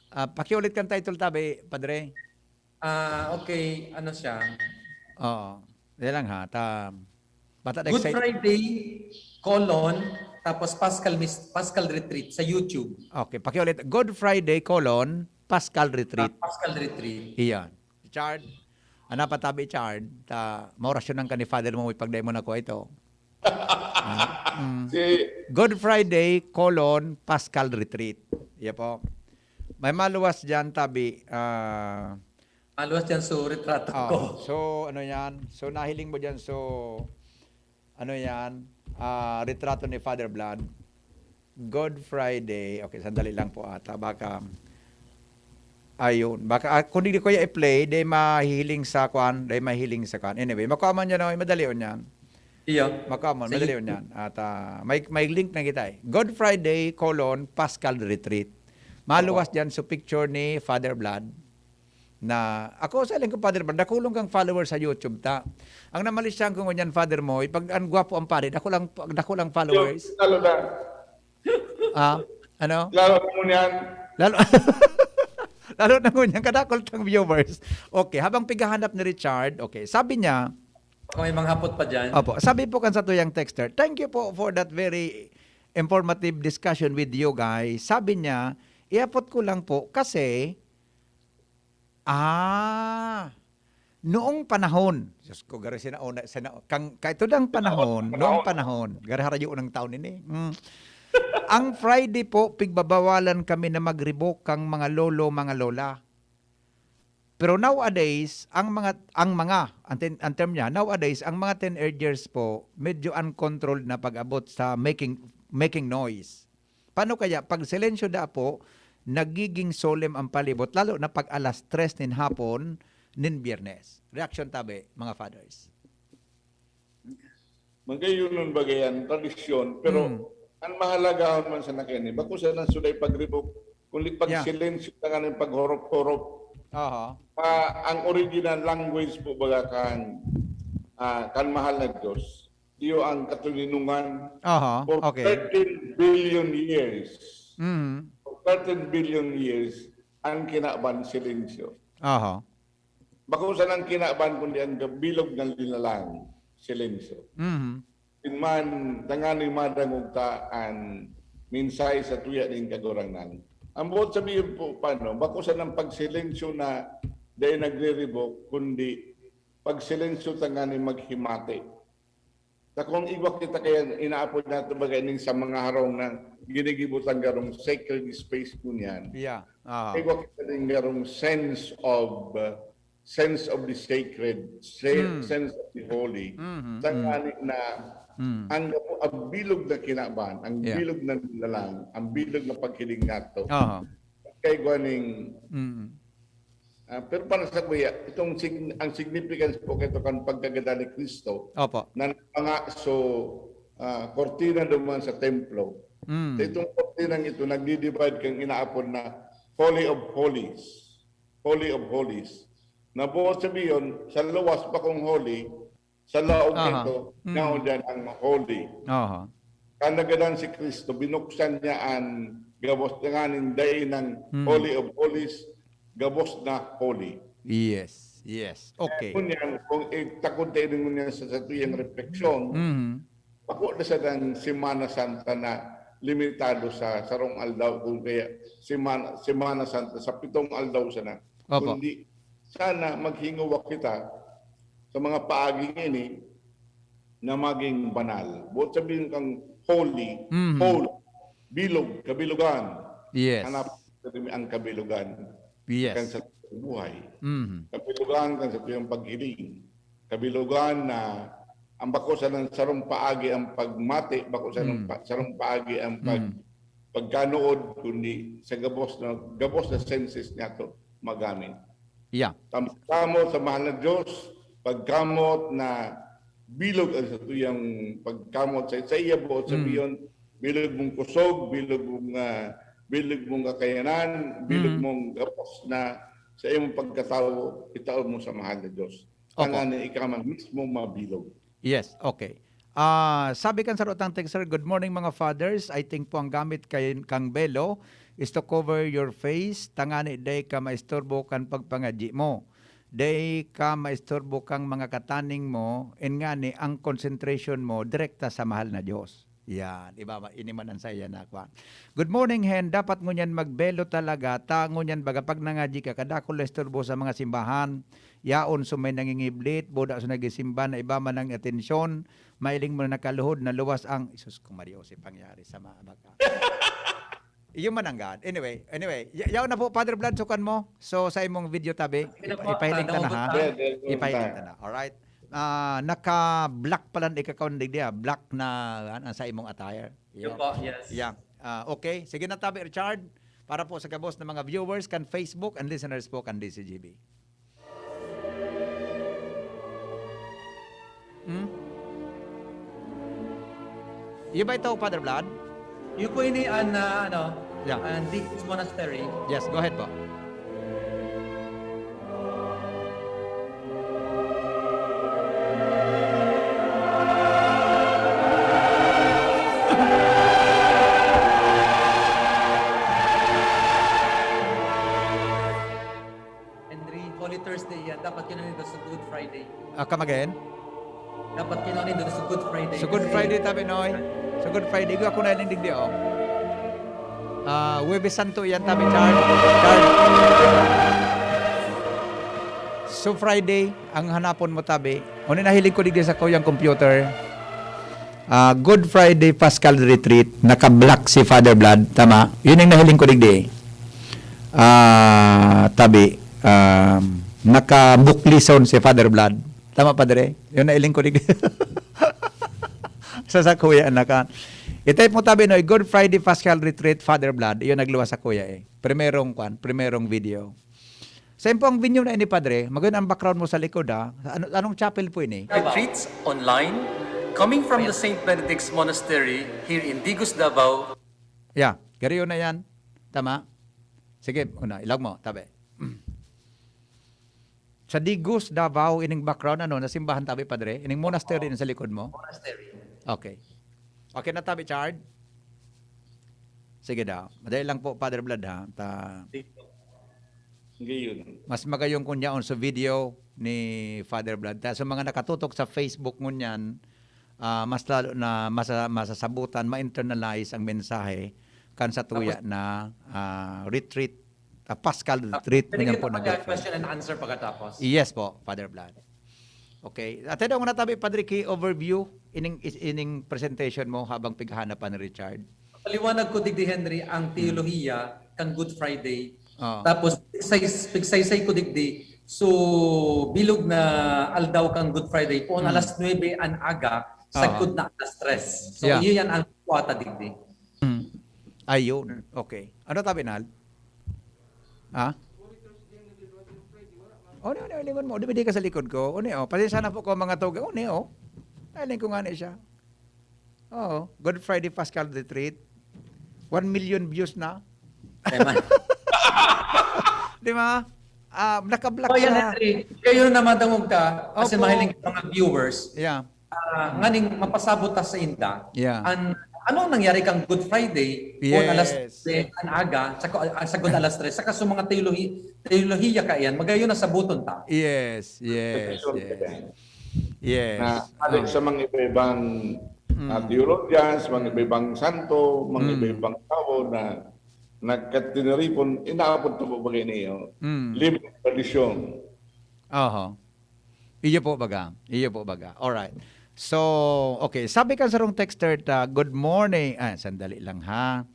Ah, pakiulit kan title tabi, Padre. Ah, okay, ano siya? Oo. Yan lang ha. Ta, bata Good excited. Friday, colon, tapos Paschal Mis- Paschal Retreat sa YouTube. Okay, pakiulit. Good Friday, colon, Paschal Ah, Retreat. Paschal Retreat. Iyan. Chard. Ano pa tabi, Chard? Ta, maorasyon ka ni Father mo, ipagdai mo na ko ito. Ah, mm. Si Good Friday, colon, Paschal Retreat. Iya po. May maluwas dyan, tabi. Ah, Maluwas dyan sa retrato ko. oh, so, ano yan? So, nahiling mo dyan. So, ano yan? Ah, retrato ni Father Vlad. Good Friday. Okay, sandali lang po ata. Baka, ayun. Baka, ah, kung hindi ko ya i-play, di mahihiling sa kwan, di mahihiling sa kwan. Anyway, makuha man yan, oh, madali on yan. Iya. Makuha man, Sa madali on yan. At ah, may, may link na kita eh. Good Friday, colon, Paschal Retreat. Maluwas dyan sa picture ni Father Vlad. Na, ako sa ilang ko, Father Vlad, dakulong kang followers sa YouTube ta. Ang namalisyan ko ngunyan, Father mo, pag ang gwapo ang pare, dakulang, dakulang followers. Lalo na. Ah, ano? Lalo na mo niyan. Lalo, lalo na ngunyan, kadakol tang viewers. Okay, habang pighahanap ni Richard, okay, sabi niya, Baka may mga hapot pa dyan. Opo, sabi po kan satuyang texter, "Thank you po for that very informative discussion with you guys." Sabi niya, "Iapot ko lang po kasi, ah, noong panahon," Diyos ko, garo sinauna, sina, kang, kaito dang panahon, noong panahon, garo harayo ng taon ini. Mm. Ang Friday po, pigbabawalan kami na mag-revoke kang mga lolo, mga lola. Pero nowadays, ang mga, ang mga, ang, ten- ang term niya, nowadays, ang mga teenagers po, medyo uncontrolled na pag-abot sa making, making noise. Paano kaya? Pag silensyo da po, nagiging solemn ang palibot, lalo na pag alas tres nin hapon, nin Biyernes. Reaction tabi, mga fathers. Magayon nun bagay yan, tradisyon. Pero Mm. ang mahalagahon man sa nakin, eh, bako sa nang sulay pag-revoke, kundi pag Yeah. silensyo na nga ng paghorop-horop. Aha. Ah, ang original language po baga kan, ah, kan mahal na Diyos, iyo ang katoninongan. Aha. For Okay. thirteen billion years, Mm. for thirteen billion years, ang kinaban silensyo. Aha. Bako sanang kinaban kundi ang bilog na linalang, silensyo. Mhm. Din man, tanganing madangog ta an mensahe sa tuya nin Kagurangnan. Ang buot sabihin po, paano? Bako sanang pagsilensyo na dai nagre-revoke, kundi pagsilensyo tanganing maghimati. Ta kung igwa kita kaya inaapod nato baga ning sa mga harong na ginigibo tang garong sacred space ngunyan. Yeah. Aha. Igwa kita ning garong sense of, uh, sense of the sacred, se- Mm. sense of the holy. Mhm, Tanganing na Mm. ang, ang bilog na kinaban, ang Yeah. bilog na lalang, ang bilog na paghiling nato. Aha. Kay gwaning Mm. Ah, pero para sa kuya, itong sig- ang significance po kito kan pagkagadan ni Cristo Opo. na mga so ah, kortina duman sa templo. Mm. So, itong kortinang ito nagdi-divide kang inaapod na Holy of Holies. Holy of Holies. Na buot sabihin, sa luwas pa kung holy, sa laog Aha. nito, Mm. naon dyan ang holy. Aha. Kan nagadan si Cristo, binuksan niya an gabos nganing dai nang Hmm. Holy of Holies, gabos na holy. Yes. Yes. Okay. Ngunyan, kung itakod tayo ngunyan sa satuyang refleksyon, Mhm. bako na sadang Semana Santa na limitado sa sarong aldaw, kung kaya Semana, Semana Santa sa pitong aldaw sana. Opo. Kundi sana maghinguwa kita sa mga paaging ini na maging banal. Buot sabihin kang holy, Mhm. holy, bilog, kabilugan. Yes. Hanap natin ang kabilugan. Yes. Kan sa buhay. Mhm. Kabilugan kan sa tuyang paghiling. Kabilugan na ang bako sa nang sarong paagi ang pagmati, bako sa nang Mm. pa, sarong paagi ang pag, Mm. pagkanood, kundi sa gabos na, gabos na senses niya to magamit. Yeah. Tam-, kamot sa mahal na Diyos, pagkamot na bilog ang satuyang pagkamot sa, sa iya buot Mm. sabiyon, bilog mong kusog, bilog mong, ah, bilog mong kakayanan, bilog Mm. mong gabos na sa imong pagkatawo, itaod mo sa mahal na Diyos. Opo. Tanganing ika man mismo mabilog. Yes, okay. Ah, sabi kan sarutang texter, "Good morning, mga fathers. I think po ang gamit kay, kang belo is to cover your face, tangani dai ka maisturbo kan pagpangadyi mo. Dai ka maisturbo kang mga kataning mo, in ngani ang concentration mo direkta sa mahal na Diyos." Yan, iba, ini man ang saya na, kwan. "Good morning, Hen. Dapat ngunyan magbelo talaga, ta ngunyan baga pag nangadyi ka, kadakul na isturbo sa mga simbahan. Yaon so may nangingiblit, boda so nagisimba na iba man ang atensyon, mailing mo na nakaluhod na luwas ang," Jesus ko, Maria Jose, pangyari sa mga baka. Iyo man ang God. Anyway, anyway, ya-, yaon na po, Father Vlad, sukan mo. So, sa imong video tabi, Sige na ipa-, po, ipahiling ta na, tanong ha? po. Pwede, pwede. Ipahiling ta na. Alright. Ah, naka-black pala na ikakaw na digdi, ah. Black na, an-, ang sa imong attire. Yun po, yes. Yeah. Ah, okay. Sige na, tabi, Richard. Para po sa gabos ng mga viewers kan Facebook and listeners po kan D C G B. Hmm? Iyo ba ito, Father Vlad? Iyo po ini an, ah, ano, Yeah. an Digos Monastery. Yes, go ahead po. Henry, Holy Thursday yan. Dapat yun ang ito sa Good Friday. Ah, come again? Dapat yun ang ito sa Good Friday. Sa Good Kasi Friday, tabi, Noy. Sa Good Friday, ako na yung digdi, oh. Ah, Huwebes Santo yan, tabi, Chard. Chard. So, Friday, ang hanapon mo, tabi. Ano nahiling ko digdi sa kuyang computer? Ah, Good Friday Paschal Retreat, naka-black si Father Vlad, tama? Yun yung nahiling ko digdi. Ah, tabi, ah, naka-buklison si Father Vlad. Tama, Padre? Yun nahiling ko digdi. Sa, sa kuya, naka. I-type mo tabi, no, Good Friday Paschal Retreat, Father Vlad. Yun nagluwas sa kuya eh. Primerong kwan, primerong video. Sa impo ang venue na ini, Padre, magayon ang background mo sa likod, ha? Ano, anong chapel po ini? Retreats online, coming from the Saint Benedict's Monastery here in Digos, Davao. Yeah, gariyo na yan. Tama? Sige, una, ilog mo, tabi. Sa Digos, Davao, ining background, ano, na simbahan, tabi, Padre? Ining monastery Oo. na sa likod mo? Monastery. Okay. Okay na, tabi, Chard? Sige daw. Madali lang po, Father Vlad, ha? Ta- Sige po. Sige, yun. Mas magayon kun yaon sa video ni Father Vlad. Ta-, sa mga nakatutok sa Facebook ngunyan, ah, mas lalo na masa-, masasabutan, ma-internalize ang mensahe kan sa tuya Tapos na, ah, retreat, ah, Paschal Ah, retreat, pwede ngunyan kita po mag-, mag-, question and answer pagkatapos? Yes po, Father Vlad. Okay. Ate daw, una tabi, Padre, ki overview ining, is-, ining presentation mo habang pighahanap pa ni Richard. Paliwanag ko digdi, Henry, ang Hmm. teolohiya kan Good Friday. Ah. Tapos, pigsays-, pigsaysay ko digdi. So, bilog na aldaw kan Good Friday, poon Hmm. alas nuebe an aga, Ah. sagkod na alas tres. So, Yeah. iyo yan ang kwata digdi. Hmm. Ayun. Okay. Ano tabi, Nal? Ha? Ano, ano, lingon mo? Dumidi ka sa likod ko. Ano, oh, pasensya na po ko, mga tugang. Ano, oh? Nahiling ko nga na siya. Oo. Good Friday Paschal Retreat. One million views na. Kaya man. Di ba? Ah, naka-block Oh, yan, siya. Henry. Kayo na madangog ka, kasi Opo. mahiling ka mga viewers. Yeah. Ah, nganing mapasabot ta sa inda, Yeah. an-, ano ang nangyari kang Good Friday? Kung alas Yes. tres an aga, saka, ah, sagkod alas tres, saka sa mga teolohi-, teolohiya ka yan, magayon na sabuton ta. Yes, yes, Sure yes. ka yan. Yes. Na, halos Oh. sa mga iba-ibang, Mm. ah, theologians, mga iba-ibang santo, mga Mm. iba-ibang tao na nagkatiniripon, inaapod to po bagay niyo. Mm. Libre tradisyon. Oho. Iyo po baga. Iyo po baga. Alright. So, okay. Sabi kan sarong texter ta, "Good morning." Ah, sandali lang ha.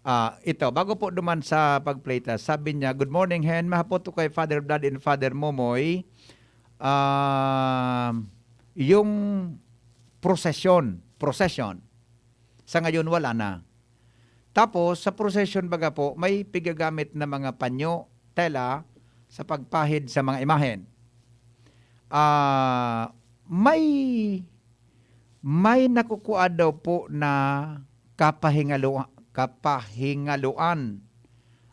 Ah, ito, bago po duman sa pag-play ta, sabi niya, "Good morning, Hen. Mahapot ko kay Father Vlad and Father Momoy. Ah, yung procession, procession, sa ngayon wala na." Tapos, sa procession baga po, may pigagamit na mga panyo, tela, sa pagpahid sa mga imahen. Ah, may, may nakukua daw po na kapahingalo-, kapahingaloan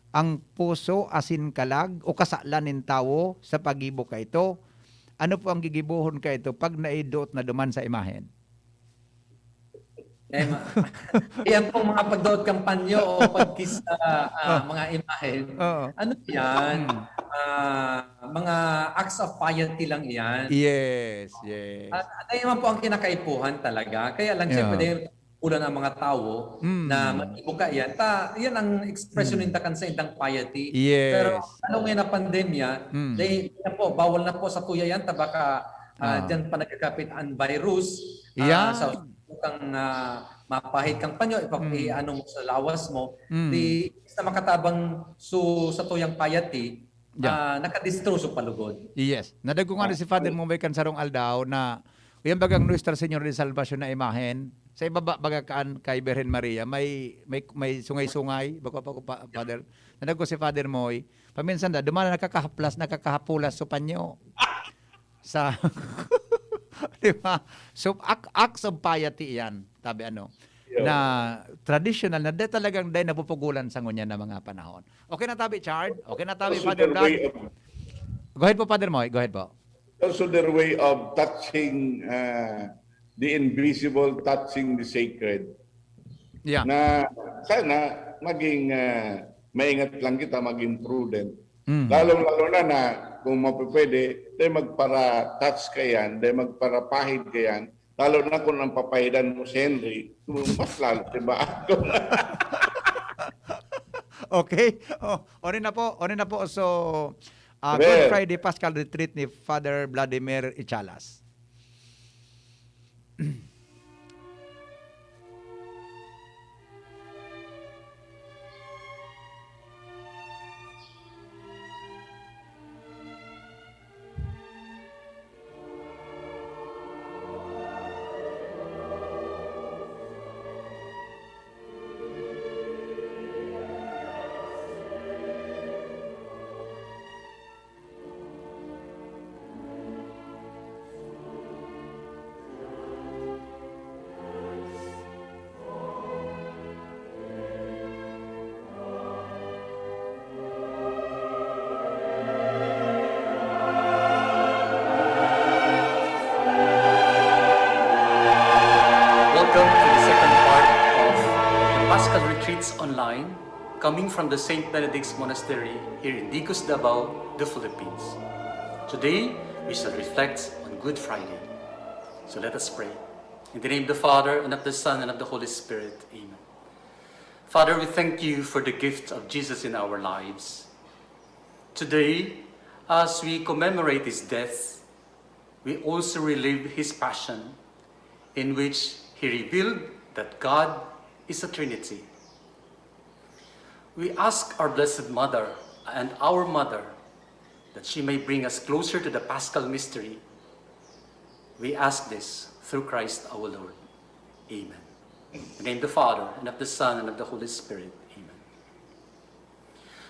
ang puso asin kalag o kasalan nin tawo sa paggibo kaito? Ano po ang gigibohon kaito pag naidoot na duman sa imahen? Eh, ma-, iyan pong mga pagdoot kan panyo o pagkis-, ah, ah, Ah. mga imahen. Oo. Ano yan? Hmm. Ah, mga acts of piety lang iyan. Yes, yes. Ah, ano, iyan po ang kinakaipuhan talaga. Kaya lang, Yeah. siyempre, dahil kulang ang mga tao Hmm. na mag-ibuka yan, ta-, yan ang expression Hmm. ninda kan saindang piety. Yes. Pero, ano ngayon na pandemya, Hmm. dahil na po, bawal na po sa tuya yan, ta baka, ah, Ah. diyan pa nagkakapit ang virus, ah, Yan. sa kang, ah, mapahid kang panyo, ipa-, Mm. i-ano mo sa lawas mo, Mm. di, sa makatabang su-, sa tuyang piety, Yeah. ah, nakadistroso pa lugod. Yes. Nadagko nga Ah, ni si Father ay. Mumay kan sarong aldaw na, yan bagang Nuestra Señora de Salvacion na imahen, sa ibaba baga kaan kay Birhen Maria, may, may, may sungay-sungay, baga pa ko pa, Father. Nadagko si Father Moy, paminsan da, dumana nakakahaplas, nakakahapulas so panyo. Sa, di ba? So, ac-, acts of piety yan, tabi ano, Yeah. na traditional, na di talagang dahil napupugulan sa ngunyan na mga panahon. Okay na tabi, Chard? Okay na tabi, Also Father their Brad? way of Go ahead po, Father Moy. Go ahead po. Also their way of touching, uh, the invisible, touching the sacred. Yeah. Na sana maging, ah, maingat lang kita, maging prudent. Mm. Lalong-lalo na, na kung mapupwede, dahil magpara-touch ka yan, dahil magparapahid ka yan, lalo na kung ang papahidan mo si Henry, mas lalo, di ba? Okay. Oh, orin na po, orin na po. So, ah, Well, Good Friday Paschal Retreat ni Father Vladimir Ichalas. Welcome to the second part of the Paschal Retreats Online, coming from the Saint Benedict's Monastery here in Digos, Davao, the Philippines. Today, we shall reflect on Good Friday. So let us pray. In the name of the Father, and of the Son, and of the Holy Spirit. Amen. Father, we thank you for the gift of Jesus in our lives. Today, as we commemorate his death, we also relive his passion, in which he revealed that God is a Trinity. We ask our Blessed Mother and our Mother that she may bring us closer to the Paschal mystery. We ask this through Christ our Lord. Amen. In the name of the Father, and of the Son, and of the Holy Spirit. Amen.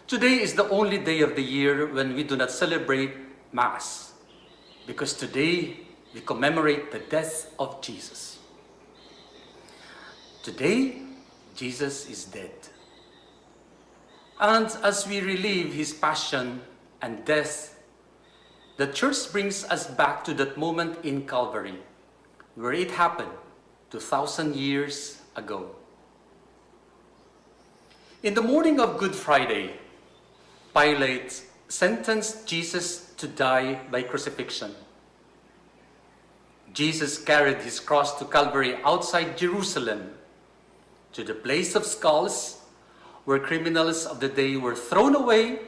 Today is the only day of the year when we do not celebrate Mass, because today we commemorate the death of Jesus. Today, Jesus is dead. And as we relive his passion and death, the Church brings us back to that moment in Calvary, where it happened two thousand years ago. In the morning of Good Friday, Pilate sentenced Jesus to die by crucifixion. Jesus carried his cross to Calvary outside Jerusalem, to the place of skulls, where criminals of the day were thrown away,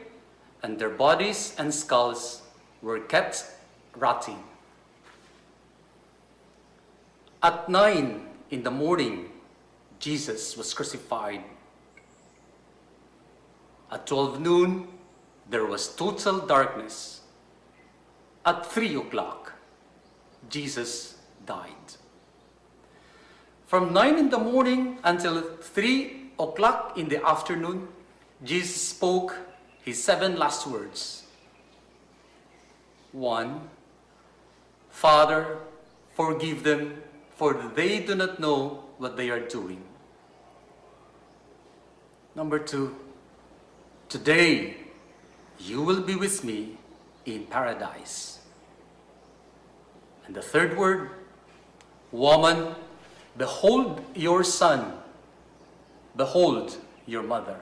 and their bodies and skulls were kept rotting. At nine in the morning, Jesus was crucified. At twelve noon, there was total darkness. At three o'clock, Jesus died. From nine in the morning until three o'clock in the afternoon, Jesus spoke his seven last words. One, "Father, forgive them, for they do not know what they are doing." Number two, today you will be with me in paradise. And the third word, woman, behold your son, behold your mother.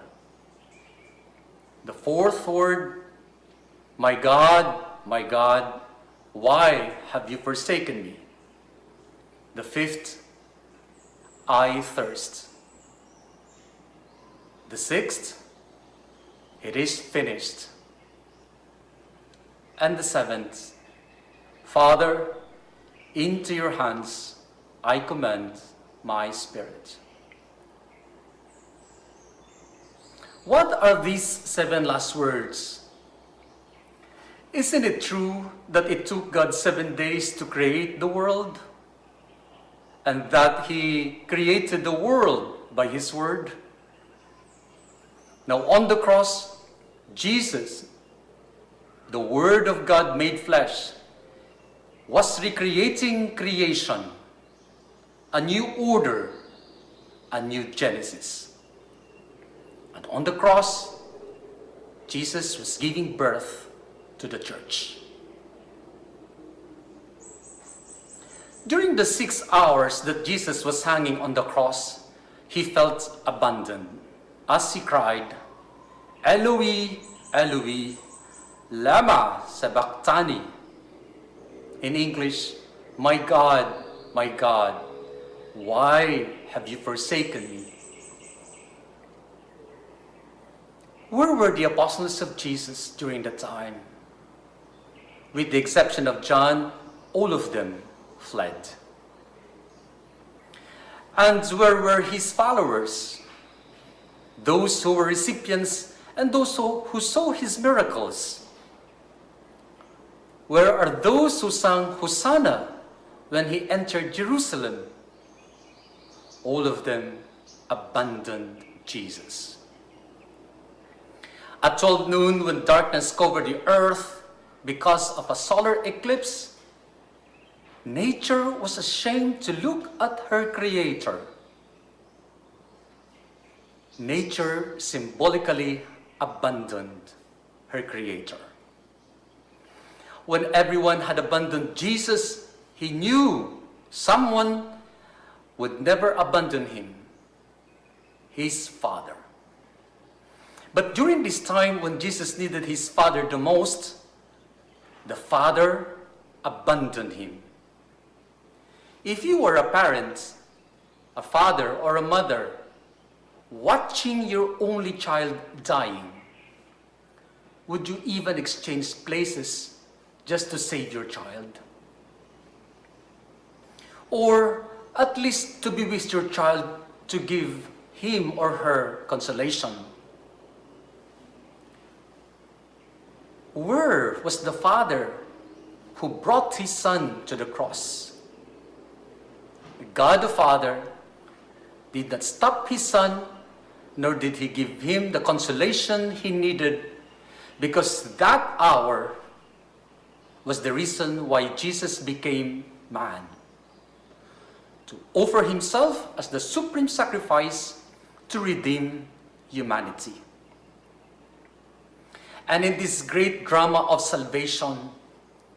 The fourth word, my God, my God, why have you forsaken me? The fifth, I thirst. The sixth, it is finished. And the seventh, Father, into your hands I commend my spirit. What are these seven last words? Isn't it true that it took God seven days to create the world? And that He created the world by His word? Now, on the cross, Jesus, the Word of God made flesh, was recreating creation, a new order, a new Genesis. And on the cross, Jesus was giving birth to the church. During the six hours that Jesus was hanging on the cross, he felt abandoned as he cried, "Eloi, Eloi, lama sabachthani?" In English, "My God, my God, why have you forsaken me?" Where were the apostles of Jesus during that time? With the exception of John, all of them fled. And where were his followers? Those who were recipients and those who, who saw his miracles. Where are those who sang Hosanna when he entered Jerusalem? All of them abandoned Jesus. At twelve noon, when darkness covered the earth because of a solar eclipse, nature was ashamed to look at her creator. Nature symbolically abandoned her creator. When everyone had abandoned Jesus, he knew someone would never abandon him: his Father. But during this time when Jesus needed his Father the most, the Father abandoned him. If you were a parent, a father or a mother, watching your only child dying, would you even exchange places just to save your child? Or at least to be with your child to give him or her consolation? Where was the father who brought his son to the cross? God the Father did not stop his son, nor did he give him the consolation he needed, because that hour was the reason why Jesus became man, to offer himself as the supreme sacrifice to redeem humanity. And in this great drama of salvation,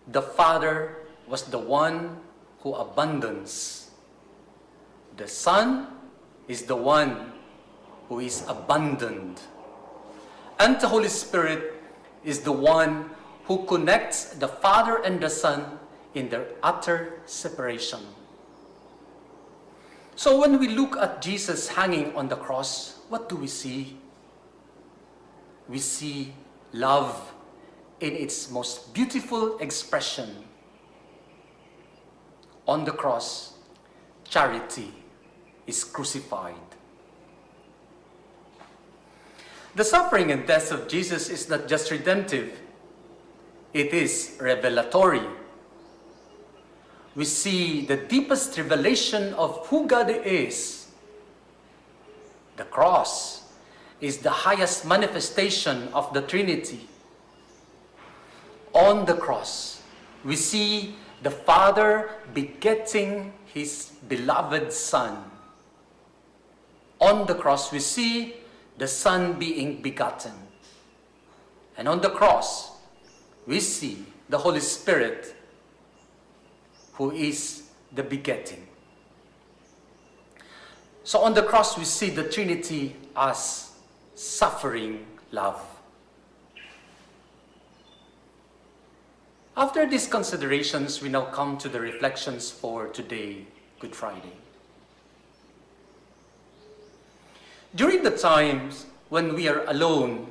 the Father was the one who abandons. The Son is the one who is abandoned. And the Holy Spirit is the one who connects the Father and the Son in their utter separation. So when we look at Jesus hanging on the cross, what do we see? We see love in its most beautiful expression. On the cross, charity is crucified. The suffering and death of Jesus is not just redemptive, it is revelatory. We see the deepest revelation of who God is. The cross is the highest manifestation of the Trinity. On the cross, we see the Father begetting his beloved Son. On the cross, we see the Son being begotten. And on the cross, we see the Holy Spirit, who is the begetting. So on the cross, we see the Trinity as suffering love. After these considerations, we now come to the reflections for today, Good Friday. During the times when we are alone,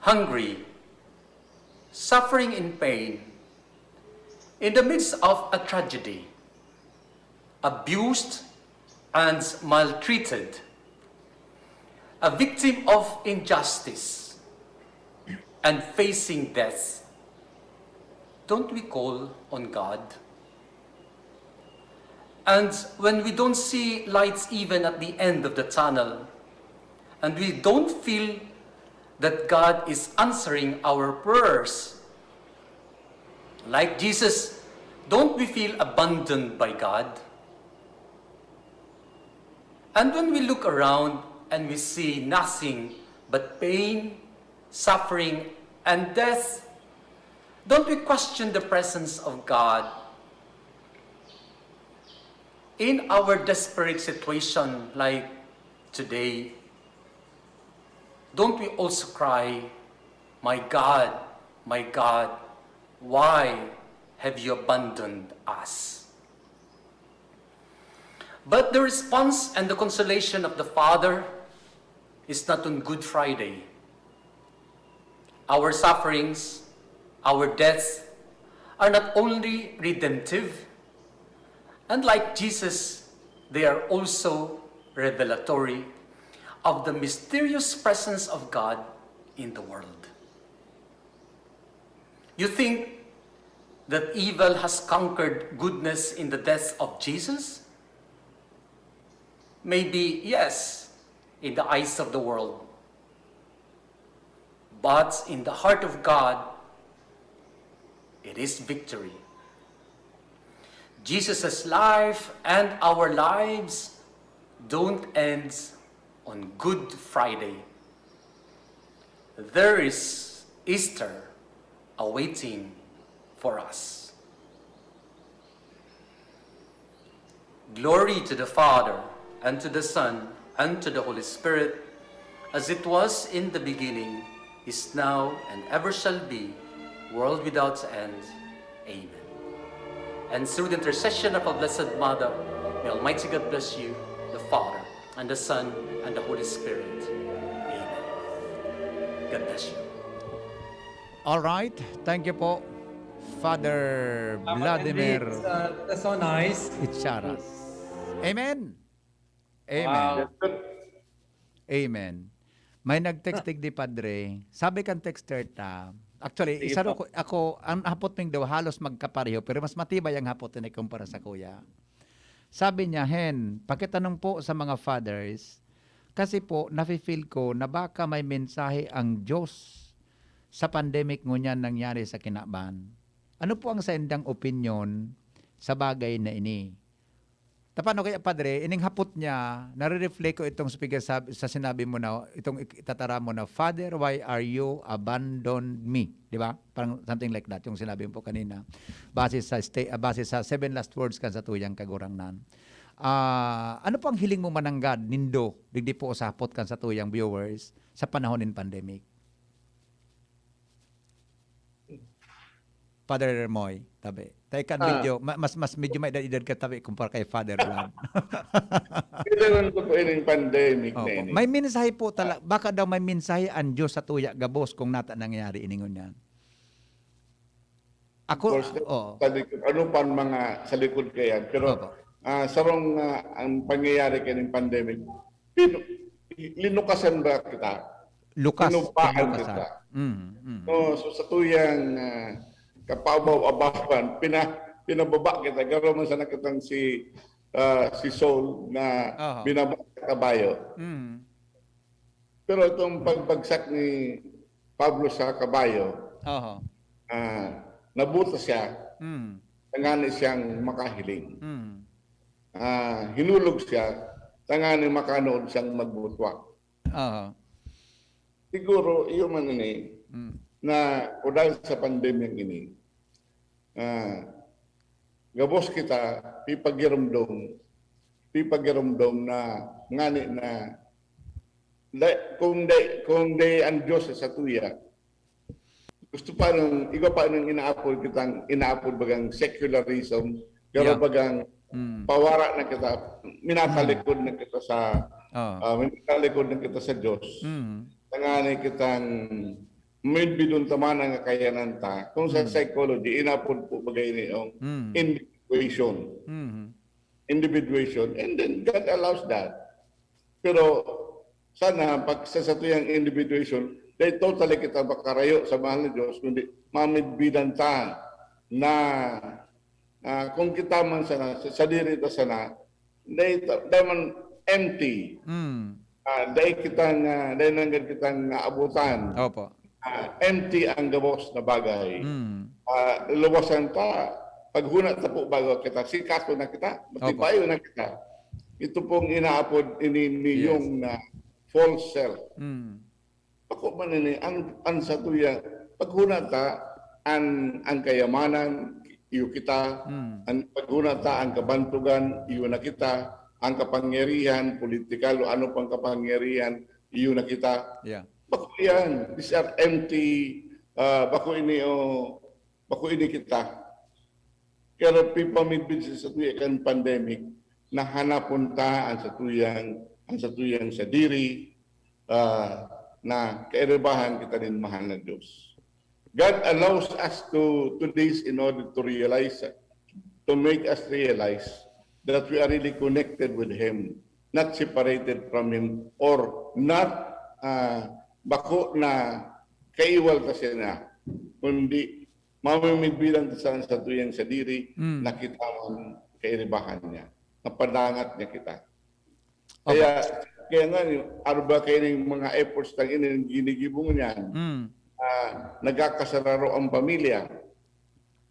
hungry, suffering in pain, in the midst of a tragedy, abused and maltreated, a victim of injustice, and facing death, don't we call on God? And when we don't see lights even at the end of the tunnel, and we don't feel that God is answering our prayers, like Jesus, don't we feel abandoned by God? And when we look around and we see nothing but pain, suffering, and death, don't we question the presence of God? In our desperate situation like today, don't we also cry, "My God, my God, why have you abandoned us?" But the response and the consolation of the Father is not on Good Friday. Our sufferings, our deaths are not only redemptive, and like Jesus, they are also revelatory of the mysterious presence of God in the world. You think that evil has conquered goodness in the death of Jesus? Maybe yes, in the eyes of the world. But in the heart of God, it is victory. Jesus' life and our lives don't end on Good Friday. There is Easter awaiting for us. Glory to the Father, and to the Son, and to the Holy Spirit, as it was in the beginning, is now, and ever shall be, world without end. Amen. And through the intercession of our Blessed Mother, may Almighty God bless you, the Father, and the Son, and the Holy Spirit. Amen. God bless you. All right. Thank you po, Father Vladimir. Uh, that's so nice. Itcharas. Amen. Amen. Wow. Amen. May nag-text digdi, Padre. Sabi kan texter ta, actually, isa ro ko, ako, ang hapot ming daw halos magkapareho, pero mas matibay ang hapot na kumpara sa kuya. Sabi niya, "Hen, pakitanong po sa mga fathers, kasi po, nafe-feel ko na baka may mensahe ang Diyos sa pandemic ngunyan nangyari sa kinaban. Ano po ang saindang opinyon sa bagay na ini?" Tapano kaya, Padre, ining hapot niya, nare-reflect ko itong speaker sa, sa sinabi mo na, itong ik- itatara mo na, "Father, why are you abandoned me?" Di ba? Parang something like that, yung sinabi mo po kanina. Base sa, sta- ah, base sa seven last words kan sa tuyang kagurangnan. Ah, ano po ang hiling mo mananggad, nindo, digdi po sa hapot kan sa tuyang viewers, sa panahon nin pandemic? Father Moy, tabi. Tayo kan Ah. medyo, ma- mas, mas medyo may edad-edad ka tabi kumpara kay Father Vlad. Kailangan ko po ining pandemic na Opo. ini. May mensahe po tala, baka daw may mensahe ang Diyos sa tuya gabos kung nata nangyayari iningon yan. Of Ako, course, oo. sa likod, ano pa ang mga sa likod kaya? Pero Opo. ah, sarong ah, ang pangyayari kaning pandemic, pinu- linukasan ba kita? Lukas. Pinubaan Lukas, kita. ah. Mm, mm. No, so sa tuyang uh, kapabaw-abawan, pina, pinababa kita. Garo man sana kitang si ah, si Saul na Aha. binaba sa kabayo. Mm. Pero itong pagbagsak ni Pablo sa kabayo, Oho. ah, nabutas siya, Mm. tangani siyang makahiling. Mm. Ah, hinulog siya, tangani makanood siyang magbutwa. Aha. Siguro, iyo man ini, Mm. na o dahil sa pandemya ini, ah, gabos kita, pipagirumdom, pipagirumdom na ngani na, da, kung day, kung day ang Diyos sa satuya, gusto pa nung, iba pa nung inaapod kitang, inaapod bagang secularism, pero Yeah. bagang Mm. pawara na kita, minatalikod na kita sa, Oo. ah, minatalikod na kita sa Diyos. Mm. Tangani kitang midbidon ta man ang kakayanan ta. Kung sa Mm. psychology, inapod po bagay ni yung Mm. individuation. Mm. Individuation. And then God allows that. Pero sana pag sa satuyang individuation, dahil totally kita makarayo sa mahal na Diyos, kundi mamidbidan ta na, ah, kung kita man sana, sa sadiri ta sana, dahil, dahil man empty. Mm. Ah, dahil kitang, ah, dahil nanggad kitang naabutan. Opo. Ah, empty ang gabos na bagay. Mm. Ah, luwasan ta, paghuna ta po bago kita, sikaso na kita, matibayo na kita. Ito pong inaapod ini niyong na false self. Mm. Ako man ini, ang, ang satuya, paghuna ta, ang, ang kayamanan, iyo kita, Mm. ang paghuna ta, ang kabantugan, iyo na kita, ang kapangyarihan, politikal o ano pang kapangyarihan, iyo na kita. Yeah. Bako yan. These are empty, ah, bako ini, oh, bako ini kita. Pero pipamidbid sa satuya kan pandemic, nahanapon ta ang satuyang, ang satuyang sadiri, ah, na kairibahan kita nin mahal na Diyos. God allows us to, to this in order to realize, to make us realize that we are really connected with Him, not separated from Him, or not, ah, bako na kaiwal ta siya na, kundi mamimidbiran ta sa satuyang sadiri Mm. na kita man kairibahan niya, napadangat niya kita. Opo. Kaya, kaya nga, arba kayo ng mga efforts na ini, ginigibo niyan, Mm. ah, nagkakasararo ang pamilya,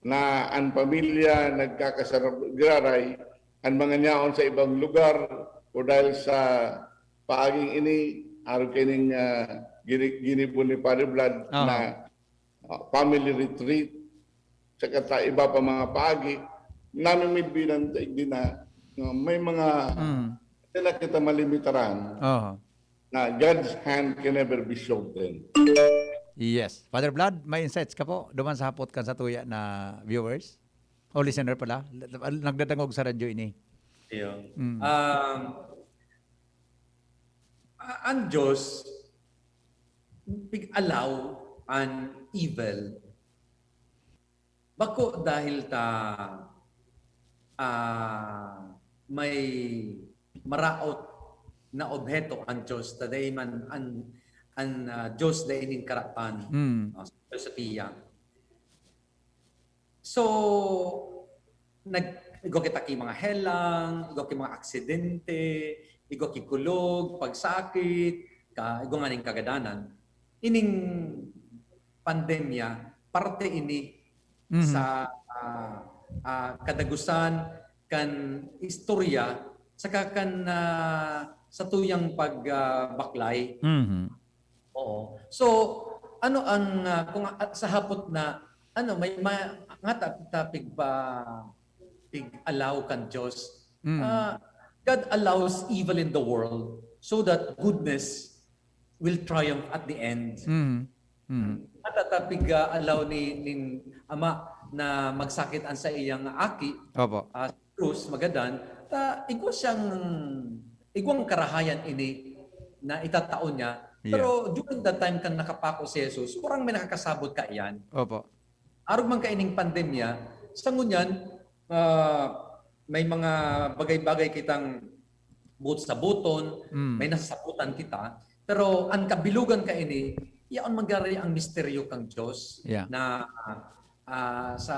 na ang pamilya nagkakasararo, giraray, ang mga niyaon sa ibang lugar o dahil sa paaging ini, arog kayo ng, ah, gini-, ginibo ni Father Vlad Aha. na, ah, family retreat, saka ta iba pa mga paagi, namimidbiran ta igdi na, no, may mga Mm. dala kita malimitaran Oho. na God's hand can never be shortened. Yes. Father Vlad, may insights ka po duman sa hapot kan satuya na viewers? O listener pala? Nagdadangog sa radyo ini. Iyo. Mm. Um, a- ang Diyos, pig-allow an evil. Bako dahil ta ah, may maraot na obheto an Diyos, ta dai man an, an, ah, Diyos dai nin karatan. Mm. Ah, sa filosofiya. So, nag, igwa kita ki mga helang, igwa ki mga aksidente, igwa ki kulog, pagsakit, ka, igwa nganing kagadanan. Ining pandemya, parte ini Mhm. sa, ah, ah, kadagusan kan istorya saka kan, ah, satuyang pag, ah, baklay. Mhm. Oo. So, ano ang, ah, kung, ah, sa hapot na, ano, may ma-, nga ta-, ta pigpa-, pig-allow kan Diyos. Mm. Ah, God allows evil in the world so that goodness will triumph at the end. Mhm. Mhm. Nga ta pig-allow ni, nin Ama na magsakit an saiyang aki, Opo. ah, sa krus, magadan, ta igwa siyang, igwang karahayan ini na itatao niya. Yeah. Pero during that time kan nakapako si Jesus, kurang may nakakasabot kaiyan. Opo. Arog man kaining pandemya, sa ngunyan, ah, may mga bagay-bagay kitang buot sabuton, Mm. may nasasabutan kita. Pero ang kabilugan kaini, yaon mangyari ang misteryo kang Diyos Yeah. na, ah, sa,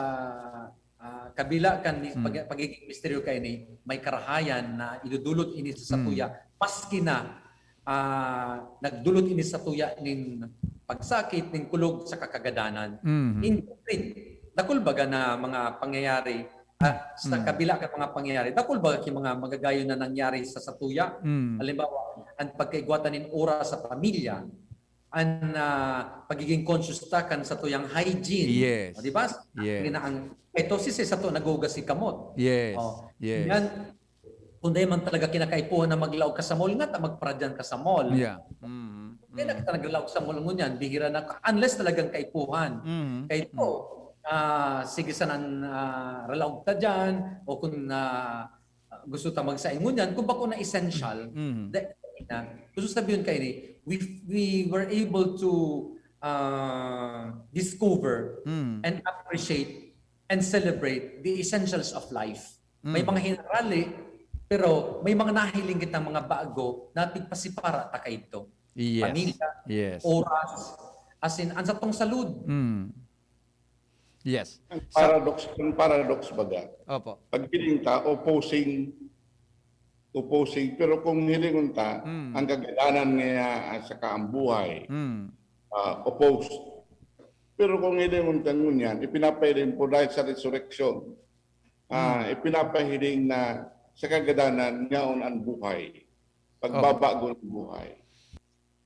ah, kabila kan mis-, Mm. pag-, pagiging misteryo kaini, may karahayan na idudulot ini sa Mm. satuya, maski na, ah, nagdulot ini sa satuya nin pagsakit, nin kulog, sa kakagadanan. Mhm. In concrete, dakul baga na mga pangyayari, ah, sa Mm. kabila ka mga pangyayari, dakul baga ki mga magagayon na nangyari sa satuya. Mm. Halimbawa, an pagkaigwa ta nin oras sa pamilya, an, ah, pagiging conscious ta kan satuyang hygiene. Yes. O, di ba? Yes. Ang, ang, ito si, si sato naghuhugas si kamot. Yes. Oh, Yes. Yan, kung dahil man talaga kinakaipuhan na maglaog ka sa mall, nga ta magparadyan ka sa mall. Yeah. Mm. Kaya na kita naglalaog sa mall ngunyan, bihira na, unless talagang kaipuhan. Mm. Kaya ito, ah, sige sanan, ah, ralaog ta dyan, o kung ah, gusto ta magsaing ngunyan, kung bako na essential, Mm. dahil na, gusto sabihin kayo ni, we, we were able to ah, discover Mm. and appreciate and celebrate the essentials of life. May Mm. mga hinarali, pero may mga nahiling kitang mga bago na pigpasipara ta kaidto. Yes. Pamilya, Yes. oras, as in, ang satong salud. Mm. Yes. Ang Sa- paradox, ang paradox baga. Opo. Pag hiling ta, opposing, opposing. Pero kung hilingon ta, Mm. ang kagadanan niya at saka ang buhay, Mm. ah, opposed. Pero kung hilingon ta ngunyan, ipinapahiling po dahil sa resurrection. Ah, ipinapahiling na sa kagadanan, ngaon ang buhay. Pagbabago ng buhay.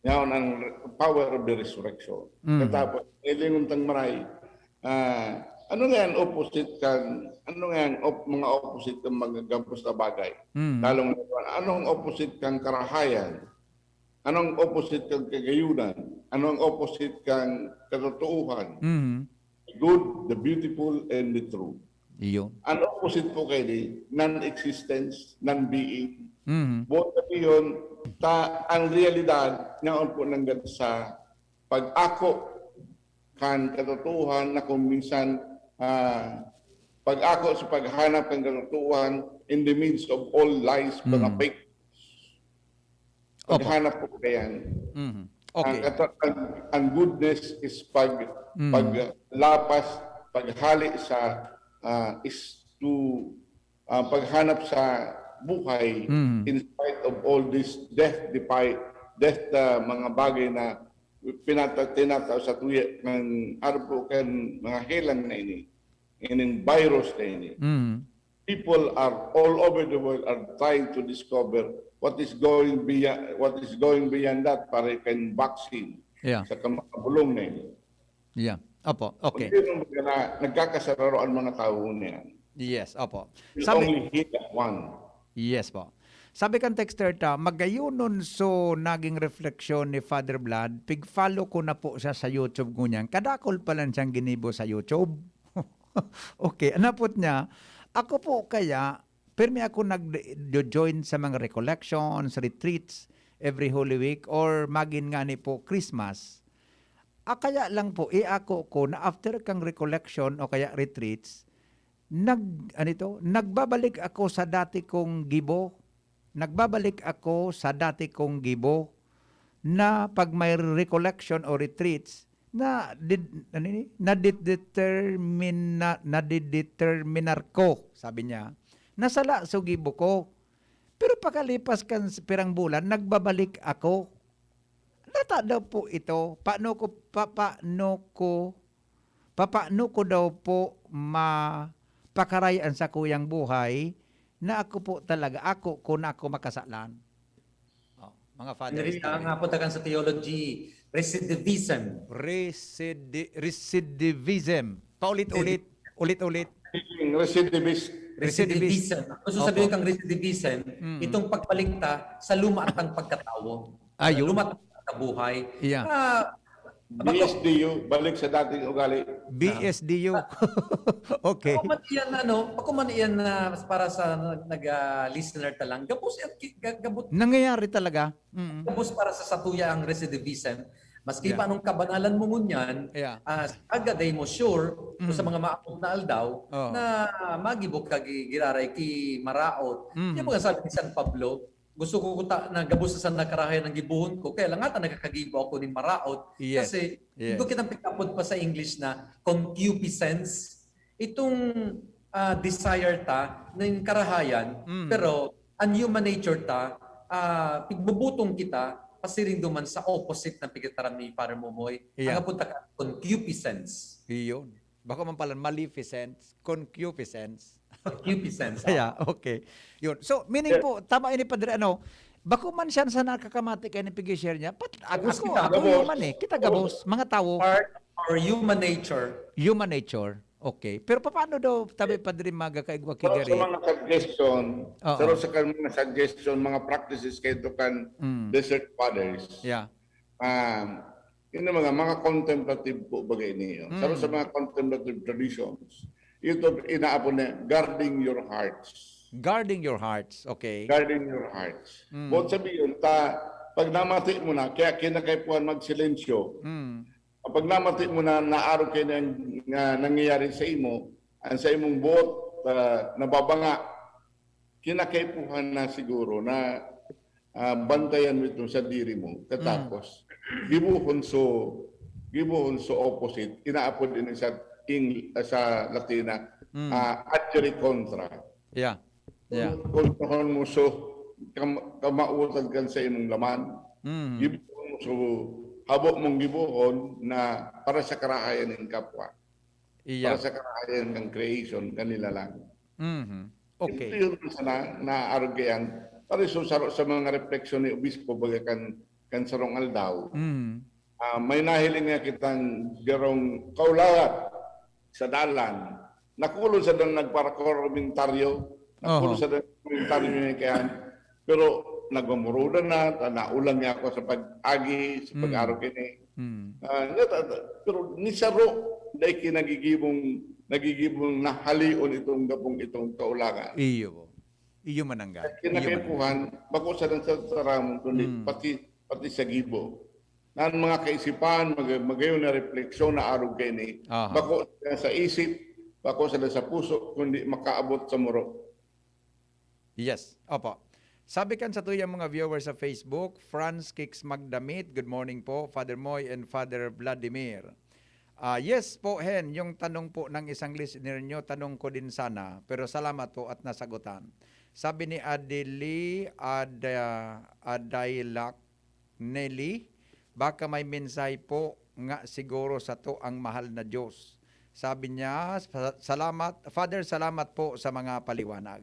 Ngaon ang re- power of the resurrection. Mm. Katapos, hilingon tang maray, ah, ano nga ang opposite kan, ano nga ang op- mga opposite kan mga gabos na bagay? Mm. Lalong, anong opposite kan karahayan? Anong opposite kan kagayunan? Anong opposite kan katotoohan? Mm. The good, the beautiful, and the true. Iyon. Ang opposite po kayo ni non-existence, non-being. Mm. Buot sabihin, ta, ang realidad, ngaon po nanggad sa pag-ako kan katotohanan na kung minsan, ah, pag-ako sa paghanap kan katotohanan in the midst of all lies, Mm. mga fake. Opo. Paghanap po kayan. Mm. Ang, Okay. kato- ang, ang goodness is pag, Mm. paglapas, paghali sa, ah, is to, ah, paghanap sa buhay Mm. in spite of all this death defy, death, ah, mga bagay na pinata-, tinatao sa tuya ng araw po kan mga helang na ini, ining virus na ini. Mm. People are all over the world are trying to discover what is going beyond, what is going beyond that para kan vaccine Yeah. sa kamabulong na ini. Yeah. Opo. Okay. Hindi naman na nagkakasararo ang mga tao niyan. Yes, opo. Will Sabi, only hit that one. Yes po. Sabi kan texter ta, magayonon so naging refleksyon ni Father Vlad, pig-follow ko na po siya sa YouTube ngunyan. Kadakol pa lang siyang ginibo sa YouTube. Okay, anapot niya, ako po kaya, permi ako nag-join sa mga recollections, retreats, every Holy Week, or magin nga ni po Christmas. Ah, kaya lang po, iako ko na after kang recollection o kaya retreats, nag, ano ito, nagbabalik ako sa dati kong gibo. Nagbabalik ako sa dati kong gibo na pag may recollection o retreats, na, did, ano ni? Nadidetermina-, nadideterminar ko, sabi niya, na sala so gibo ko. Pero pakalipas kan s-, pirang bulan, nagbabalik ako. Nata daw po ito, paano ko, pa-, paano ko, papaano ko daw po mapakaray ang sakuyang buhay na ako po talaga, ako ko na ako makasalan? Oh, mga Father. Nirita nga po tagan sa theology, recidivism. Recidi-, recidivism. Paulit-ulit. Ulit-ulit. Recidivist. Recidivist. Recidivism. Gusto Opo. sabihin kang recidivism, Mm. itong pagbalik ta sa luma tang pagkatawo. Ayun. Luma tang pagkabuhay. Yeah. Ah, bako, B S D U, balik sa dating ugali. B S D U. Okay. bako man iyan, ano, bako man iyan na para sa nag-, ah, listener ta lang. Gabos, eh, ki-, ga-, gabot, Nangyayari talaga. Mm. gabos para sa satuya ang recidivism. Maski Yeah. pa anong kabanalan mo ngunyan, Yeah. ah, aga day mo sure kung Mm. sa mga maabot na aldaw Oo. na magibo ka gi-, giraray ki maraot. Mm. Yung mga sabi ni San Pablo, gusto ko kuta na gabos sa sana karahay ang gibuhon ko, kaya lang ata nagkakagibo ako ni maraot. Yes. Kasi, Yes. hindi ko kitang pikapod pa sa English na concupiscence. Itong ah, desire ta nin karahayan, Mm. pero ang human nature ta, ah, pigbubutong kita, pasiring duman sa opposite ng pigitaram ni Father Momoy. Yeah. Ang apunta ka, concupiscence. Iyon. Bako man pala, maleficence, concupiscence. Concupiscence. Yeah, okay. Yun. So, meaning Yeah. po, tama ini, Padre, ano, Bako man siya sa nakakamati kay ni pigi-share niya. Pat, Tapos ako, kita ako gabos. human eh. Kita gabos, mga tawo. Part or human nature. Human nature. Okay. Pero paano daw, tabi, Padre, magakaigwa ki Pero gari? Sa mga suggestion, Oo. pero sa kan mga suggestion, mga practices kayo to kan Mm. Desert Fathers. Yeah. Um, yun ang mga, mga contemplative po bagay niyo. Mm. Pero sa mga contemplative traditions, ito inaapon na guarding your hearts. Guarding your hearts. Okay. Guarding your hearts. Mm. Buot sabihin, ta, pag namati mo na, kaya kinakaipuhan magsilensyo. Mm. Pag namati mo na naarog kayo na, na nangyayari sa imo, ang sa imong buot ah, nababanga, kinakaipuhan na siguro na ah, bantayan mo itong sadiri mo. Katapos, gibuhon so, gibuhon so opposite. Inaapod ini sa Eng-, sa Latina, Mm. ah, agere contra. Yeah. Yeah. Kontrahon mo so kam- kamaotan kan sa imong laman. Mm. Gibuhon mo so habo mong gibuhon na para sa karahayan ng kapwa. Iya. Para sa karahayan ng creation, kanila lang. Mhm. Ito Okay. yun sa na, naarog kaiyan. Pare, so, saro sa mga refleksyon ni Obispo, baga kan, kan sarong aldaw. Mhm. Ah, may nahiling nga kitang garong kaulawan sa dalan. Nakulon sa dalan nagparakomentaryo. Nakulon Oho. Sa dalan komentaryo niya kaiyan. Pero nagmumurudan na, ta-, naulang niya ako sa pag-agi, sa Mm. pag-arog ini. Mm. Ah, nga ta-, ta-, pero ni saro, dahil kinagigibong, nagigibong nahalion itong gapong itong kaulangan. Iyo. Iyo mananggad. Iyo Kinakaipuhan, bako sa lang sa taramon, kundi Mm. pati, pati sa gibo. Na ang mga kaisipan, mag-, magayon na refleksyon na arog kaini. Aha. Bako sa isip, bako sa sa puso, kundi makaabot sa muro. Yes. Opo. Sabi kan sa tuyang mga viewers sa Facebook, Franz Kicks Magdamit, good morning po, Father Moy and Father Vladimir. Ah, yes po, Hen, yung tanong po ng isang listener nyo, tanong ko din sana, pero salamat po at nasagutan. Sabi ni Adeli Ada, Adailak, Nelly, baka may mensahe po nga siguro sato ang mahal na Diyos. Sabi niya, "Sa-, salamat, Father, salamat po sa mga paliwanag."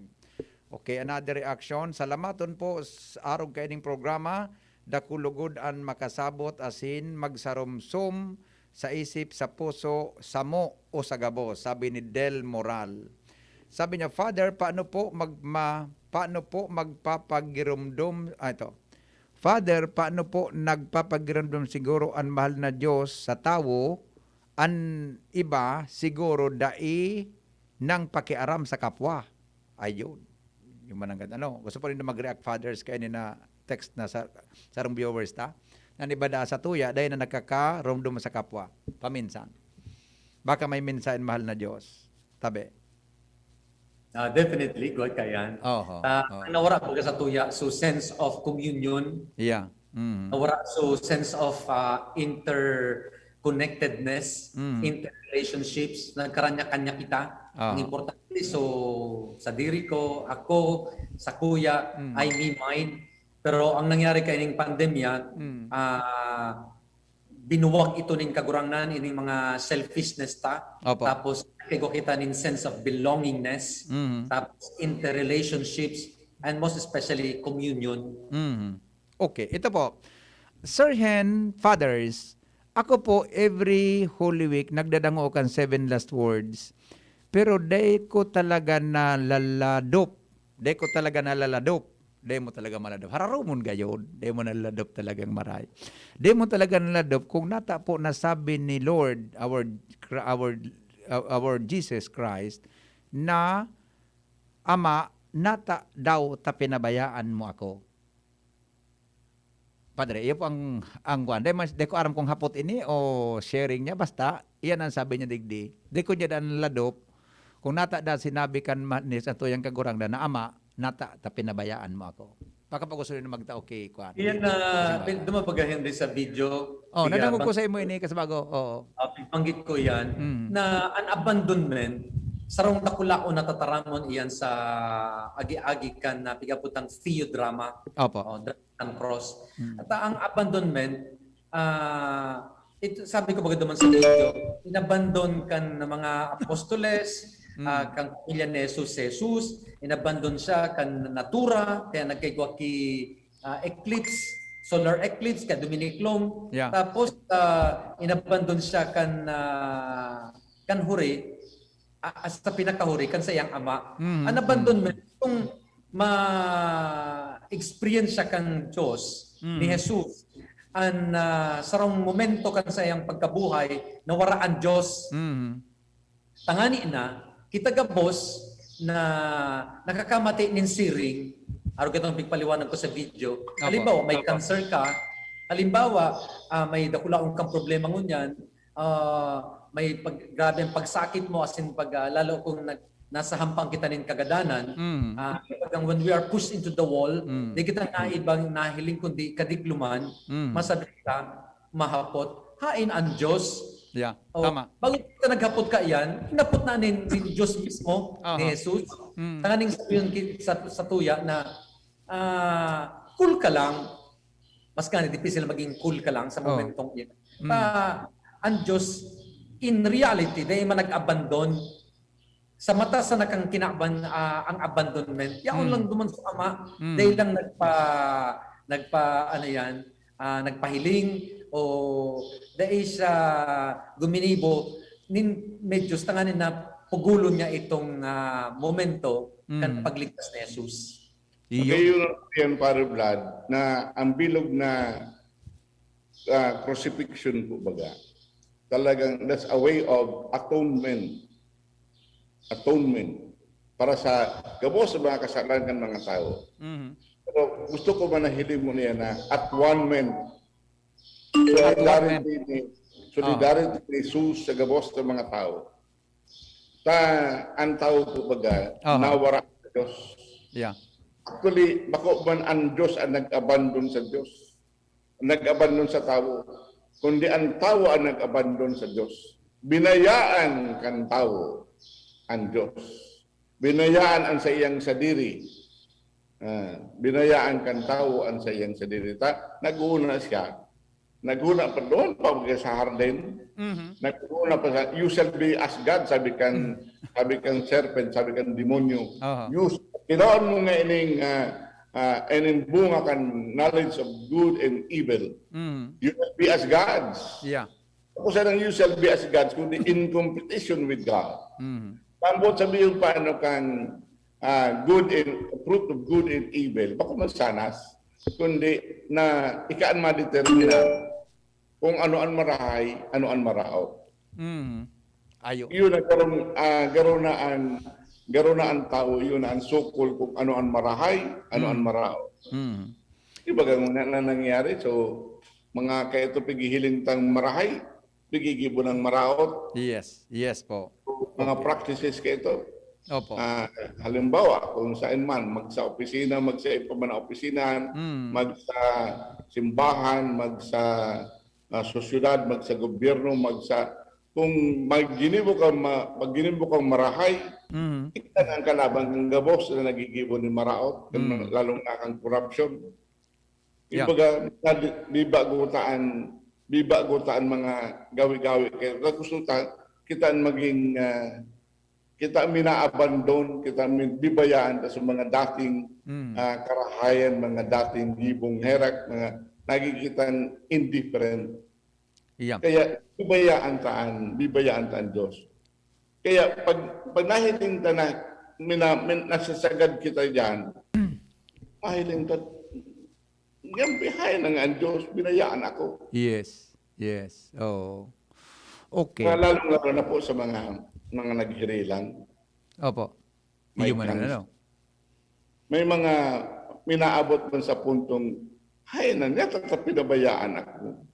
Okay, another reaction. "Salamaton po sa arog kaining programa. Dakul lugod an makasabot asin magsaromsom sa isip, sa puso, samo o sa gabos," sabi ni Del Moral. Sabi niya, "Father, paano po mag-, ma-, paano po magpapagiromdom," ah, ito. "Father, paano po nagpapagiromdom siguro an mahal na Diyos sa tawo, an iba siguro dai nang pakiaram sa kapwa?" Ayun. Yung mananggad, ano, gusto pa rin na mag-react, fathers, kaya na text na sa sarong viewers ta. Nan iba daa sa tuya, dahil na nagkakaromdom sa kapwa. Paminsan. Baka may minsan, mahal na Diyos. Tabi. Ah, definitely, good ka yan. Oho. Ah, Oho. Nawara baga sa tuya, so sense of communion, Yeah. Mm. Nawara, so sense of ah, interconnectedness, Mm. interrelationships, nagkaranya-kanya kita. Ah. Ang importante, so sa diri ko, ako, sa kuya, Mm. I, me, mine. Pero ang nangyari kaining pandemya, Mm. ah, binuwag ito ning Kagurangnan, ining mga selfishness ta. Opo. Tapos, kaigo kita ning sense of belongingness. Mm. Tapos, interrelationships, and most especially, communion. Mm. Okay, ito po. Sir Hen, Fathers, ako po, every Holy Week, nagdadangog kan Seven Last Words. Pero dai ko talaga nalaladop. Dai ko talaga nalaladop. Dai mo talaga maladop. Hararumon gayod. Dai mo nalaladop talagang maray. Dai mo talaga naladop kung nata po nasabi ni Lord, our, our, our Jesus Christ, na, "Ama, nata daw ta pinabayaan mo ako?" Padre, iyo po ang, ang kuwan. Di mas, di ko aram kung hapot ini o sharing niya. Basta, iyan ang sabi niya digdi. Di ko niya dan ladop. Kung nata da sinabi kan ma-, ni sa tuyang Kagurangnan na, "Ama, nata ta pinabayaan mo ako." Baka pa gusto niyo magtao kay kuwan. Iyan na, Kasi ba- pin-, dumabagayan din sa video. Oh, Kaya nadangog ko bang- sa imo ini, Kasabago. Oo. Ah, banggit ko yan, Mm. na an abandonment, sarong dakula o natataramon iyan sa agi-agi kan na pigabutang theodrama Opo. o drama ng cross. Mm. At ang abandonment, ah, ito, sabi ko baga duman sa video, inabandon kan na mga apostoles, Mm. ah, kan pamilya ni Jesus, Jesus, inabandon siya kan natura, kaya nagkaigwa ki ah, eclipse, solar eclipse, ka Dominic Long. Yeah. Tapos, ah, inabandon siya kan, ah, kan huri, ah, sa pinakahuri, kan saiyang ama. Mhm. An abandonment, kung ma-experience siya kan Diyos, Mhm. ni Jesus, an, ah, sarong momento kan saiyang pagkabuhay, na wara an Diyos. Mhm. Tangani na, kita gabos na nakakamati nin siring, arog itong pigpaliwanag ko sa video. Apo. Halimbawa, may Apo. cancer ka, halimbawa, ah, may dakulaon kang problema ngunyan, ah, may pag, grabe ang pagsakit mo, as in, pag, ah, lalo kung nag, nasa hampang kita nin kagadanan, Mm. ah, talagang when we are pushed into the wall, Mm. di kita naibang nahiling kundi kadikluman, Mm. masabi ka, mahapot, hain an Diyos. Yeah, Oh, tama. Bago kita naghapot ka yan, hinapot na nin, nin Diyos mismo, Aha. ni Jesus. Mm. Tanganing sabihin ki- sa, sa tuya na, ah, cool ka lang. Mas gani, difícil maging cool ka lang sa Oh. momentong iyan. Mm. Ah, ang Diyos, in reality, dahil man nag-abandon, sa mata sana kang kinaban, ah, ang abandonment, yaon Mm. lang duman sa ama, Mm. dahil lang nagpa, nagpa, ano yan, ah, nagpahiling, o dahil siya guminibo, nin, medyo tanganin na pugulon niya itong, ah, momento kan Mm. pagligtas ni Jesus. Iyo. Okay, yun ang yan, Father Vlad, na ang bilog na ah, crucifixion po baga. Talagang that's a way of atonement. Atonement. Para sa gabos sa mga kasalanan kan mga tawo. Mhm. Pero gusto ko manahiling mo niya na at one man. At one man. Solidarity ni, solidarity ni Jesus sa gabos sa mga tawo. Ta, ang tawo po baga, Aha. nawara sa Diyos. Yeah. Actually, bako man ang Diyos ang nag-abandon sa Diyos. Nag-abandon sa tawo. Kundi ang tawo ang nag-abandon sa Diyos. Binayaan kan tawo ang Diyos. Binayaan ang saiyang sadiri. Ah, binayaan kan tawo ang saiyang sadiri. Ta, nag-uuna siya. Nag-uuna pa doon, pa sa hardin. Mhm. Nag-uuna pa sa, "You shall be as God," sabi kan, sabi kan serpent, sabi kan demonyo. Aha. "You, tilaon mo nga ining, ah, ah, ining bunga kan knowledge of good and evil. Mhm. You shall be as gods." Yeah. Ako sanang "You shall be as gods," kundi in competition with God. Mhm. Tambot sabi yung paano kang, ah, good and, fruit of good and evil. Bako magsanas, kundi na ikaan madetermina kung ano ang marahay, ano ang maraot. Mhm. Ayo. Yun ang garong, ah, garo na ang, garo na ang tao, yun ang sukol kung ano ang marahay, ano ang maraot. Mhm. Di ba ganun na, na nangyari? So, mga kaito pighihiling tang marahay, pigigibo ng maraot, Yes. Yes po. mga practices kaito. Opo. Ah, halimbawa, kung saan man, magsa opisina, magsa iba man na opisinahan, Mm. magsa simbahan, magsa, ah, sosyedad, magsa gobyerno, magsa, kung magginibo kang ma-, magginibo kang marahay, Mhm. kita ang kalaban kang gabos na nagigibo ni maraot, Mm. lalong na kang corruption. Yeah. Kumbaga, di, di ba gutaan, di ba gutaan mga gawi-gawi? Kaya gusto ta, kita ang maging, ah, kita ang minaabandon, kita ang bibayaan ta sa mga dating, Mm. ah, karahayan, mga dating gibong herak, mga nagigitang indifferent. Yeah. Kaya bibayaan taan, bibayaan taan Diyos. Kaya pag, pag nahiling ta na, mina, min, nasasagad kita diyan, mahiling ta, yan, bihayan na nga ang Diyos, binayaan ako. Yes. Yes. Oo. Okay. Kaya lalong-lalo na po sa mga, mga naghirilang. Opo. May Iyo man, kang- ano? May mga minaabot man sa puntong, "Hay na, niya ta pinabayaan ako.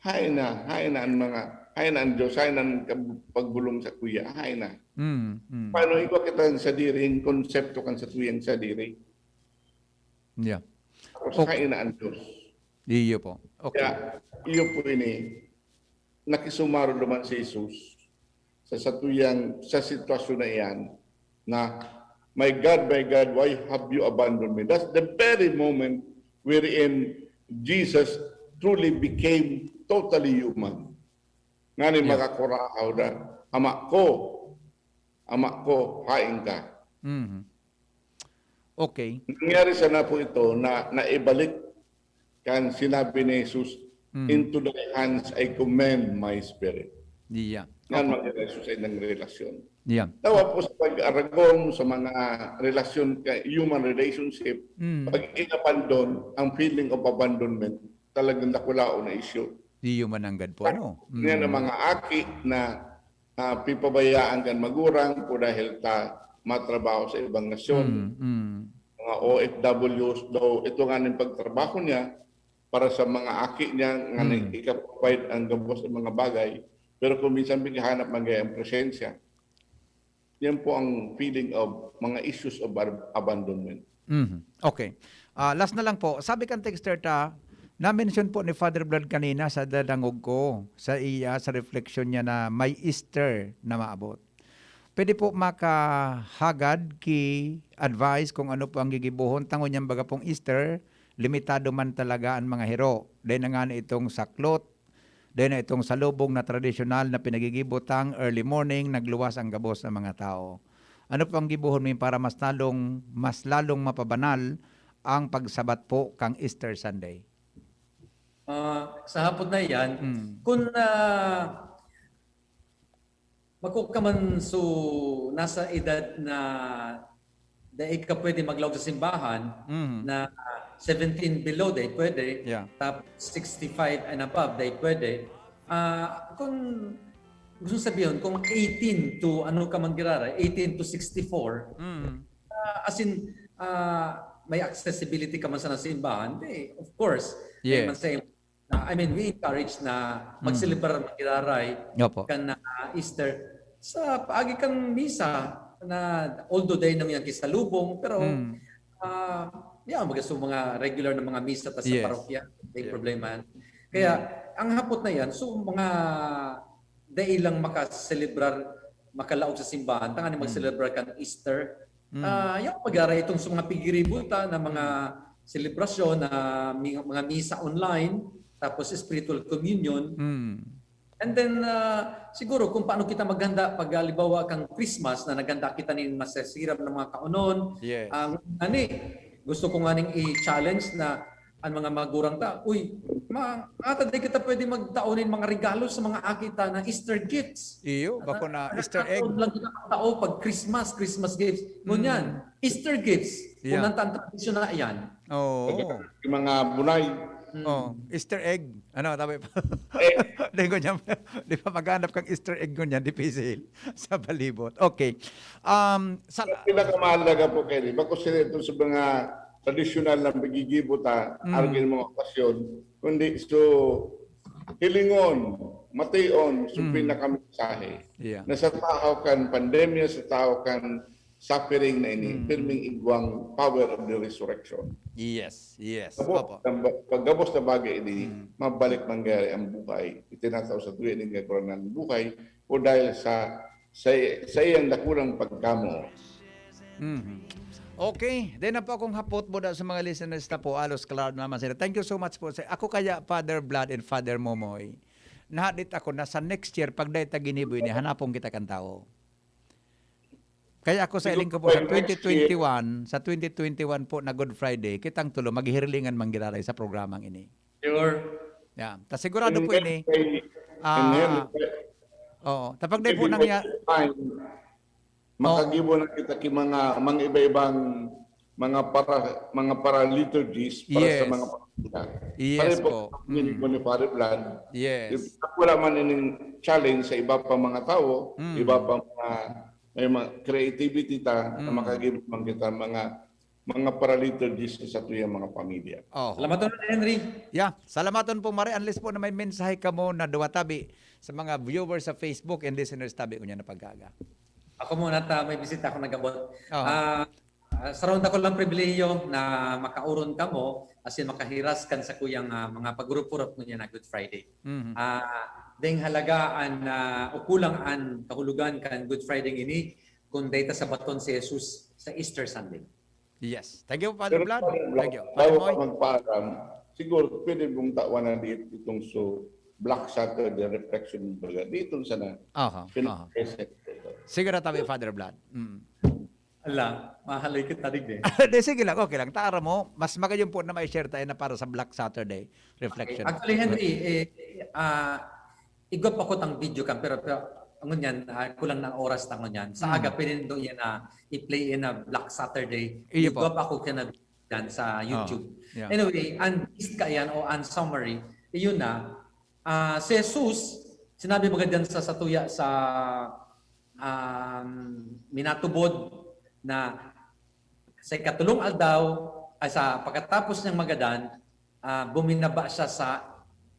Hay na, hay na ang mga, hay na ang Diyos, hay na ang kab-, pagbulong sa kuya, hay na." Mm, mm. Paano iba kita sa diri, yung konsepto kan sa tuyang sadiri? Yeah. Tapos Okay. hay na ang Diyos. Iyo po. Okay. Kaya, iyo po ini, nakisumaro naman si Jesus sa satuyang, sa sitwasyon na iyan, na, "My God, my God, why have you abandoned me?" That's the very moment wherein Jesus truly became totally human. Ngani Yeah. makakurahaw na, "Ama ko, Ama ko, hain ka." Mhm. Okay. Nangyari sana po ito na naibalik kan sinabi ni Jesus, Mm. "Into thy hands I commend my spirit." Iya. Yan, Opo. Mga Jesus, ay ng relasyon. Iya. Tawa po sa pag-aragom sa mga relasyon, ka- human relationship, Mm. pag inabandon, ang feeling of abandonment, talagang dakulaon na issue. Iyo mananggad po, ano? Yan ang Mm. mga aki na ah, pipabayaan kan magurang ko dahil ta matrabaho sa ibang nasyon. Mm, mm. Mga O F Ws daw, ito nga ng pagtrabaho niya para sa mga aki niya nga Mm. mm. ikaprovide ang gabos ng mga bagay. Pero kung minsan maghahanap man gaya ang presensya. Yan po ang feeling of mga issues of ab- abandonment. Mhm. Okay. Ah, last na lang po. Sabi kan texter ta, na-mention po ni Father Vlad kanina sa dadangog ko, sa iya, sa reflection niya na may Easter na maabot. Pwede po makahagad ki advice kung ano po ang gigibohon. Tango niyang baga pong Easter, limitado man talaga ang mga hero. Dahil na nga na itong saklot, dahil na itong salubong na tradisyonal na pinagigibotang early morning, nagluwas ang gabos ng mga tao. Ano po ang gibohon mi para mas lalong, mas lalong mapabanal ang pagsabat po kang Easter Sunday? Ah, sa hapon na iyan, Mm. kung ah, mako ka man so nasa edad na dai ka pwede maglaog sa simbahan Mm. na seventeen below, dai pwede. Yeah. Tapos sixty-five and above, dai pwede. Ah, kung gusto sabihin, kung eighteen to ano ka man giraray, eighteen to sixty-four, Mm. ah, as in, ah, may accessibility ka man sa simbahan, di, of course. Yes. May man sa, na, I mean, we encourage na Mm. magselebrar man giraray Opo. kan ah, Easter sa paagi kan misa na although dai nang yang kisalubong, pero Mm. ah, yeah, mga, so, mga regular na mga misa ta sa Yes. parokya, may Yeah. problema. Kaya ang hapot na yan, so mga dai lang makaselebrar, makalaog sa simbahan, tanganing Mm. magselebrar kan Easter. Mm. Ah, yung pag-aray itong sa mga pigiributa na mga selebrasyon na mi- mga misa online, tapos spiritual communion. Mm. And then, ah, siguro kung paano kita maghanda pag halimbawa kang Christmas na naghanda kita nin masasiram na mga kaonon. Yes. Ang ani, gusto ko nga ning i-challenge na ang mga magurang ta, uy, ma, ata di kita pwede magtao nin mga regalo sa mga aki ta na Easter gifts. Iyo, bako na Easter egg. Ang lang kita magtao pag Christmas, Christmas gifts. Ngunyan, Easter gifts. Yeah. Kung ang tradisyon na yan. Oo. Yung mga bunay. Mm. Oh, Easter egg. Ano, tabi pa. Eh. Di ko niya, di pa maghanap kang Easter egg ko niyan, dipisil sa palibot. Okay. Um, sa, Ang pinakamahalaga po kayo, bako sila ito sa mga tradisyonal na magigibo ta, Mm. argil mga okasyon, kundi so hilingon, mation, so Mm. pinakamensahe. Yeah. Na sa tao kan pandemya, sa tao kan suffering na ini, Mm. pirming igwang power of the resurrection. Yes, yes. Gabos, Opo. pag gabos na bagay ini, Mm. mabalik man gaya ang buhay. Itinatao sa tuwi ini nga kurang ng buhay o dahil sa sa, sa iyang dakulang pagkamo. Mhm. Okay. Then na po akong hapot, buda sa mga listeners na po, alos klaro naman sila. Thank you so much po. Sa, ako kaya, Father Vlad and Father Momoy, nahadit ako na sa next year, pag dahil taginibo ini, hanapon kita kan tao. Kaya ako sa iling ko po, sa twenty twenty-one, sa twenty twenty-one po na Good Friday, kitang tulo, maghihirlingan manggiraray sa programang ini. Sure. Yeah. Ta sigurado po ini. Kay- Ah, Enhel, oo. Tapag dahil po maybe nangya, by the time, makagibo na kita ki mga, mga iba-ibang mga para mga para liturgies para sa Yes. mga pamilya. Yes Pareho po. Hindi Mm. ko ni Father Vlad. Yes. Wala man ining challenge sa iba pa mga tao, Mm. iba pa mga may mga creativity ta na Mm. makagibo man kita mga mga para liturgies sa tuyang mga pamilya. Oh. Salamat, Henry. Yeah, salamaton po, Mare. Unless po na may mensahe kamo na duwa tabi sa mga viewers sa Facebook and listeners tabi ko niya na pagkaga. Ako muna ta, may bisita ako nagabot. Oh. Ah, ah, sa ronda ko lang pribilehiyo na makauron kamo, as in makahiras kan sa kuyang ah, mga pagurupurap mo niya na Good Friday. Mhm. Ah, ding halagaan na ukulang an kahulugan kan Good Friday ini kung data sa baton si Jesus sa Easter Sunday. Yes. Thank you, Father Pero Vlad. Father Vlad, Thank you. Father bago Moy. ka magpaalam, siguro pwede mong tawan na dito itong so Black Saturday reflection baga. Dito sana. Aha, aha. Pinag-present ito. Sige na tabi, Father Vlad. Mm. Ala, mahaloy kita digdi. Di, sige lang, okay lang. Tara mo, mas magayon po na may share tayo na para sa Black Saturday reflection. Actually, Henry, eh, ah, igwa pa ko tang video kan, pero, pero ngunyan, ah, kulang na oras ta ngunyan. Sa Mm. aga, pwede nindo yan na i-play in a Black Saturday. Iyo po. Igwa pa ko kaya na yan sa YouTube. Yeah. Anyway, ang gist ka yan o ang summary, iyon na, ah, si Jesus, sinabi mo dyan sa, sa tuya, sa um, minatubod na sa ikatulong aldaw, ay sa pagkatapos niyang magadan, ah, buminaba siya sa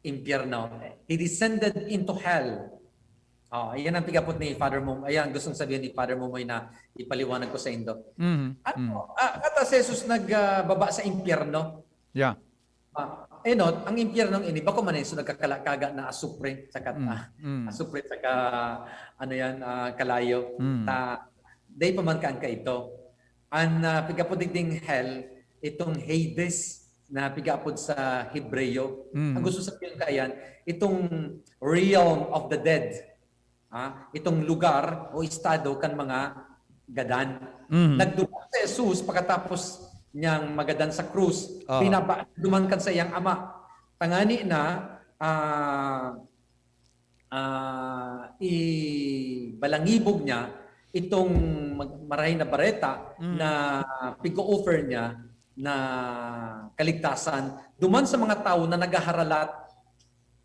impyerno. He descended into hell. Oh, ayan ang pigapot ni Father Mom. Ayan, gustong sabihin ni Father Momoy na ipaliwanag ko sa indo. Mhm. Ano, ah, kata si Jesus nagbaba sa impyerno. Yeah. Ah, enot, ang impyerno ini, bako man iso nagkakalakaga na asupre, saka, Mm, ah, mm. asupre, saka, ano yan, ah, kalayo. Mm. Ta, day pa man kaan kaito. Ang, ah, pigapod digding hell, itong Hades na pigapod sa Hebreo. Mm. Ang gusto sabihin ka yan, itong realm of the dead. Ah, itong lugar o estado kan mga gadan. Mm. Nagduman si Jesus pagkatapos niyang magadan sa krus. Ah. Binaba, duman kan sa iyang ama. Tangani na, ah, ah, ibalangibog niya itong mag-, marahay na bareta Mm. na pig-o-offer niya na kaligtasan duman sa mga tawo na naghaharalat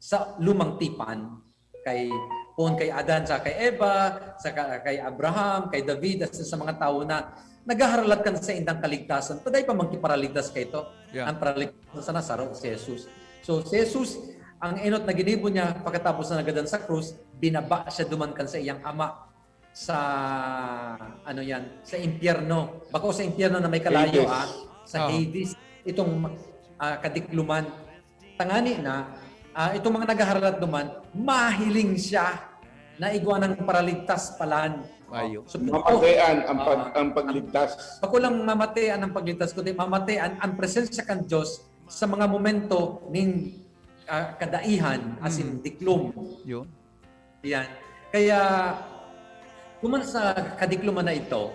sa lumang tipan. Kay, poon kay Adan, sa kay Eva, sa ka-, kay Abraham, kay David, at sa mga tawo na naghaharalat kan sa indang kaligtasan. Paday pa man ki paraligtas kaito. Yeah. Ang paraligtasan sana saro si Jesus. So, si Jesus, ang enot na ginibo niya pagkatapos na nagadan sa krus, binaba siya duman kan sa iyang ama sa, ano yan, sa impyerno. Bako sa impyerno na may kalayo, Hades. Ah, sa Oo. Hades. Itong, ah, kadikluman. Tangani na, ah, itong mga naghaharalat duman, mahiling siya na igwa ng paraligtas palan. Ayo. So, Mamatean ang, pag, Ah. ang pagligtas. Bako lang mamatean ang pagligtas, kundi mamatean ang presensya kan Diyos sa mga momento ning, ah, kadaihan, as in Mm. diklom. Yun. Yan. Kaya, duman sa kadikloman na ito,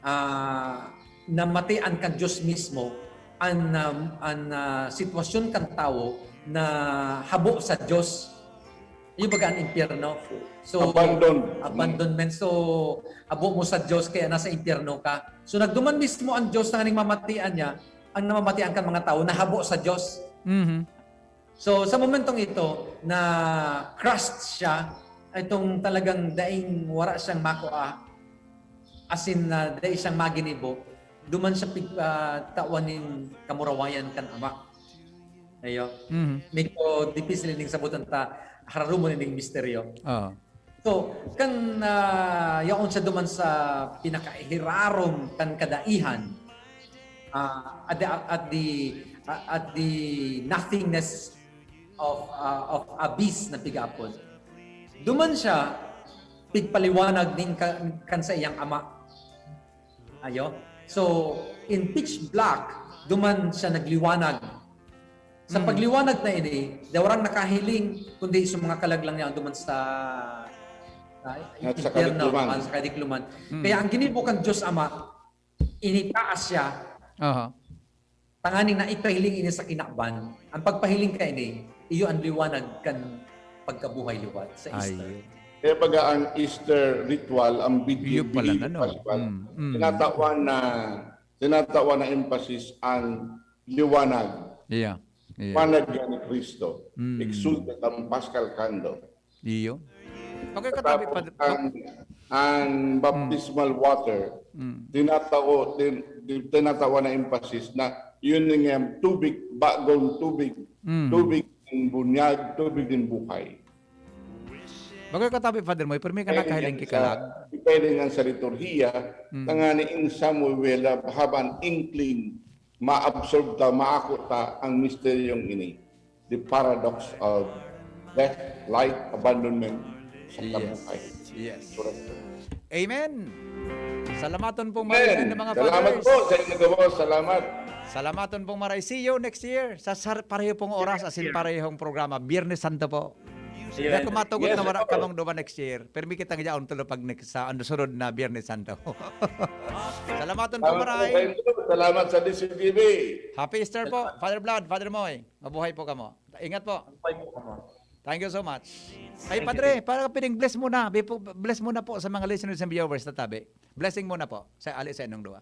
ah, namatian kan Diyos mismo an, um, an, ah, sitwasyon kan tawo na habo sa Diyos. Yung baga an impyerno. So, Abandon. Abandonment. So, habo mo sa Diyos, kaya nasa impyerno ka. So, nagduman mismo ang Diyos na nganing mamatian niya, ang namamatian kan mga tawo na habo sa Diyos. Mhm. So, sa momentong ito, na crushed siya, itong talagang daing wala siyang makua, as in, na dai siyang maginibo, duman siya pig-, ah, tawan nin kamurawayan kan Ama. Ayo. Mhm. Medyo difícil ining sabutan ta, hararumon ining misteryo. Oo. So, kan, ah, yaon siya duman sa pinakahirarom kan kadaihan, ah, at the, at the, at the nothingness of, ah, of abyss na pig-apod. Duman siya pigpaliwanag nin ka-, kan sa iyang ama. Ayo. So, in pitch black, duman siya nagliwanag. Sa Mm. pagliwanag na ini, dawarang nakahiling, kundi sa mga kalag lang niya duman sa, sa At sa impyerno, kadikloman. ah, sa kadikloman. Mm. Kaya ang ginibo kan Diyos Ama, initaas siya, Aha. tanganing naipahiling ini sa kinaban. Ang pagpahiling ka ini, iyo ang liwanag kan pagkabuhay liwat sa Easter. Ayun. Kaya baga ang Easter ritual, ang bidi-, Iyo pala, bidi-, ano? Pascual, Mm, mm. tinatawan na, tinatawan na emphasis ang liwanag. Yeah. Yeah. Liwanag ni Cristo. Mm. Exultet am Pascal candor. Iyo. Okay, katabi pa. Tapos ang, ang baptismal water, Mm. tinatao, tin-, tin-, tinatawan na emphasis na yun nga tubig, bagong tubig, Mm. tubig ng bunyag, tubig ng buhay. Bago katabi, Father Moy, pero may ka nakahiling Pwede kikalag. nga sa, pwede nga sa liturhiya, Mm. tangani in some way we will have an inkling, maabsorb ta, maako ta ang misteryong ini. The paradox of death, life, abandonment, sa Yes. kabuhay. Yes. Correct. Amen. Salamaton pong maray Amen. mga Salamat fathers. Po sa inyo gabos. Salamat. Salamaton pong maray. See you next year. Sa sar-, pareho pong oras, asin parehong programa. Biyernes Santo po. Yes. Kung matugot na wala kamong duwa next year, permi kitang yaon tulo pag next, sa ano, sunod na Biyernes Santo. Salamatan po, Salamat po maray. kayo. Salamat sa D C G B. Happy Easter po, Father Blood, Father Moy. Mabuhay po kamo. Ingat po. Bye po, kamo. Thank you so much. Ay, Padre, para piling bless muna. Bi- po- Bless muna po sa mga listeners and viewers na tabi. Blessing muna po sa ali sa inyong duwa.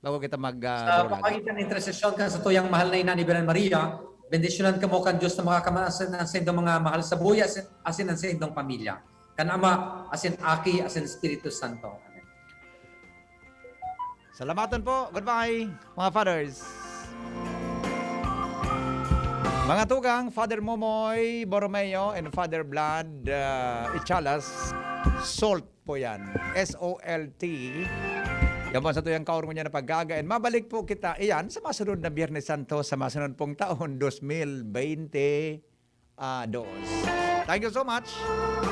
Bago kita mag uh, Sa pamagitan ng intersesyon kan satuyang mahal na ina ni Birhen Maria, bendisyonan kamo kan Diyos na mga kamaasin ang saindong mga mahal sa buhay asin, asin ang saindong pamilya. Kan Ama, asin Aki, asin Espiritu Santo. Amen. Salamatan po. Goodbye, mga fathers. Mga tugang, Father Momoy Borromeo and Father Blood uh, Ichalas, SOLT po yan. S O L T. Yan po sa tuyang kaurungan niya na pag-aaga. And mabalik po kita, iyan, sa masunod na Biyernes Santo, sa masunod pong taon, dos mil bente dos. Thank you so much.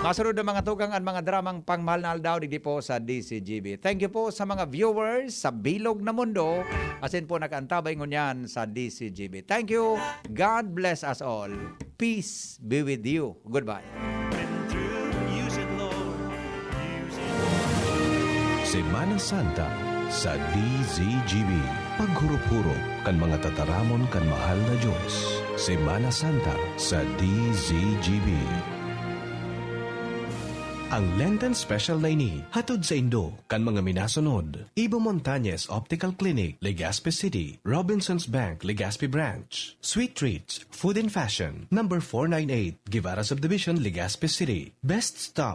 Masunod na mga tugang ang mga dramang pangmahal na aldaw digdi po sa D C G B. Thank you po sa mga viewers sa bilog na mundo. Asin po nakaantabay ngunyan sa D C G B. Thank you. God bless us all. Peace be with you. Goodbye. Semana Santa sa D Z G B. Paghurup-hurup kan mga tataramon kan mahal na Diyos. Semana Santa sa D Z G B. Ang Lenten Special na ini, hatod sa indo kan mga minasunod: Ibo Montañez Optical Clinic, Legazpi City; Robinson's Bank, Legazpi Branch; Sweet Treats Food and Fashion, number four nine eight, Guevara Subdivision, Legazpi City; Best Stop